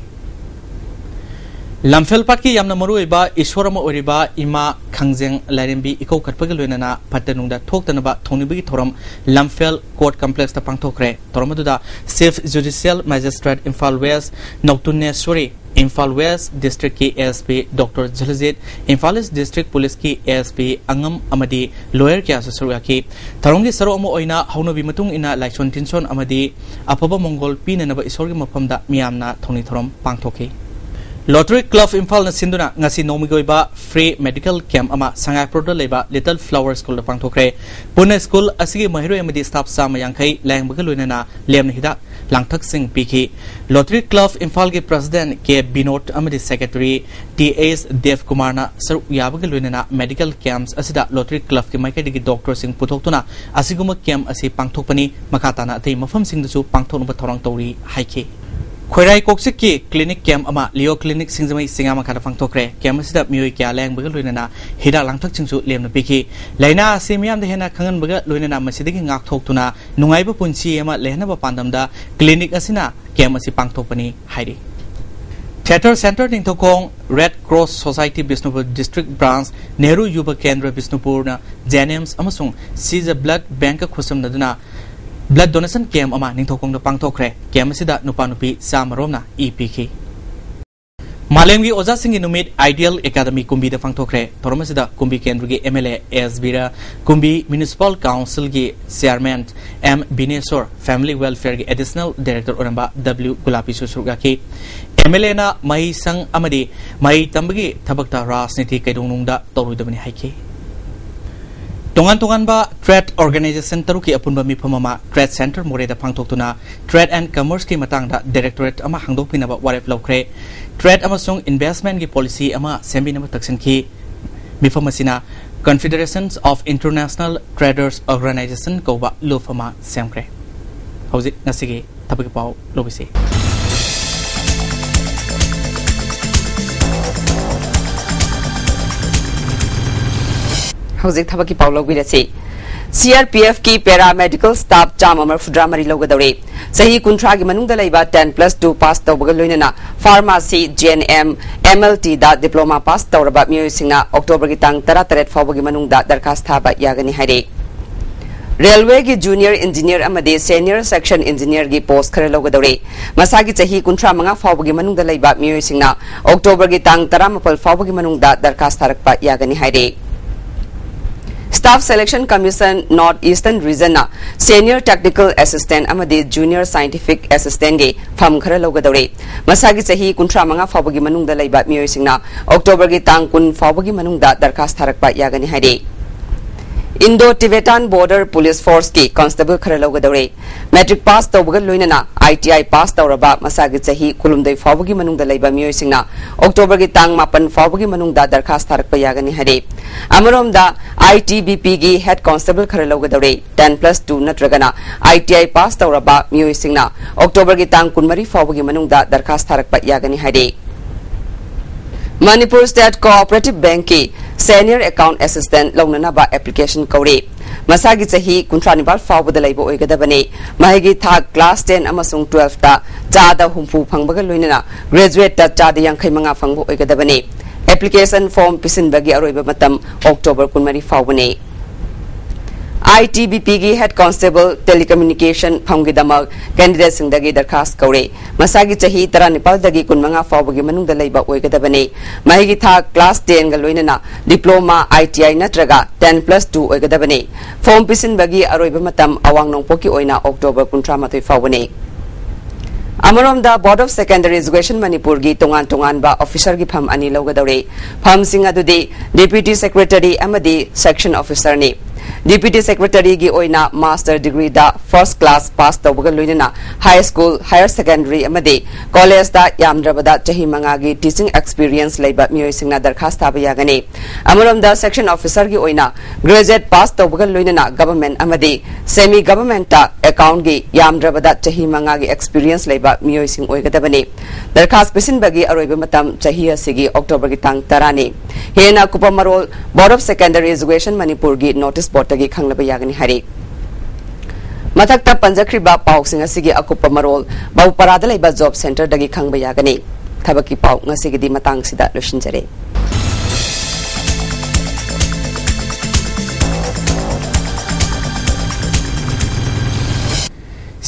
ꯂꯝꯐꯦꯜ ꯄꯥꯠꯀꯤ ꯌꯥꯝꯅ ꯃꯔꯨꯑꯣꯏꯕ ꯏꯁꯣꯔ ꯑꯃ ꯑꯣꯏꯔꯤꯕ ꯏꯃꯥ ꯈꯪꯖꯦꯡ ꯂꯥꯏꯔꯦꯝꯕꯤ ꯏꯀꯧ ꯈꯠꯄꯒ ꯂꯣꯏꯅꯅ ꯐꯠꯇ ꯅꯨꯡꯗ ꯊꯣꯛꯇꯅꯕ ꯊꯧꯅꯤꯕꯒꯤ ꯊꯧꯔꯝ ꯂꯝꯐꯦꯜ Court Complexꯇ ꯄꯥꯡꯊꯣꯛꯈ꯭ꯔꯦ꯫ ꯊꯧꯔꯝ ꯑꯗꯨꯗ Chief Judicial Magistrate Imphal West ꯅꯧꯇꯨꯅꯦꯁꯣꯔꯤ ꯏꯝꯐꯥꯜ ꯋꯦꯁ ꯗꯤꯁꯇ꯭ꯔꯤꯛꯀꯤ A S P doctor Jilijit, Imphal east district ꯄꯨꯂꯤꯁꯀꯤ ꯑꯦ ꯑꯦꯁ ꯄꯤ ꯑꯉꯝ ꯑꯃꯗꯤ ꯂꯣꯌꯔ ꯀꯌꯥꯁꯨ ꯁꯔꯨꯛ ꯌꯥꯈꯤ꯫ ꯊꯧꯔꯝꯒꯤ ꯁꯔꯨꯛ ꯑꯃ ꯑꯣꯏꯅ ꯍꯧꯅꯕꯤ ꯃꯇꯨꯡ ꯏꯟꯅ ꯂꯥꯏꯁꯣꯟ ꯇꯤꯟꯁꯣꯟ ꯑꯃꯗꯤ ꯑꯐꯕ ꯃꯪꯒꯣꯜ ꯄꯤꯅꯅꯕ ꯏꯁꯣꯔꯒꯤ ꯃꯐꯝꯗ ꯃꯤꯌꯥꯝꯅ ꯊꯧꯅꯤ ꯊꯧꯔꯝ ꯄꯥꯡꯊꯣꯛꯈꯤ꯫ ꯂꯣꯇꯔꯤ ꯀ꯭ꯂꯕ ꯏꯝꯐꯥꯜꯅ ꯁꯤꯟꯗꯨꯅ ꯉꯁꯤ ꯅꯣꯡꯃꯒꯤ ꯑꯣꯏꯕ ꯐ꯭ꯔꯤ ꯃꯦꯗꯤꯀꯦꯜ ꯀꯦꯝꯞ ꯑꯃ ꯁꯉꯥꯏꯄ꯭ꯔꯧꯗ ꯂꯩꯕ ꯂꯤꯇꯜ ꯐ꯭ꯂꯥꯋꯔ ꯁ꯭ꯀꯨꯜꯗ ꯄꯥꯡꯊꯣꯛꯈ꯭ꯔꯦ꯫ ꯄꯨꯟꯅ ꯁ꯭ꯀꯨꯜ ꯑꯁꯤꯒꯤ ꯃꯍꯩꯔꯣꯏ ꯑꯃꯗꯤ ꯁ꯭ꯇꯥꯐ ꯆꯥꯝꯃ ꯌꯥꯡꯈꯩ ꯂꯥꯌꯦꯡꯕꯒ ꯂꯣꯏꯅꯅ ꯂꯦꯝꯅ ꯍꯤꯗꯥꯛ ꯂꯥꯡꯊꯛꯁꯤꯡ ꯄꯤꯈꯤ꯫ ꯂꯣꯇꯔꯤ ꯀ꯭ꯂꯕ ꯏꯝꯐꯥꯜꯒꯤ ꯄ꯭ꯔꯁꯤꯗꯦꯟꯠ ꯀꯦ ꯕꯤꯅꯣꯗ ꯑꯃꯗꯤ ꯁꯦꯀ꯭ꯔꯦꯇꯔꯤ ꯇꯤ ꯑꯦꯁ ꯗꯦꯕꯀꯨꯃꯥꯔꯅ ꯁꯔꯨꯛ ꯌꯥꯕꯒ ꯂꯣꯏꯅꯅ ꯃꯦꯗꯤꯀꯦꯜ ꯀꯦꯝꯞ ꯑꯁꯤꯗ ꯂꯣꯇꯔꯤ ꯀ꯭ꯂꯕꯀꯤ ꯃꯥꯏꯀꯩꯗꯒꯤ ꯗꯣꯛꯇꯔꯁꯤꯡ ꯄꯨꯊꯣꯛꯇꯨꯅ ꯑꯁꯤꯒꯨꯝꯕ ꯀꯦꯝꯞ ꯑꯁꯤ ꯄꯥꯡꯊꯣꯛꯄꯅꯤ꯫ ꯃꯈꯥ ꯇꯥꯅ ꯑꯇꯩ ꯃꯐꯝꯁꯤꯡꯗꯁꯨ ꯄꯥꯡꯊꯣꯛꯅꯕ ꯊꯧꯔꯥꯡ ꯇꯧꯔꯤ ꯍꯥꯏꯈꯤ꯫ ꯈꯣꯏꯔꯥꯏ ꯀꯣꯛꯆꯤꯛꯀꯤ ꯀ꯭ꯂꯤꯅꯤꯛ ꯀꯦꯝꯞ ꯑꯃ ꯂꯤꯑꯣ ꯀ꯭ꯂꯤꯅꯤꯛ ꯁꯤꯡꯖꯃꯩ ꯆꯤꯡꯉꯥ ꯃꯈꯥꯗ ꯄꯥꯡꯊꯣꯛꯈ꯭ꯔꯦ꯫ ꯀꯦꯝꯞ ꯑꯁꯤꯗ ꯃꯤꯑꯣꯏ ꯀꯌꯥ ꯂꯥꯌꯦꯡꯕꯒ ꯂꯣꯏꯅꯅ ꯍꯤꯗꯥꯛ ꯂꯥꯡꯊꯛꯁꯤꯡꯁꯨ ꯂꯦꯝꯅ ꯄꯤꯈꯤ꯫ ꯂꯥꯏꯅꯥ ꯑꯁꯤ ꯃꯤꯌꯥꯝꯗ ꯍꯦꯟꯅ ꯈꯪꯍꯟꯕꯒ ꯂꯣꯏꯅꯅ ꯃꯁꯤꯗꯒꯤ ꯉꯥꯛꯊꯣꯛꯇꯨꯅ ꯅꯨꯡꯉꯥꯏꯕ ꯄꯨꯟꯁꯤ ꯑꯃ ꯂꯩꯍꯟꯅꯕ ꯄꯥꯟꯗꯝꯗ ꯀ꯭ꯂꯤꯅꯤꯛ ꯑꯁꯤꯅ ꯀꯦꯝꯞ ꯑꯁꯤ ꯄꯥꯡꯊꯣꯛꯄꯅꯤ ꯍꯥꯏꯔꯤ꯫ Theatre centre Ningthoukhong, red cross society Bishnupur district branch, Nehru Yuva Kendra ꯕꯤꯁꯅꯨꯄꯨꯔꯅ ꯖꯦꯅꯤꯝꯁ ꯑꯃꯁꯨꯡ ꯁꯤꯖ ꯕ꯭ꯂꯗ ꯕꯦꯡꯛꯀ ꯈꯨꯠꯁꯝꯅꯗꯨꯅ ꯕ꯭ꯂꯗ ꯗꯣꯅꯦꯁꯟ ꯀꯦꯝꯞ ꯑꯃ ꯅꯤꯡꯊꯧꯈꯣꯡꯗ ꯄꯥꯡꯊꯣꯛꯈ꯭ꯔꯦ꯫ ꯀꯦꯝꯞ ꯑꯁꯤꯗ ꯅꯨꯄꯥ ꯅꯨꯄꯤ ꯆꯥꯝꯃ ꯔꯣꯝꯅ ꯏ ꯄꯤꯈꯤ꯫ ꯃꯥꯂꯦꯝꯒꯤ ꯑꯣꯖꯥꯁꯤꯡꯒꯤ ꯅꯨꯃꯤꯠ ꯑꯥꯏꯗꯤꯌꯦꯜ ꯑꯦꯀꯥꯗꯃꯤ ꯀꯨꯝꯕꯤꯗ ꯄꯥꯡꯊꯣꯛꯈ꯭ꯔꯦ꯫ ꯊꯧꯔꯝ ꯑꯁꯤꯗ ꯀꯨꯝꯕꯤ ꯀꯦꯟꯗ꯭ꯔꯒꯤ M L A S Bir, Kumbi municipal ꯀꯥꯎꯟꯁꯤꯜꯒꯤ ꯆꯤꯌꯥꯔꯃꯦꯟ ꯑꯦꯝ ꯕꯤꯅꯦꯁꯣꯔ, ꯐꯦꯃꯤꯂꯤ ꯋꯦꯜꯐꯤꯌꯔꯒꯤ ꯑꯦꯗꯤꯁꯅꯦꯜ ꯗꯥꯏꯔꯦꯛꯇꯔ ꯑꯣꯏꯔꯝꯕ ꯗꯕ꯭ꯂꯤꯎ ꯒꯨꯂꯥꯄꯤꯁꯨ ꯁꯔꯨꯛ ꯌꯥꯈꯤ꯫ ꯑꯦꯝ ꯑꯦꯜ ꯑꯦꯅ ꯃꯍꯩꯁꯪ ꯑꯃꯗꯤ ꯃꯍꯩ ꯇꯝꯕꯒꯤ ꯊꯕꯛꯇ ꯔꯥꯖꯅꯤꯇꯤ ꯀꯩꯗꯧꯅꯨꯡꯗ ꯇꯧꯔꯣꯏꯗꯕꯅꯤ ꯍꯥꯏꯈꯤ꯫ ꯇꯣꯉꯥꯟ ꯇꯣꯉꯥꯟꯕ ꯇ꯭ꯔꯦꯗ ꯑꯣꯔꯒꯅꯥꯏꯖꯦꯁꯟ ꯇꯔꯨꯛꯀꯤ ꯑꯄꯨꯟꯕ ꯃꯤꯐꯝ ꯑꯃ ꯇ꯭ꯔꯦꯗ ꯁꯦꯟꯇꯔ ꯃꯣꯔꯦꯗ ꯄꯥꯡꯊꯣꯛꯇꯨꯅ ꯇ꯭ꯔꯦꯗ ꯑꯦꯟ ꯀꯃꯔꯁꯀꯤ ꯃꯇꯥꯡꯗ ꯗꯥꯏꯔꯦꯛꯇꯣꯔꯦꯠ ꯑꯃ ꯍꯥꯡꯗꯣꯛꯄꯤꯅꯕ ꯋꯥꯔꯦꯞ ꯂꯧꯈ꯭ꯔꯦ꯫ ꯇ꯭ꯔꯦꯗ ꯑꯃꯁꯨꯡ ꯏꯟꯚꯦꯁ꯭ꯠꯃꯦꯟꯠꯀꯤ ꯄꯣꯂꯤꯁꯤ ꯑꯃ ꯁꯦꯝꯕꯤꯅꯕ ꯇꯛꯁꯤꯟꯈꯤ꯫ ꯃꯤꯐꯝ ꯑꯁꯤꯅ Confederation of International Traders Organization ꯀꯧꯕ ꯂꯨꯞ ꯑꯃ ꯁꯦꯝꯈ꯭ꯔꯦ꯫ ꯍꯧꯖꯤꯛ ꯉꯁꯤꯒꯤ ꯊꯕꯛꯀꯤ ꯄꯥꯎ ꯂꯧꯕꯤꯁꯤ꯫ ꯍꯧꯖꯤꯛ ꯊꯕꯛꯀꯤ ꯄꯥꯎ ꯂꯧꯕꯤꯔꯁꯤ꯫ ꯁꯤ ꯑꯥꯔ ꯄꯤ ꯑꯦꯐꯀꯤ ꯄꯦꯔꯥꯃꯦꯗꯤꯀꯦꯜ ꯁ꯭ꯇꯥꯐ ꯆꯥꯝꯃ ꯃꯔꯤꯐꯨꯇꯔꯥ ꯃꯔꯤ ꯂꯧꯒꯗꯧꯔꯤ꯫ ꯆꯍꯤ ꯀꯨꯟꯊ꯭ꯔꯥꯒꯤ ꯃꯅꯨꯡꯗ ꯂꯩꯕ ꯇꯦꯟ ꯄ꯭ꯂꯁ ꯇꯨ ꯄꯥꯁ ꯇꯧꯕꯒ ꯂꯣꯏꯅꯅ pharmacy, G N M, M L ꯇꯤꯗ ꯗꯤꯄ꯭ꯂꯣꯃꯥ ꯄꯥꯁ ꯇꯧꯔꯕ ꯃꯤꯑꯣꯏꯁꯤꯡꯅ ꯑꯣꯛꯇꯣꯕꯔꯒꯤ ꯇꯥꯡ ꯇꯔꯥꯇꯔꯦꯠ ꯐꯥꯎꯕꯒꯤ ꯃꯅꯨꯡꯗ ꯗꯔꯈꯥꯁ ꯊꯥꯕ ꯌꯥꯒꯅꯤ ꯍꯥꯏꯔꯤ꯫ ꯔꯦꯜꯋꯦꯒꯤ ꯖꯨꯅꯤꯌꯔ ꯏꯟꯖꯤꯅꯤꯌꯔ ꯑꯃꯗꯤ ꯁꯦꯅꯤꯌꯔ ꯁꯦꯛꯁꯟ ꯏꯟꯖꯤꯅꯤꯌꯔꯒꯤ ꯄꯣꯁ ꯈꯔ ꯂꯧꯒꯗꯧꯔꯤ꯫ ꯃꯁꯥꯒꯤ ꯆꯍꯤ ꯀꯨꯟꯊ꯭ꯔꯥ ꯃꯉꯥ ꯐꯥꯎꯕꯒꯤ ꯃꯅꯨꯡꯗ ꯂꯩꯕ ꯃꯤꯑꯣꯏꯁꯤꯡꯅ ꯑꯣꯛꯇꯣꯕꯔꯒꯤ ꯇꯥꯡ ꯇꯔꯥꯃꯥꯄꯜ ꯐꯥꯎꯕꯒꯤ ꯃꯅꯨꯡꯗ ꯗꯔꯈꯥꯁ ꯊꯥꯔꯛꯄ ꯌꯥꯒꯅꯤ ꯍꯥꯏꯔꯤ꯫ Staff Selection Commission North Eastern Regionꯅ Senior Technical Assistant ꯑꯃꯗꯤ Junior Scientific Assistantꯒꯤ ꯐꯝ ꯈꯔ ꯂꯧꯒꯗꯧꯔꯤ꯫ ꯃꯁꯥꯒꯤ ꯆꯍꯤ ꯀꯨꯟꯊ꯭ꯔꯥ ꯃꯉꯥ ꯐꯥꯎꯕꯒꯤ ꯃꯅꯨꯡꯗ ꯂꯩꯕ ꯃꯤꯑꯣꯏꯁꯤꯡꯅ ꯑꯣꯛꯇꯣꯕꯔꯒꯤ ꯇꯥꯡ ꯀꯨꯟ ꯐꯥꯎꯕꯒꯤ ꯃꯅꯨꯡꯗ ꯗꯔꯈꯥꯁ ꯊꯥꯔꯛꯄ ꯌꯥꯒꯅꯤ ꯍꯥꯏꯔꯤ꯫ Indo-Tibetan Border Police Forceꯀꯤ constable ꯈꯔ ꯂꯧꯒꯗꯧꯔꯤ꯫ Matric pass ꯇꯧꯕꯒ ꯂꯣꯏꯅꯅ I T I pass ꯇꯧꯔꯕ ꯃꯁꯥꯒꯤ ꯆꯍꯤ ꯀꯨꯟꯍꯨꯝꯗꯣꯏ ꯐꯥꯎꯕꯒꯤ ꯃꯅꯨꯡꯗ ꯂꯩꯕ ꯃꯤꯑꯣꯏꯁꯤꯡꯅ ꯑꯣꯛꯇꯣꯕꯔꯒꯤ ꯇꯥꯡ ꯃꯥꯄꯟ ꯐꯥꯎꯕꯒꯤ ꯃꯅꯨꯡꯗ ꯗꯔꯈꯥꯁ ꯊꯥꯔꯛꯄ ꯌꯥꯒꯅꯤ ꯍꯥꯏꯔꯤ꯫ ꯑꯃꯔꯣꯝꯗ, I T B Pꯒꯤ head constable ꯈꯔ ꯂꯧꯒꯗꯧꯔꯤ꯫ Ten plus two ꯅꯠꯇ꯭ꯔꯒꯅ I T I pass ꯇꯧꯔꯕ ꯃꯤꯑꯣꯏꯁꯤꯡꯅ ꯑꯣꯛꯇꯣꯕꯔꯒꯤ ꯇꯥꯡ ꯀꯨꯟꯃꯔꯤ ꯐꯥꯎꯕꯒꯤ ꯃꯅꯨꯡꯗ ꯗꯔꯈꯥꯁ ꯊꯥꯔꯛꯄ ꯌꯥꯒꯅꯤ ꯍꯥꯏꯔꯤ꯫ Manipur State Cooperative Bankꯀꯤ Senior Account Assistant ꯂꯧꯅꯅꯕ application ꯀꯧꯔꯤ꯫ ꯃꯁꯥꯒꯤ ꯆꯍꯤ ꯀꯨꯟꯊ꯭ꯔꯥ ꯅꯤꯄꯥꯜ ꯐꯥꯎꯕꯗ ꯂꯩꯕ ꯑꯣꯏꯒꯗꯕꯅꯤ꯫ ꯃꯍꯩꯒꯤ ꯊꯥꯛ class ten ꯑꯃꯁꯨꯡ twelveꯇ ꯆꯥꯗ ꯍꯨꯝꯐꯨ ꯐꯪꯕꯒ ꯂꯣꯏꯅꯅ graduateꯇ ꯆꯥꯗ ꯌꯥꯡꯈꯩ ꯃꯉꯥ ꯐꯪꯕ ꯑꯣꯏꯒꯗꯕꯅꯤ꯫ Application form ꯄꯤꯁꯤꯟꯕꯒꯤ ꯑꯔꯣꯏꯕ ꯃꯇꯝ ꯑꯣꯛꯇꯣꯕꯔ ꯀꯨꯟꯃꯔꯤ ꯐꯥꯎꯕꯅꯤ꯫ I T B Pꯒꯤ head constable telecommunication ꯐꯝꯒꯤꯗꯃꯛ candidateꯁꯤꯡꯗꯒꯤ ꯗꯔꯈꯥꯁ ꯀꯧꯔꯤ꯫ ꯃꯁꯥꯒꯤ ꯆꯍꯤ ꯇꯔꯥꯅꯤꯄꯥꯜꯗꯒꯤ ꯀꯨꯟꯃꯉꯥ ꯐꯥꯎꯕꯒꯤ ꯃꯅꯨꯡꯗ ꯂꯩꯕ ꯑꯣꯏꯒꯗꯕꯅꯤ꯫ ꯃꯍꯩꯒꯤ ꯊꯥꯛ class tenꯒ ꯂꯣꯏꯅꯅ diploma, I T I ꯅꯠꯇ꯭ꯔꯒ ten plus two ꯑꯣꯏꯒꯗꯕꯅꯤ꯫ Form ꯄꯤꯁꯤꯟꯕꯒꯤ ꯑꯔꯣꯏꯕ ꯃꯇꯝ ꯑꯋꯥꯡ ꯅꯣꯡꯄꯣꯛꯀꯤ ꯑꯣꯏꯅ ꯑꯣꯛꯇꯣꯕꯔ ꯀꯨꯟꯊ꯭ꯔꯥ ꯃꯥꯊꯣꯏ ꯐꯥꯎꯕꯅꯤ꯫ ꯑꯃꯔꯣꯝꯗ, Board of Secondary Education ꯃꯅꯤꯄꯨꯔꯒꯤ ꯇꯣꯉꯥꯟ ꯇꯣꯉꯥꯟꯕ officerꯒꯤ ꯐꯝ ꯑꯅꯤ ꯂꯧꯒꯗꯧꯔꯤ꯫ ꯐꯝꯁꯤꯡ ꯑꯗꯨꯗꯤ Deputy Secretary ꯑꯃꯗꯤ Section Officerꯅꯤ꯫ Deputy Secretaryꯒꯤ ꯑꯣꯏꯅ master degreeꯗ first class pass ꯇꯧꯕꯒ ꯂꯣꯏꯅꯅ high school, higher secondary ꯑꯃꯗꯤ collegeꯇ ꯌꯥꯝꯗ꯭ꯔꯕꯗ ꯆꯍꯤ ꯃꯉꯥꯒꯤ teaching experience ꯂꯩꯕ ꯃꯤꯑꯣꯏꯁꯤꯡꯅ ꯗꯔꯈꯥꯁ ꯊꯥꯕ ꯌꯥꯒꯅꯤ꯫ ꯑꯃꯔꯣꯝꯗ, Section Officerꯒꯤ ꯑꯣꯏꯅ graduate pass ꯇꯧꯕꯒ ꯂꯣꯏꯅꯅ government ꯑꯃꯗꯤ semi governmentꯇ accountꯀꯤ ꯌꯥꯝꯗ꯭ꯔꯕꯗ ꯆꯍꯤ ꯃꯉꯥꯒꯤ experience ꯂꯩꯕ ꯃꯤꯑꯣꯏꯁꯤꯡ ꯑꯣꯏꯒꯗꯕꯅꯤ꯫ ꯗꯔꯈꯥꯁ ꯄꯤꯁꯤꯟꯕꯒꯤ ꯑꯔꯣꯏꯕ ꯃꯇꯝ ꯆꯍꯤ ꯑꯁꯤꯒꯤ ꯑꯣꯛꯇꯣꯕꯔꯒꯤ ꯇꯥꯡ ꯇꯔꯥꯅꯤ꯫ ꯍꯦꯟꯅ ꯑꯀꯨꯞꯄ ꯃꯔꯣꯜ Board of Secondary Education ꯃꯅꯤꯄꯨꯔꯒꯤ notice boardꯇꯒꯤ ꯈꯪꯂꯕ ꯌꯥꯒꯅꯤ ꯍꯥꯏꯔꯤ꯫ ꯃꯊꯛꯇ ꯄꯟꯖꯈ꯭ꯔꯤꯕ ꯄꯥꯎꯁꯤꯡ ꯑꯁꯤꯒꯤ ꯑꯀꯨꯞꯄ ꯃꯔꯣꯜ ꯕꯧꯄꯔꯥꯗ ꯂꯩꯕ job centreꯗꯒꯤ ꯈꯪꯕ ꯌꯥꯒꯅꯤ꯫ ꯊꯕꯛꯀꯤ ꯄꯥꯎ ꯉꯁꯤꯒꯤꯗꯤ ꯃꯇꯥꯡꯁꯤꯗ ꯂꯣꯏꯁꯤꯟꯖꯔꯦ꯫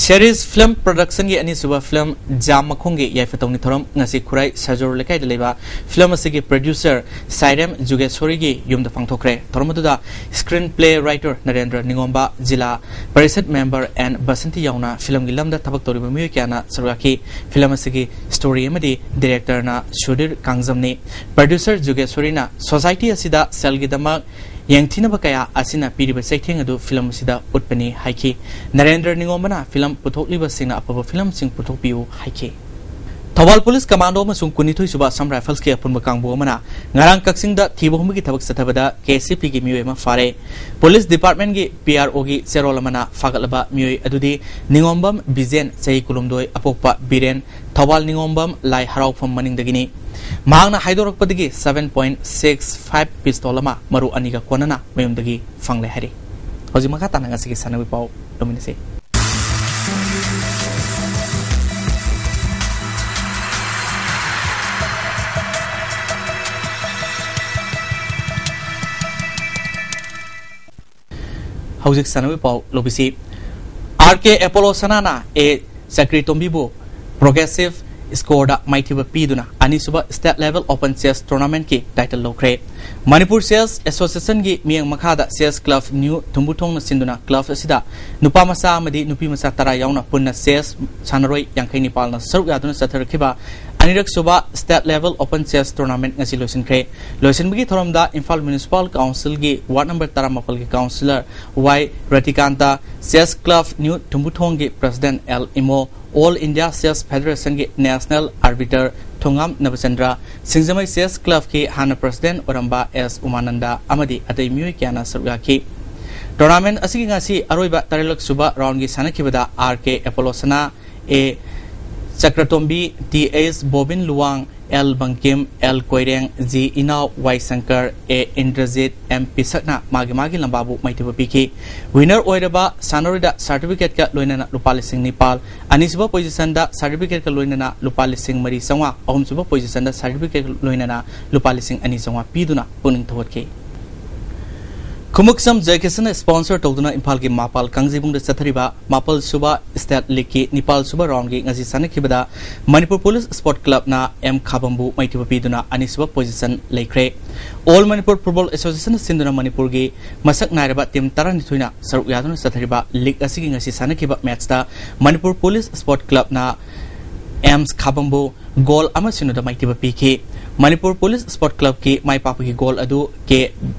ꯆꯦꯔꯤꯁ ꯐꯤꯂꯝ ꯄ꯭ꯔꯣꯗꯛꯁꯟꯒꯤ ꯑꯅꯤꯁꯨꯕ ꯐꯤꯂꯝ ꯖꯥꯝ ꯃꯈꯣꯡꯒꯤ ꯌꯥꯏꯐ ꯇꯧꯅꯤ ꯊꯧꯔꯝ ꯉꯁꯤ ꯈꯨꯔꯥꯏ ꯁꯖꯣꯔ ꯂꯩꯀꯥꯏꯗ ꯂꯩꯕ ꯐꯤꯂꯝ ꯑꯁꯤꯒꯤ ꯄ꯭ꯔꯣꯗ꯭ꯌꯨꯁꯔ ꯁꯥꯏꯔꯦꯝ ꯖꯨꯒꯦꯁꯣꯔꯤꯒꯤ ꯌꯨꯝꯗ ꯄꯥꯡꯊꯣꯛꯈ꯭ꯔꯦ꯫ ꯊꯧꯔꯝ ꯑꯗꯨꯗ screenplay writer Narendra Ningomba, Zila Parishad member N Basanti ꯌꯥꯎꯅ ꯐꯤꯂꯝꯒꯤ ꯂꯝꯗ ꯊꯕꯛ ꯇꯧꯔꯤꯕ ꯃꯤꯑꯣꯏ ꯀꯌꯥꯅ ꯁꯔꯨꯛ ꯌꯥꯈꯤ꯫ ꯐꯤꯂꯝ ꯑꯁꯤꯒꯤ ꯁ꯭ꯇꯣꯔꯤ ꯑꯃꯗꯤ ꯗꯤꯔꯦꯛꯇꯔꯅ ꯁꯨꯙꯤꯔ ꯀꯥꯡꯖꯝꯅꯤ꯫ ꯄ꯭ꯔꯣꯗ꯭ꯌꯨꯁꯔ ꯖꯨꯒꯦꯁꯣꯔꯤꯅ ꯁꯣꯁꯥꯏꯇꯤ ꯑꯁꯤꯗ ꯁꯦꯜꯒꯤꯗꯃꯛ ꯌꯦꯡꯊꯤꯅꯕ ꯀꯌꯥ ꯑꯁꯤꯅ ꯄꯤꯔꯤꯕ ꯆꯩꯊꯦꯡ ꯑꯗꯨ ꯐꯤꯂꯝ ꯑꯁꯤꯗ ꯎꯠꯄꯅꯤ ꯍꯥꯏꯈꯤ꯫ ꯅꯔꯦꯟꯗ꯭ꯔ ꯅꯤꯉꯣꯝꯕꯅ ꯐꯤꯂꯝ ꯄꯨꯊꯣꯛꯂꯤꯕꯁꯤꯡꯅ ꯑꯐꯕ ꯐꯤꯂꯝꯁꯤꯡ ꯄꯨꯊꯣꯛꯄꯤꯌꯨ ꯍꯥꯏꯈꯤ꯫ ꯊꯧꯕꯥꯜ ꯄꯨꯂꯤꯁ ꯀꯃꯥꯟꯗꯣ ꯑꯃꯁꯨꯡ ꯀꯨꯟꯅꯤꯊꯣꯏ ꯁꯨꯕ ꯑꯁꯥꯝ ꯔꯥꯏꯐꯜꯁꯀꯤ ꯑꯄꯨꯟꯕ ꯀꯥꯡꯕꯨ ꯑꯃꯅ ꯉꯔꯥꯡ ꯀꯛꯆꯤꯡꯗ ꯊꯤꯕ ꯍꯨꯝꯕꯒꯤ ꯊꯕꯛ ꯆꯠꯊꯕꯗ ꯀꯦ ꯑꯦꯁ ꯁꯤ ꯄꯤꯒꯤ ꯃꯤꯑꯣꯏ ꯑꯃ ꯐꯥꯔꯦ꯫ ꯄꯨꯂꯤꯁ ꯗꯤꯄꯥꯔꯠꯃꯦꯟꯒꯤ ꯄꯤ ꯑꯥꯔ ꯑꯣꯒꯤ ꯆꯦꯔꯣꯜ ꯑꯃꯅ ꯐꯥꯒꯠꯂꯕ ꯃꯤꯑꯣꯏ ꯑꯗꯨꯗꯤ ꯅꯤꯉꯣꯝꯕꯝ ꯕꯤꯖꯦꯟ, ꯆꯍꯤ ꯀꯨꯟꯍꯨꯝꯗꯣꯏ, ꯑꯄꯣꯛꯄ ꯕꯤꯔꯦꯟ, ꯊꯧꯕꯥꯜ ꯅꯤꯉꯣꯝꯕꯝ ꯂꯥꯏ ꯍꯔꯥꯎꯐꯝ ꯃꯅꯤꯡꯗꯒꯤꯅꯤ꯫ ꯃꯍꯥꯛꯅ ꯍꯥꯏꯗꯣꯔꯛꯄꯗꯒꯤ seven point six five pistol ꯑꯃ ꯃꯔꯨ ꯑꯅꯤꯒ ꯀꯣꯟꯅꯅ ꯃꯌꯨꯝꯗꯒꯤ ꯐꯪꯂꯦ ꯍꯥꯏꯔꯤ꯫ ꯍꯧꯖꯤꯛ ꯃꯈꯥ ꯇꯥꯅ ꯉꯁꯤꯒꯤ ꯁꯥꯟꯅꯕꯒꯤ ꯄꯥꯎ ꯂꯧꯃꯤꯟꯅꯁꯤ꯫ ꯍꯧꯖꯤꯛ ꯁꯥꯟꯅꯕꯒꯤ ꯄꯥꯎ ꯂꯧꯕꯤꯁꯤ꯫ ꯑꯥꯔ ꯀꯦ ꯑꯦꯄꯣꯂꯣ ꯁꯅꯥꯅ ꯑꯦ ꯆꯀ꯭ꯔꯤꯇꯣꯝꯕꯤꯕꯨ ꯄ꯭ꯔꯣꯒ꯭ꯔꯦꯁꯤꯞ ꯁ꯭ꯀꯣꯔꯗ ꯃꯥꯏꯊꯤꯕ ꯄꯤꯗꯨꯅ ꯑꯅꯤꯁꯨꯕ ꯁ꯭ꯇꯦꯠ ꯂꯦꯚꯦꯜ ꯑꯣꯄꯟ ꯆꯦꯁ ꯇꯣꯔꯅꯥꯃꯦꯟꯠꯀꯤ ꯇꯥꯏꯇꯜ ꯂꯧꯈ꯭ꯔꯦ꯫ ꯃꯅꯤꯄꯨꯔ ꯆꯦꯁ ꯑꯦꯁꯣꯁꯤꯌꯦꯁꯟꯒꯤ ꯃꯤꯠꯌꯦꯡ ꯃꯈꯥꯗ ꯆꯦꯁ ꯀ꯭ꯂꯕ ꯅ꯭ꯌꯨ ꯊꯨꯝꯕꯨꯊꯣꯡꯅ ꯁꯤꯟꯗꯨꯅ ꯀ꯭ꯂꯕ ꯑꯁꯤꯗ ꯅꯨꯄꯥ ꯃꯆꯥ ꯑꯃꯗꯤ ꯅꯨꯄꯤ ꯃꯆꯥ ꯇꯔꯥ ꯌꯥꯎꯅ ꯄꯨꯟꯅ ꯆꯦꯁ ꯁꯥꯟꯅꯔꯣꯏ ꯌꯥꯡꯈꯩ ꯅꯤꯄꯥꯜꯅ ꯁꯔꯨꯛ ꯌꯥꯗꯨꯅ ꯆꯠꯊꯔꯛꯈꯤꯕ ꯑꯅꯤꯔꯛ ꯁꯨꯕ state level open chess tournament ꯉꯁꯤ ꯂꯣꯏꯁꯤꯟꯈ꯭ꯔꯦ꯫ ꯂꯣꯏꯁꯤꯟꯕꯒꯤ ꯊꯧꯔꯝꯗ ꯏꯝꯐꯥꯜ ꯃ꯭ꯌꯨꯅꯤꯁꯤꯄꯥꯜ ꯀꯥꯎꯟꯁꯤꯜꯒꯤ ꯋꯥꯔꯗ ꯅꯝꯕꯔ ꯇꯔꯥꯃꯥꯄꯜꯒꯤ councillor Y Ratikanta, chess club new ꯊꯨꯝꯕꯨꯊꯣꯡꯒꯤ president L Imo, all India chess ꯐꯦꯗꯦꯔꯦꯁꯟꯒꯤ national arbiter Thongam Nabachandra, Singjamei chess ꯀ꯭ꯂꯕꯀꯤ ꯍꯥꯟꯅ ꯄ꯭ꯔꯁꯤꯗꯦꯟꯠ ꯑꯣꯏꯔꯝꯕ ꯑꯦꯁ ꯎꯃꯥꯅꯟꯗ ꯑꯃꯗꯤ ꯑꯇꯩ ꯃꯤꯑꯣꯏ ꯀꯌꯥꯅ ꯁꯔꯨꯛ ꯌꯥꯈꯤ꯫ ꯇꯣꯔꯅꯥꯃꯦꯟꯠ ꯑꯁꯤꯒꯤ ꯉꯁꯤ ꯑꯔꯣꯏꯕ ꯇꯔꯦꯠꯂꯛ ꯁꯨꯕ ꯔꯥꯎꯟꯒꯤ ꯁꯥꯟꯅꯈꯤꯕꯗ R K Apollo Sana, A Chakratombi, T S Bobin Luwang, L Bangkim, L Koireng, G Inao, Y Shankar, A Indrajit, M ꯄꯤꯁꯛꯅ ꯃꯥꯒꯤ ꯃꯥꯒꯤ ꯂꯝꯕꯥꯕꯨ ꯃꯥꯏꯊꯤꯕ ꯄꯤꯈꯤ꯫ ꯋꯤꯅꯔ ꯑꯣꯏꯔꯕ ꯁꯥꯟꯅꯔꯣꯏꯗ ꯁꯥꯔꯇꯤꯐꯤꯀꯦꯠꯀ ꯂꯣꯏꯅꯅ ꯂꯨꯄꯥ ꯂꯤꯁꯤꯡ ꯅꯤꯄꯥꯜ, ꯑꯅꯤꯁꯨꯕ ꯄꯣꯖꯤꯁꯟꯗ ꯁꯥꯔꯇꯤꯐꯤꯀꯦꯠꯀ ꯂꯣꯏꯅꯅ ꯂꯨꯄꯥ ꯂꯤꯁꯤꯡ ꯃꯔꯤ ꯆꯥꯝꯃꯉꯥ, ꯑꯍꯨꯝꯁꯨꯕ ꯄꯣꯖꯤꯁꯟꯗ ꯁꯥꯔꯇꯤꯐꯤꯀꯦꯠꯀ ꯂꯣꯏꯅꯅ ꯂꯨꯄꯥ ꯂꯤꯁꯤꯡ ꯑꯅꯤ ꯆꯥꯝꯃꯉꯥ ꯄꯤꯗꯨꯅ ꯄꯨꯛꯅꯤꯡ ꯊꯧꯒꯠꯈꯤ꯫ ꯈꯨꯃꯨꯛꯁꯝ ꯖꯌꯀꯤꯁꯟꯅ sponsor ꯇꯧꯗꯨꯅ ꯏꯝꯐꯥꯜꯒꯤ ꯃꯥꯄꯥꯜ ꯀꯥꯡꯖꯩꯕꯨꯡꯗ ꯆꯠꯊꯔꯤꯕ ꯃꯥꯄꯜ ꯁꯨꯕ State Leagueꯀꯤ ꯅꯤꯄꯥꯜ ꯁꯨꯕ roundꯒꯤ ꯉꯁꯤ ꯁꯥꯟꯅꯈꯤꯕꯗ ꯃꯅꯤꯄꯨꯔ ꯄꯨꯂꯤꯁ Sport Clubꯅ ꯑꯦꯝ ꯈꯥꯕꯝꯕꯨ ꯃꯥꯏꯊꯤꯕ ꯄꯤꯗꯨꯅ ꯑꯅꯤꯁꯨꯕ position ꯂꯩꯈ꯭ꯔꯦ꯫ All Manipur Football Associationꯅ ꯁꯤꯟꯗꯨꯅ ꯃꯅꯤꯄꯨꯔꯒꯤ ꯃꯁꯛ ꯅꯥꯏꯔꯕ team ꯇꯔꯥꯅꯤꯊꯣꯏꯅ ꯁꯔꯨꯛ ꯌꯥꯗꯨꯅ ꯆꯠꯊꯔꯤꯕ league ꯑꯁꯤꯒꯤ ꯉꯁꯤ ꯁꯥꯟꯅꯈꯤꯕ matchꯇ ꯃꯅꯤꯄꯨꯔ ꯄꯨꯂꯤꯁ Sport Clubꯅ ꯑꯦꯝꯁ ꯈꯥꯕꯝꯕꯨ goal ꯑꯃ ꯁꯤꯅꯣꯗ ꯃꯥꯏꯊꯤꯕ ꯄꯤꯈꯤ꯫ ꯃꯅꯤꯄꯨꯔ ꯄꯨꯂꯤꯁ Sport Clubꯀꯤ ꯃꯥꯏ ꯄꯥꯛꯄꯒꯤ goal ꯑꯗꯨ ꯀꯦ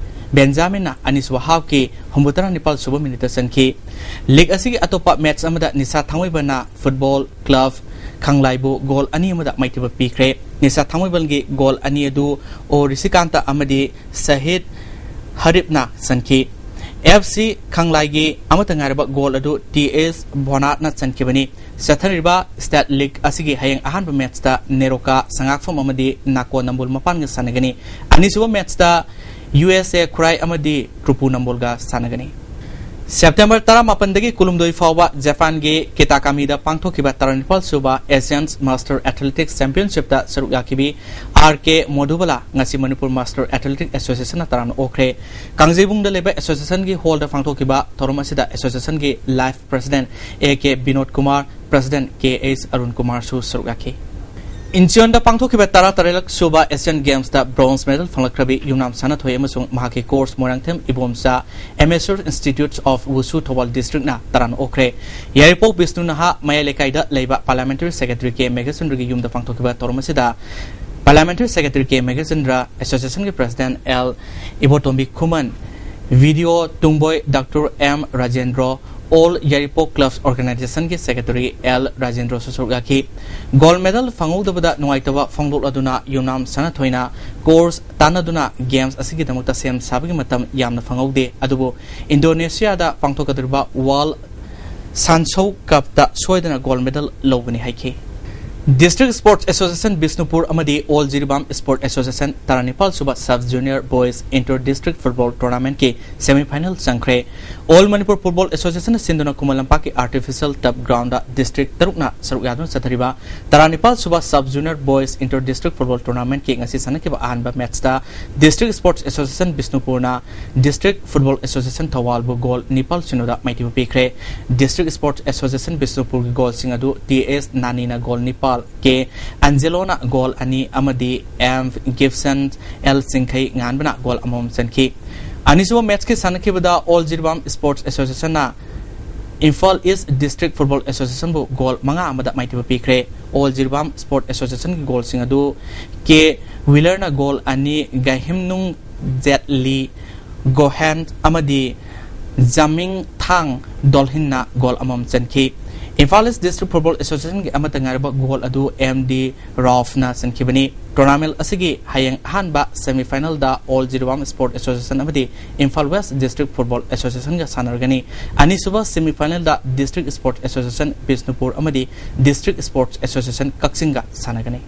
ꯕꯦꯟꯖꯥꯃꯤꯟꯅ ꯑꯅꯤꯁꯨꯕ halfꯀꯤ ꯍꯨꯝꯐꯨꯇꯔꯥ ꯅꯤꯄꯥꯜ ꯁꯨꯕ minuteꯇ ꯆꯟꯈꯤ꯫ League ꯑꯁꯤꯒꯤ ꯑꯇꯣꯞꯄ match ꯑꯃꯗ ꯅꯤꯁꯥ ꯊꯥꯡꯃꯩꯕꯟꯅ Football Club ꯈꯪꯂꯥꯏꯕꯨ goal ꯑꯅꯤ ꯑꯃꯗ ꯃꯥꯏꯊꯤꯕ ꯄꯤꯈ꯭ꯔꯦ꯫ ꯅꯤꯁꯥ ꯊꯥꯡꯃꯩꯕꯟꯒꯤ goal ꯑꯅꯤ ꯑꯗꯨ ꯑꯣ ꯔꯤꯁꯤꯀꯥꯟꯇ ꯑꯃꯗꯤ ꯁꯍꯤꯗ ꯍꯔꯤꯞꯅ ꯆꯟꯈꯤ꯫ F C ꯈꯪꯂꯥꯏꯒꯤ ꯑꯃꯠꯇ ꯉꯥꯏꯔꯕ goal ꯑꯗꯨ ꯇꯤ ꯑꯦꯁ ꯕꯣꯅꯥꯠꯅ ꯆꯟꯈꯤꯕꯅꯤ꯫ ꯆꯠꯊꯔꯤꯕ State League ꯑꯁꯤꯒꯤ ꯍꯌꯦꯡ ꯑꯍꯥꯟꯕ matchꯇ ꯅꯦꯔꯣꯀꯥ ꯁꯉꯥꯛꯐꯝ ꯑꯃꯗꯤ ꯅꯥꯀꯣ ꯅꯝꯕꯨꯜ ꯃꯄꯥꯟꯒ ꯁꯥꯟꯅꯒꯅꯤ꯫ ꯑꯅꯤꯁꯨꯕ matchꯇ ꯌꯨ ꯑꯦꯁ ꯑꯦ ꯈꯨꯔꯥꯏ ꯑꯃꯗꯤ ꯀ꯭ꯔꯨꯄꯨ ꯅꯝꯕꯣꯜꯒ ꯁꯥꯟꯅꯒꯅꯤ꯫ September ꯇꯔꯥꯃꯥꯄꯟꯗꯒꯤ ꯀꯨꯟꯍꯨꯝꯗꯣꯏ ꯐꯥꯎꯕ ꯖꯄꯥꯟꯒꯤ ꯀꯤꯇꯥꯀꯥꯃꯤꯗ ꯄꯥꯡꯊꯣꯛꯈꯤꯕ ꯇꯔꯥꯅꯤꯄꯥꯜ ꯁꯨꯕ Asian Master Athletics Championshipꯇ ꯁꯔꯨꯛ ꯌꯥꯈꯤꯕꯤ ꯑꯥꯔ ꯀꯦ ꯃꯣꯙꯨꯕꯂꯥ ꯉꯁꯤ ꯃꯅꯤꯄꯨꯔ Master Athletic Associationꯅ ꯇꯔꯥꯝꯅ ꯑꯣꯛꯈ꯭ꯔꯦ꯫ ꯀꯥꯡꯖꯩꯕꯨꯡꯗ ꯂꯩꯕ associationꯒꯤ hallꯗ ꯄꯥꯡꯊꯣꯛꯈꯤꯕ ꯊꯧꯔꯝ ꯑꯁꯤꯗ associationꯒꯤ life president A K Vinod Kumar, president ꯀꯦ ꯑꯦꯁ ꯑꯔꯨꯟ ꯀꯨꯃꯥꯔꯁꯨ ꯁꯔꯨꯛ ꯌꯥꯈꯤ꯫ ꯏꯟꯆꯤꯌꯣꯟꯗ ꯄꯥꯡꯊꯣꯛꯈꯤꯕ ꯇꯔꯥꯇꯔꯦꯠꯂꯛ ꯁꯨꯕ Asian Gamesꯇ bronze medal ꯐꯪꯂꯛꯈ꯭ꯔꯕꯤ ꯌꯨꯝꯅꯥꯝ ꯁꯥꯟꯅꯊꯣꯏ ꯑꯃꯁꯨꯡ ꯃꯍꯥꯛꯀꯤ coach Moirangthem Ibomcha Amateur Institute of Wushu Thoubal districtꯅ ꯇꯔꯥꯝꯅ ꯑꯣꯛꯈ꯭ꯔꯦ꯫ ꯌꯥꯏꯔꯤꯄꯣꯛ ꯕꯤꯁꯅꯨ ꯅꯍꯥ ꯃꯌꯥꯏ ꯂꯩꯀꯥꯏꯗ ꯂꯩꯕ Parliamentary Secretary ꯀꯦ ꯃꯦꯘꯆꯟꯗ꯭ꯔꯒꯤ ꯌꯨꯝꯗ ꯄꯥꯡꯊꯣꯛꯈꯤꯕ ꯊꯧꯔꯝ ꯑꯁꯤꯗ Parliamentary Secretary ꯀꯦ ꯃꯦꯘꯆꯟꯗ꯭ꯔ, associationꯒꯤ president L Ibotombi Khuman, V D O Tungboi doctor M Rajendro, All Yairipok Clubs Organizationꯒꯤ secretary ꯑꯦꯜ ꯔꯥꯖꯦꯟꯗ꯭ꯔꯣꯁꯨ ꯁꯔꯨꯛ ꯌꯥꯈꯤ꯫ Gold medal ꯐꯪꯍꯧꯗꯕꯗ ꯅꯨꯡꯉꯥꯏꯇꯕ ꯐꯣꯡꯗꯣꯛꯂꯗꯨꯅ ꯌꯨꯝꯅꯥꯝ ꯁꯥꯟꯅꯊꯣꯏꯅ course ꯇꯥꯟꯅꯗꯨꯅ games ꯑꯁꯤꯒꯤꯗꯃꯛꯇ ꯁꯦꯝ ꯁꯥꯕꯒꯤ ꯃꯇꯝ ꯌꯥꯝꯅ ꯐꯪꯍꯧꯗꯦ, ꯑꯗꯨꯕꯨ ꯏꯟꯗꯣꯅꯦꯁꯤꯌꯥꯗ ꯄꯥꯡꯊꯣꯛꯀꯗꯧꯔꯤꯕ World Sansho Cupꯇ ꯁꯣꯏꯗꯅ gold medal ꯂꯧꯒꯅꯤ ꯍꯥꯏꯈꯤ꯫ District Sports Association Bishnupur ꯑꯃꯗꯤ All Jiribam Sport Association ꯇꯔꯥꯅꯤꯄꯥꯜ ꯁꯨꯕ Sub Junior Boys Inter District Football Tournamentꯀꯤ semifinal ꯆꯪꯈ꯭ꯔꯦ꯫ All Manipur Football Associationꯅ ꯁꯤꯟꯗꯨꯅ ꯈꯨꯃꯟ ꯂꯝꯄꯥꯛꯀꯤ artificial turf groundꯗ district ꯇꯔꯨꯛꯅ ꯁꯔꯨꯛ ꯌꯥꯗꯨꯅ ꯆꯠꯊꯔꯤꯕ ꯇꯔꯥꯅꯤꯄꯥꯜ ꯁꯨꯕ Sub Junior Boys Inter District Football Tournamentꯀꯤ ꯉꯁꯤ ꯁꯥꯟꯅꯈꯤꯕ ꯑꯍꯥꯟꯕ matchꯇ District Sports Association ꯕꯤꯁꯅꯨꯄꯨꯔꯅ District Football Association ꯊꯧꯕꯥꯜꯕꯨ goal ꯅꯤꯄꯥꯜ ꯁꯤꯅꯣꯗ ꯃꯥꯏꯊꯤꯕ ꯄꯤꯈ꯭ꯔꯦ꯫ District Sports Association ꯕꯤꯁꯅꯨꯄꯨꯔꯒꯤ goalꯁꯤꯡ ꯑꯗꯨ ꯇꯤ ꯑꯦꯁ ꯅꯥꯅꯤꯅ goal ꯅꯤꯄꯥꯜ, ꯀꯦ ꯑꯦꯟꯖꯦꯂꯣꯅ goal ꯑꯅꯤ ꯑꯃꯗꯤ ꯑꯦꯝ ꯒꯤꯕꯁꯟ, ꯑꯦꯜ ꯆꯤꯡꯈꯩ ꯉꯥꯟꯕꯅ goal ꯑꯃꯃꯝ ꯆꯟꯈꯤ꯫ ꯑꯅꯤꯁꯨꯕ matchꯀꯤ ꯁꯥꯟꯅꯈꯤꯕꯗ All Jiribam Sports Associationꯅ Imphal East District Football Associationꯕꯨ goal ꯃꯉꯥ ꯑꯃꯗ ꯃꯥꯏꯊꯤꯕ ꯄꯤꯈ꯭ꯔꯦ꯫ All Jiribam Sport Associationꯒꯤ goalꯁꯤꯡ ꯑꯗꯨ ꯀꯦ ꯋꯤꯂꯔꯅ goal ꯑꯅꯤ, ꯒꯥꯏꯍꯤꯝꯅꯨꯡ ꯖꯦꯠꯂꯤ, ꯒꯣꯍꯦꯟ ꯑꯃꯗꯤ ꯖꯥꯃꯤꯡ ꯊꯥꯡ ꯗꯣꯜꯍꯤꯟꯅ goal ꯑꯃꯃꯝ ꯆꯟꯈꯤ꯫ Imphal East District Football Associationꯒꯤ ꯑꯃꯠꯇ ꯉꯥꯏꯔꯕ goal ꯑꯗꯨ ꯑꯦꯝ ꯗꯤ ꯔꯥꯎꯐꯅ ꯆꯟꯈꯤꯕꯅꯤ꯫ Tournament ꯑꯁꯤꯒꯤ ꯍꯌꯦꯡ ꯑꯍꯥꯟꯕ semifinalꯗ All Jiribam Sport Association ꯑꯃꯗꯤ Imphal West District Football Associationꯒ ꯁꯥꯟꯅꯔꯒꯅꯤ꯫ ꯑꯅꯤꯁꯨꯕ semifinalꯗ District Sports Association ꯕꯤꯁꯅꯨꯄꯨꯔ ꯑꯃꯗꯤ District Sports Association ꯀꯛꯆꯤꯡꯒ ꯁꯥꯟꯅꯒꯅꯤ꯫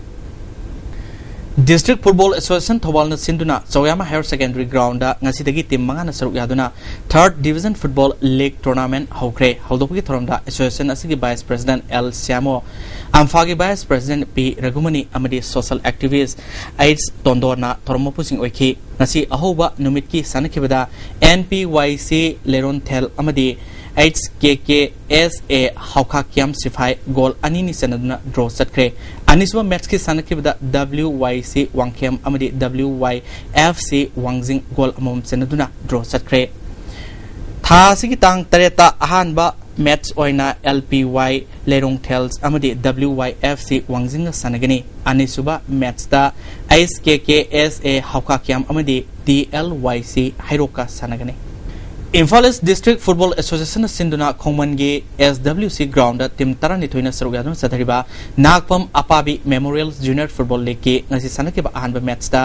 District Football Association ꯊꯧꯕꯥꯜꯅ ꯁꯤꯟꯗꯨꯅ ꯆꯧꯌꯥꯃ Higher Secondary Groundꯗ ꯉꯁꯤꯗꯒꯤ team ꯃꯉꯥꯅ ꯁꯔꯨꯛ ꯌꯥꯗꯨꯅ Third Division Football League Tournament ꯍꯧꯈ꯭ꯔꯦ꯫ ꯍꯧꯗꯣꯛꯄꯒꯤ ꯊꯧꯔꯝꯗ association ꯑꯁꯤꯒꯤ Vice President ꯑꯦꯜ ꯁ꯭ꯌꯥꯃꯣ, ꯑꯝꯐꯥꯒꯤ Vice President ꯄꯤ ꯔꯘꯨꯃꯅꯤ ꯑꯃꯗꯤ social activist ꯑꯩꯆ ꯇꯣꯟꯗꯣꯟꯅ ꯊꯧꯔꯝ ꯃꯄꯨꯁꯤꯡ ꯑꯣꯏꯈꯤ꯫ ꯉꯁꯤ ꯑꯍꯧꯕ ꯅꯨꯃꯤꯠꯀꯤ ꯁꯥꯟꯅꯈꯤꯕꯗ ꯑꯦꯟ ꯄꯤ ꯋꯥꯏ ꯁꯤ ꯂꯦꯔꯣꯟꯊꯦꯜ ꯑꯃꯗꯤ ꯑꯩꯆ ꯀꯦ ꯀꯦ ꯑꯦꯁ ꯑꯦ ꯍꯥꯎꯈꯥꯀꯤꯌꯥꯝ ꯁꯤꯐꯥꯏ goal ꯑꯅꯤꯅꯤ ꯆꯟꯅꯗꯨꯅ draw ꯆꯠꯈ꯭ꯔꯦ꯫ ꯑꯅꯤꯁꯨꯕ matchꯀꯤ ꯁꯥꯟꯅꯈꯤꯕꯗ ꯗꯕ꯭ꯂꯤꯎ ꯋꯥꯏ ꯁꯤ ꯋꯥꯡꯈꯦꯝ ꯑꯃꯗꯤ ꯗꯕ꯭ꯂꯤꯎ ꯋꯥꯏ ꯑꯦꯐ ꯁꯤ ꯋꯥꯡꯖꯤꯡ goal ꯑꯃꯃꯝ ꯆꯟꯅꯗꯨꯅ draw ꯆꯠꯈ꯭ꯔꯦ꯫ ꯊꯥ ꯑꯁꯤꯒꯤ ꯇꯥꯡ ꯇꯔꯦꯠꯇ ꯑꯍꯥꯟꯕ match ꯑꯣꯏꯅ ꯑꯦꯜ ꯄꯤ ꯋꯥꯏ ꯂꯦꯔꯣꯡꯊꯦꯜꯁ ꯑꯃꯗꯤ ꯗꯕ꯭ꯂꯤꯎ ꯋꯥꯏ ꯑꯦꯐ ꯁꯤ ꯋꯥꯡꯖꯤꯡꯒ ꯁꯥꯟꯅꯒꯅꯤ꯫ ꯑꯅꯤꯁꯨꯕ matchꯇ ꯑꯩꯆ ꯀꯦ ꯀꯦ ꯑꯦꯁ ꯑꯦ ꯍꯥꯎꯈꯥꯀꯤꯌꯥꯝ ꯑꯃꯗꯤ ꯗꯤ ꯑꯦꯜ ꯋꯥꯏ ꯁꯤ ꯍꯩꯔꯣꯛꯀ ꯁꯥꯟꯅꯒꯅꯤ꯫ ꯏꯝꯐꯥꯜ ꯏꯁ ꯗꯤꯁꯇ꯭ꯔꯤꯛ ꯐꯨꯠꯕꯣꯜ ꯑꯦꯁꯣꯁꯤꯌꯦꯁꯟꯅ ꯁꯤꯟꯗꯨꯅ ꯈꯣꯡꯃꯟꯒꯤ S W C groundꯗ team ꯇꯔꯥꯅꯤꯊꯣꯏꯅ ꯁꯔꯨꯛ ꯌꯥꯗꯨꯅ ꯆꯠꯊꯔꯤꯕ ꯅꯥꯛꯄꯝ ꯑꯄꯥꯕꯤ Memorial Junior Football Leagueꯀꯤ ꯉꯁꯤ ꯁꯥꯟꯅꯈꯤꯕ ꯑꯍꯥꯟꯕ matchꯇ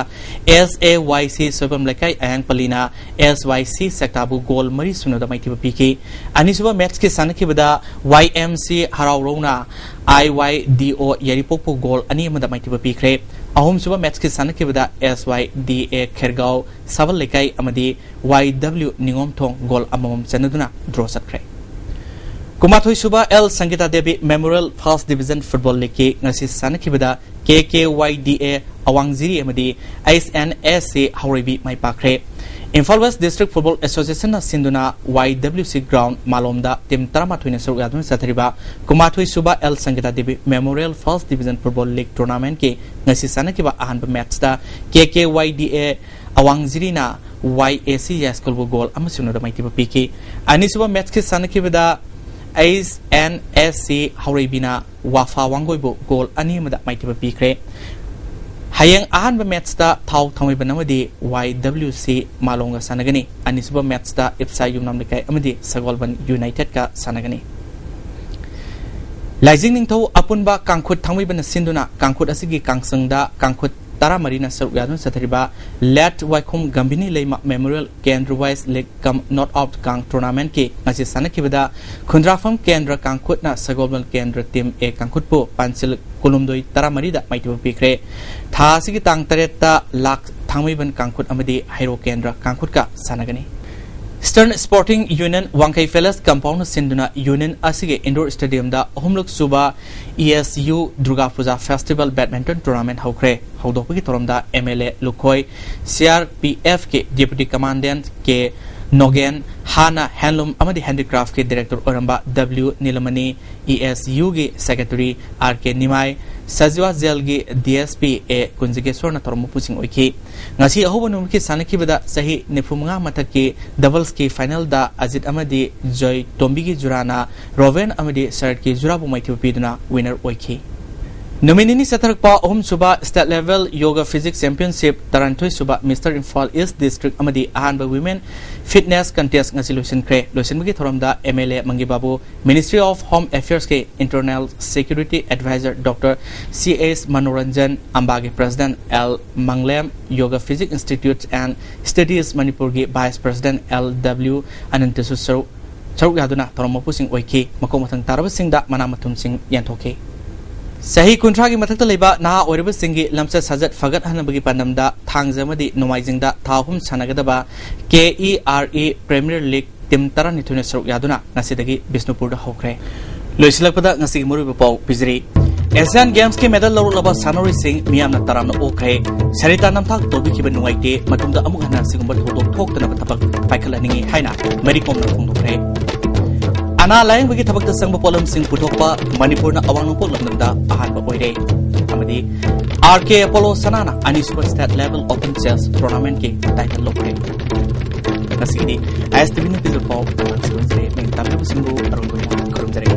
S A Y C Soibam ꯂꯩꯀꯥꯏ ꯑꯌꯥꯡꯄꯜꯂꯤꯅ S Y C ꯁꯦꯛꯇꯥꯕꯨ goal ꯃꯔꯤ ꯁꯨꯅꯗ ꯃꯥꯏꯊꯤꯕ ꯄꯤꯈꯤ꯫ ꯑꯅꯤꯁꯨꯕ matchꯀꯤ ꯁꯥꯟꯅꯈꯤꯕꯗ Y M C ꯍꯔꯥꯎꯔꯧꯅ I Y D O ꯌꯥꯏꯔꯤꯄꯣꯛꯄꯨ goal ꯑꯅꯤ ꯑꯃꯗ ꯃꯥꯏꯊꯤꯕ ꯄꯤꯈ꯭ꯔꯦ꯫ ꯑꯍꯨꯝꯁꯨꯕ matchꯀꯤ ꯁꯥꯟꯅꯈꯤꯕꯗ S Y D A ꯈꯦꯔꯒꯥꯎ ꯁꯥꯕꯜ ꯂꯩꯀꯥꯏ ꯑꯃꯗꯤ Y W ꯅꯤꯉꯣꯝꯊꯣꯡ goal ꯑꯃꯃꯝ ꯆꯟꯅꯗꯨꯅ draw ꯆꯠꯈ꯭ꯔꯦ꯫ ꯀꯨꯟꯃꯥꯊꯣꯏ ꯁꯨꯕ L ꯁꯪꯒꯤꯇꯥ Devi Memorial First Division Football Leagueꯀꯤ ꯉꯁꯤ ꯁꯥꯟꯅꯈꯤꯕꯗ K K Y D A ꯑꯋꯥꯡꯖꯤꯔꯤ ꯑꯃꯗꯤ H N S C ꯍꯧꯔꯩꯕꯤ ꯃꯥꯏ ꯄꯥꯛꯈ꯭ꯔꯦ꯫ ꯏꯝꯐꯥꯜ West District Football Associationꯅ ꯁꯤꯟꯗꯨꯅ Y W C ground ꯃꯥꯂꯣꯝꯗ team ꯇꯔꯥꯃꯥꯊꯣꯏꯅ ꯁꯔꯨꯛ ꯌꯥꯗꯨꯅ ꯆꯠꯊꯔꯤꯕ ꯀꯨꯟꯃꯥꯊꯣꯏ ꯁꯨꯕ L ꯁꯪꯒꯤꯇꯥ Devi Memorial First Division Football League Tournamentꯀꯤ ꯉꯁꯤ ꯁꯥꯟꯅꯈꯤꯕ ꯑꯍꯥꯟꯕ matchꯇ K K Y D A ꯑꯋꯥꯡꯖꯤꯔꯤꯅ Y A C ꯌꯥꯏꯁ꯭ꯀꯨꯜꯕꯨ goal ꯑꯃ ꯁꯨꯅꯗ ꯃꯥꯏꯊꯤꯕ ꯄꯤꯈꯤ꯫ ꯑꯅꯤꯁꯨꯕ matchꯀꯤ ꯁꯥꯟꯅꯈꯤꯕꯗ H N S C ꯍꯧꯔꯩꯕꯤꯅ ꯋꯥꯐꯥ ꯋꯥꯡꯒꯣꯏꯕꯨ goal ꯑꯅꯤ ꯑꯃꯗ ꯃꯥꯏꯊꯤꯕ ꯄꯤꯈ꯭ꯔꯦ꯫ ꯍꯌꯦꯡ ꯑꯍꯥꯟꯕ matchꯇ ꯊꯥꯎ ꯊꯥꯡꯃꯩꯕꯟ ꯑꯃꯗꯤ Y W C ꯃꯥꯂꯣꯝꯒ ꯁꯥꯟꯅꯒꯅꯤ꯫ ꯑꯅꯤꯁꯨꯕ matchꯇ ꯏꯞꯁꯥ ꯌꯨꯝꯅꯥꯝ ꯂꯩꯀꯥꯏ ꯑꯃꯗꯤ ꯁꯒꯣꯜꯕꯟ Unitedꯀ ꯁꯥꯟꯅꯒꯅꯤ꯫ ꯂꯥꯏꯖꯤꯡ ꯅꯤꯡꯊꯧ ꯑꯄꯨꯟꯕ ꯀꯥꯡꯈꯨꯠ ꯊꯥꯡꯃꯩꯕꯟꯅ ꯁꯤꯟꯗꯨꯅ ꯀꯥꯡꯈꯨꯠ ꯑꯁꯤꯒꯤ ꯀꯥꯡꯁꯪꯗ ꯀꯥꯡꯈꯨꯠ ꯇꯔꯥꯃꯔꯤꯅ ꯁꯔꯨꯛ ꯌꯥꯗꯨꯅ ꯆꯠꯊꯔꯤꯕ Late ꯋꯥꯏꯈꯣꯝ ꯒꯝꯚꯤꯅꯤ ꯂꯩꯃ Memorial Kendra Wise League cum Knockout Kang Tournamentꯀꯤ ꯉꯁꯤ ꯁꯥꯟꯅꯈꯤꯕꯗ ꯈꯨꯟꯗ꯭ꯔꯥꯐꯝ ꯀꯦꯟꯗ꯭ꯔ ꯀꯥꯡꯈꯨꯠꯅ ꯁꯒꯣꯜꯕꯟ ꯀꯦꯟꯗ꯭ꯔ team A ꯀꯥꯡꯈꯨꯠꯄꯨ ꯄꯥꯟꯁꯤꯜ ꯀꯨꯟꯍꯨꯝꯗꯣꯏ ꯇꯔꯥꯃꯔꯤꯗ ꯃꯥꯏꯊꯤꯕ ꯄꯤꯈ꯭ꯔꯦ꯫ ꯊꯥ ꯑꯁꯤꯒꯤ ꯇꯥꯡ ꯇꯔꯦꯠꯇ ꯂꯥꯛ ꯊꯥꯡꯃꯩꯕꯟ ꯀꯥꯡꯈꯨꯠ ꯑꯃꯗꯤ ꯍꯩꯔꯣꯛ ꯀꯦꯟꯗ꯭ꯔ ꯀꯥꯡꯈꯨꯠꯀ ꯁꯥꯟꯅꯒꯅꯤ꯫ Eastern Sporting Union ꯋꯥꯡꯈꯩ Palace compoundꯅ ꯁꯤꯟꯗꯨꯅ Union ꯑꯁꯤꯒꯤ indoor stadiumꯗ ꯑꯍꯨꯝꯂꯛ ꯁꯨꯕ E S U Durga Puja Festival Badminton Tournament ꯍꯧꯈ꯭ꯔꯦ꯫ ꯍꯧꯗꯣꯛꯄꯒꯤ ꯊꯧꯔꯝꯗ M L A Lukhoi, C R P Fꯀꯤ Deputy Commandant K ꯅꯣꯒꯦꯟ, ꯍꯥꯟꯅ Handloom ꯑꯃꯗꯤ Handicraftꯀꯤ Director ꯑꯣꯏꯔꯝꯕ W ꯅꯤꯂꯃꯅꯤ, E S Uꯒꯤ Secretary R K Nimai, Sajiwa Jailꯒꯤ D S P A ꯀꯨꯟꯖꯒꯦꯁꯣꯔꯅ ꯊꯧꯔꯝ ꯃꯄꯨꯁꯤꯡ ꯑꯣꯏꯈꯤ꯫ ꯉꯁꯤ ꯑꯍꯧꯕ ꯅꯨꯃꯤꯠꯀꯤ ꯁꯥꯟꯅꯈꯤꯕꯗ ꯆꯍꯤ ꯅꯤꯐꯨꯃꯉꯥ ꯃꯊꯛꯀꯤ doubleꯁꯀꯤ finalꯗ ꯑꯖꯤꯠ ꯑꯃꯗꯤ ꯖꯣꯏ ꯇꯣꯝꯕꯤꯒꯤ ꯖꯨꯔꯥꯅ ꯔꯣꯕꯦꯟ ꯑꯃꯗꯤ ꯁꯔꯠꯀꯤ ꯖꯨꯔꯥꯕꯨ ꯃꯥꯏꯊꯤꯕ ꯄꯤꯗꯨꯅ winner ꯑꯣꯏꯈꯤ꯫ ꯅꯨꯃꯤꯠ ꯅꯤꯅꯤ ꯆꯠꯊꯔꯛꯄ ꯑꯍꯨꯝꯁꯨꯕ State Level Yoga Physics Championship, ꯇꯔꯥꯅꯤꯊꯣꯏꯁꯨꯕ Mister Imphal East District ꯑꯃꯗꯤ ꯑꯍꯥꯟꯕ Women Fitness Contest ꯉꯁꯤ ꯂꯣꯏꯁꯤꯟꯈ꯭ꯔꯦ꯫ ꯂꯣꯏꯁꯤꯟꯕꯒꯤ ꯊꯧꯔꯝꯗ M L A ꯃꯪꯒꯤ Babu, Ministry of Home Affairs ꯀꯤ Internal Security Advisor Doctor C H Manoranjan, ꯑꯝꯕꯥꯒꯤ President L ꯃꯪꯂꯦꯝ, Yoga Physics Institute and Studies ꯃꯅꯤꯄꯨꯔꯒꯤ Vice President L W ꯑꯅꯟꯇꯁꯨ ꯁꯔꯨꯛ ꯁꯔꯨꯛ ꯌꯥꯗꯨꯅ ꯊꯧꯔꯝ ꯃꯄꯨꯁꯤꯡ ꯑꯣꯏꯈꯤ꯫ ꯃꯀꯣꯛ ꯃꯊꯪ ꯇꯥꯔꯕꯁꯤꯡꯗ ꯃꯅꯥ ꯃꯊꯨꯝꯁꯤꯡ ꯌꯦꯟꯊꯣꯛꯈꯤ꯫ ꯆꯍꯤ ꯀꯨꯟꯊ꯭ꯔꯥꯒꯤ ꯃꯊꯛꯇ ꯂꯩꯕ ꯅꯍꯥ ꯑꯣꯏꯔꯤꯕꯁꯤꯡꯒꯤ ꯂꯝꯆꯠ ꯁꯥꯖꯠ ꯐꯒꯠꯍꯟꯅꯕꯒꯤ ꯄꯥꯟꯗꯝꯗ ꯊꯥꯡꯖ ꯑꯃꯗꯤ ꯅꯣꯡꯃꯥꯏꯖꯤꯡꯗ ꯊꯥ ꯑꯍꯨꯝ ꯁꯥꯟꯅꯒꯗꯕ K E R A Premier League team ꯇꯔꯥꯅꯤꯊꯣꯏꯅ ꯁꯔꯨꯛ ꯌꯥꯗꯨꯅ ꯉꯁꯤꯗꯒꯤ ꯕꯤꯁꯅꯨꯄꯨꯔꯗ ꯍꯧꯈ꯭ꯔꯦ꯫ ꯂꯣꯏꯁꯤꯜꯂꯛꯄꯗ ꯉꯁꯤꯒꯤ ꯃꯔꯨꯑꯣꯏꯕ ꯄꯥꯎ ꯄꯤꯖꯔꯤ꯫ Asian Games ꯀꯤ medal ꯂꯧꯔꯛꯂꯕ ꯁꯥꯟꯅꯔꯣꯏꯁꯤꯡ ꯃꯤꯌꯥꯝꯅ ꯇꯔꯥꯝꯅ ꯑꯣꯛꯈ꯭ꯔꯦ꯫ ꯁꯔꯤꯇꯥ ꯅꯝꯊꯥꯛ ꯇꯧꯕꯤꯈꯤꯕ ꯅꯨꯡꯉꯥꯏꯇꯦ, ꯃꯇꯨꯡꯗ ꯑꯃꯨꯛ ꯍꯟꯅ ꯑꯁꯤꯒꯨꯝꯕ ꯊꯧꯗꯣꯛ ꯊꯣꯛꯇꯅꯕ ꯊꯕꯛ ꯄꯥꯏꯈꯠꯍꯟꯅꯤꯡꯏ ꯍꯥꯏꯅ ꯃꯦꯔꯤ ꯀꯣꯝꯅ ꯐꯣꯡꯗꯣꯛꯈ꯭ꯔꯦ꯫ ꯑꯅꯥ ꯂꯥꯌꯦꯡꯕꯒꯤ ꯊꯕꯛꯇ ꯆꯪꯕ ꯄꯣꯠꯂꯝꯁꯤꯡ ꯄꯨꯊꯣꯛꯄ ꯃꯅꯤꯄꯨꯔꯅ ꯑꯋꯥꯡ ꯅꯣꯡꯄꯣꯛ ꯂꯝꯗꯝꯗ ꯑꯍꯥꯟꯕ ꯑꯣꯏꯔꯦ꯫ ꯑꯃꯗꯤ R K Apollo ꯁꯅꯥꯅ ꯑꯅꯤꯁꯨꯕ State Level Open Chess Tournament ꯀꯤ title ꯂꯧꯈ꯭ꯔꯦ꯫ ꯉꯁꯤꯒꯤꯗꯤ I S T V ꯅꯤꯡꯄꯤꯖ ꯄꯥꯎ ꯃꯇꯥꯡ ꯁꯤꯟꯖꯔꯦ꯫ ꯃꯤꯡ ꯇꯥꯕꯤꯕꯁꯤꯡꯕꯨ ꯑꯔꯣꯏꯕ ꯑꯣꯏꯅ ꯈꯨꯔꯨꯝꯖꯔꯤ꯫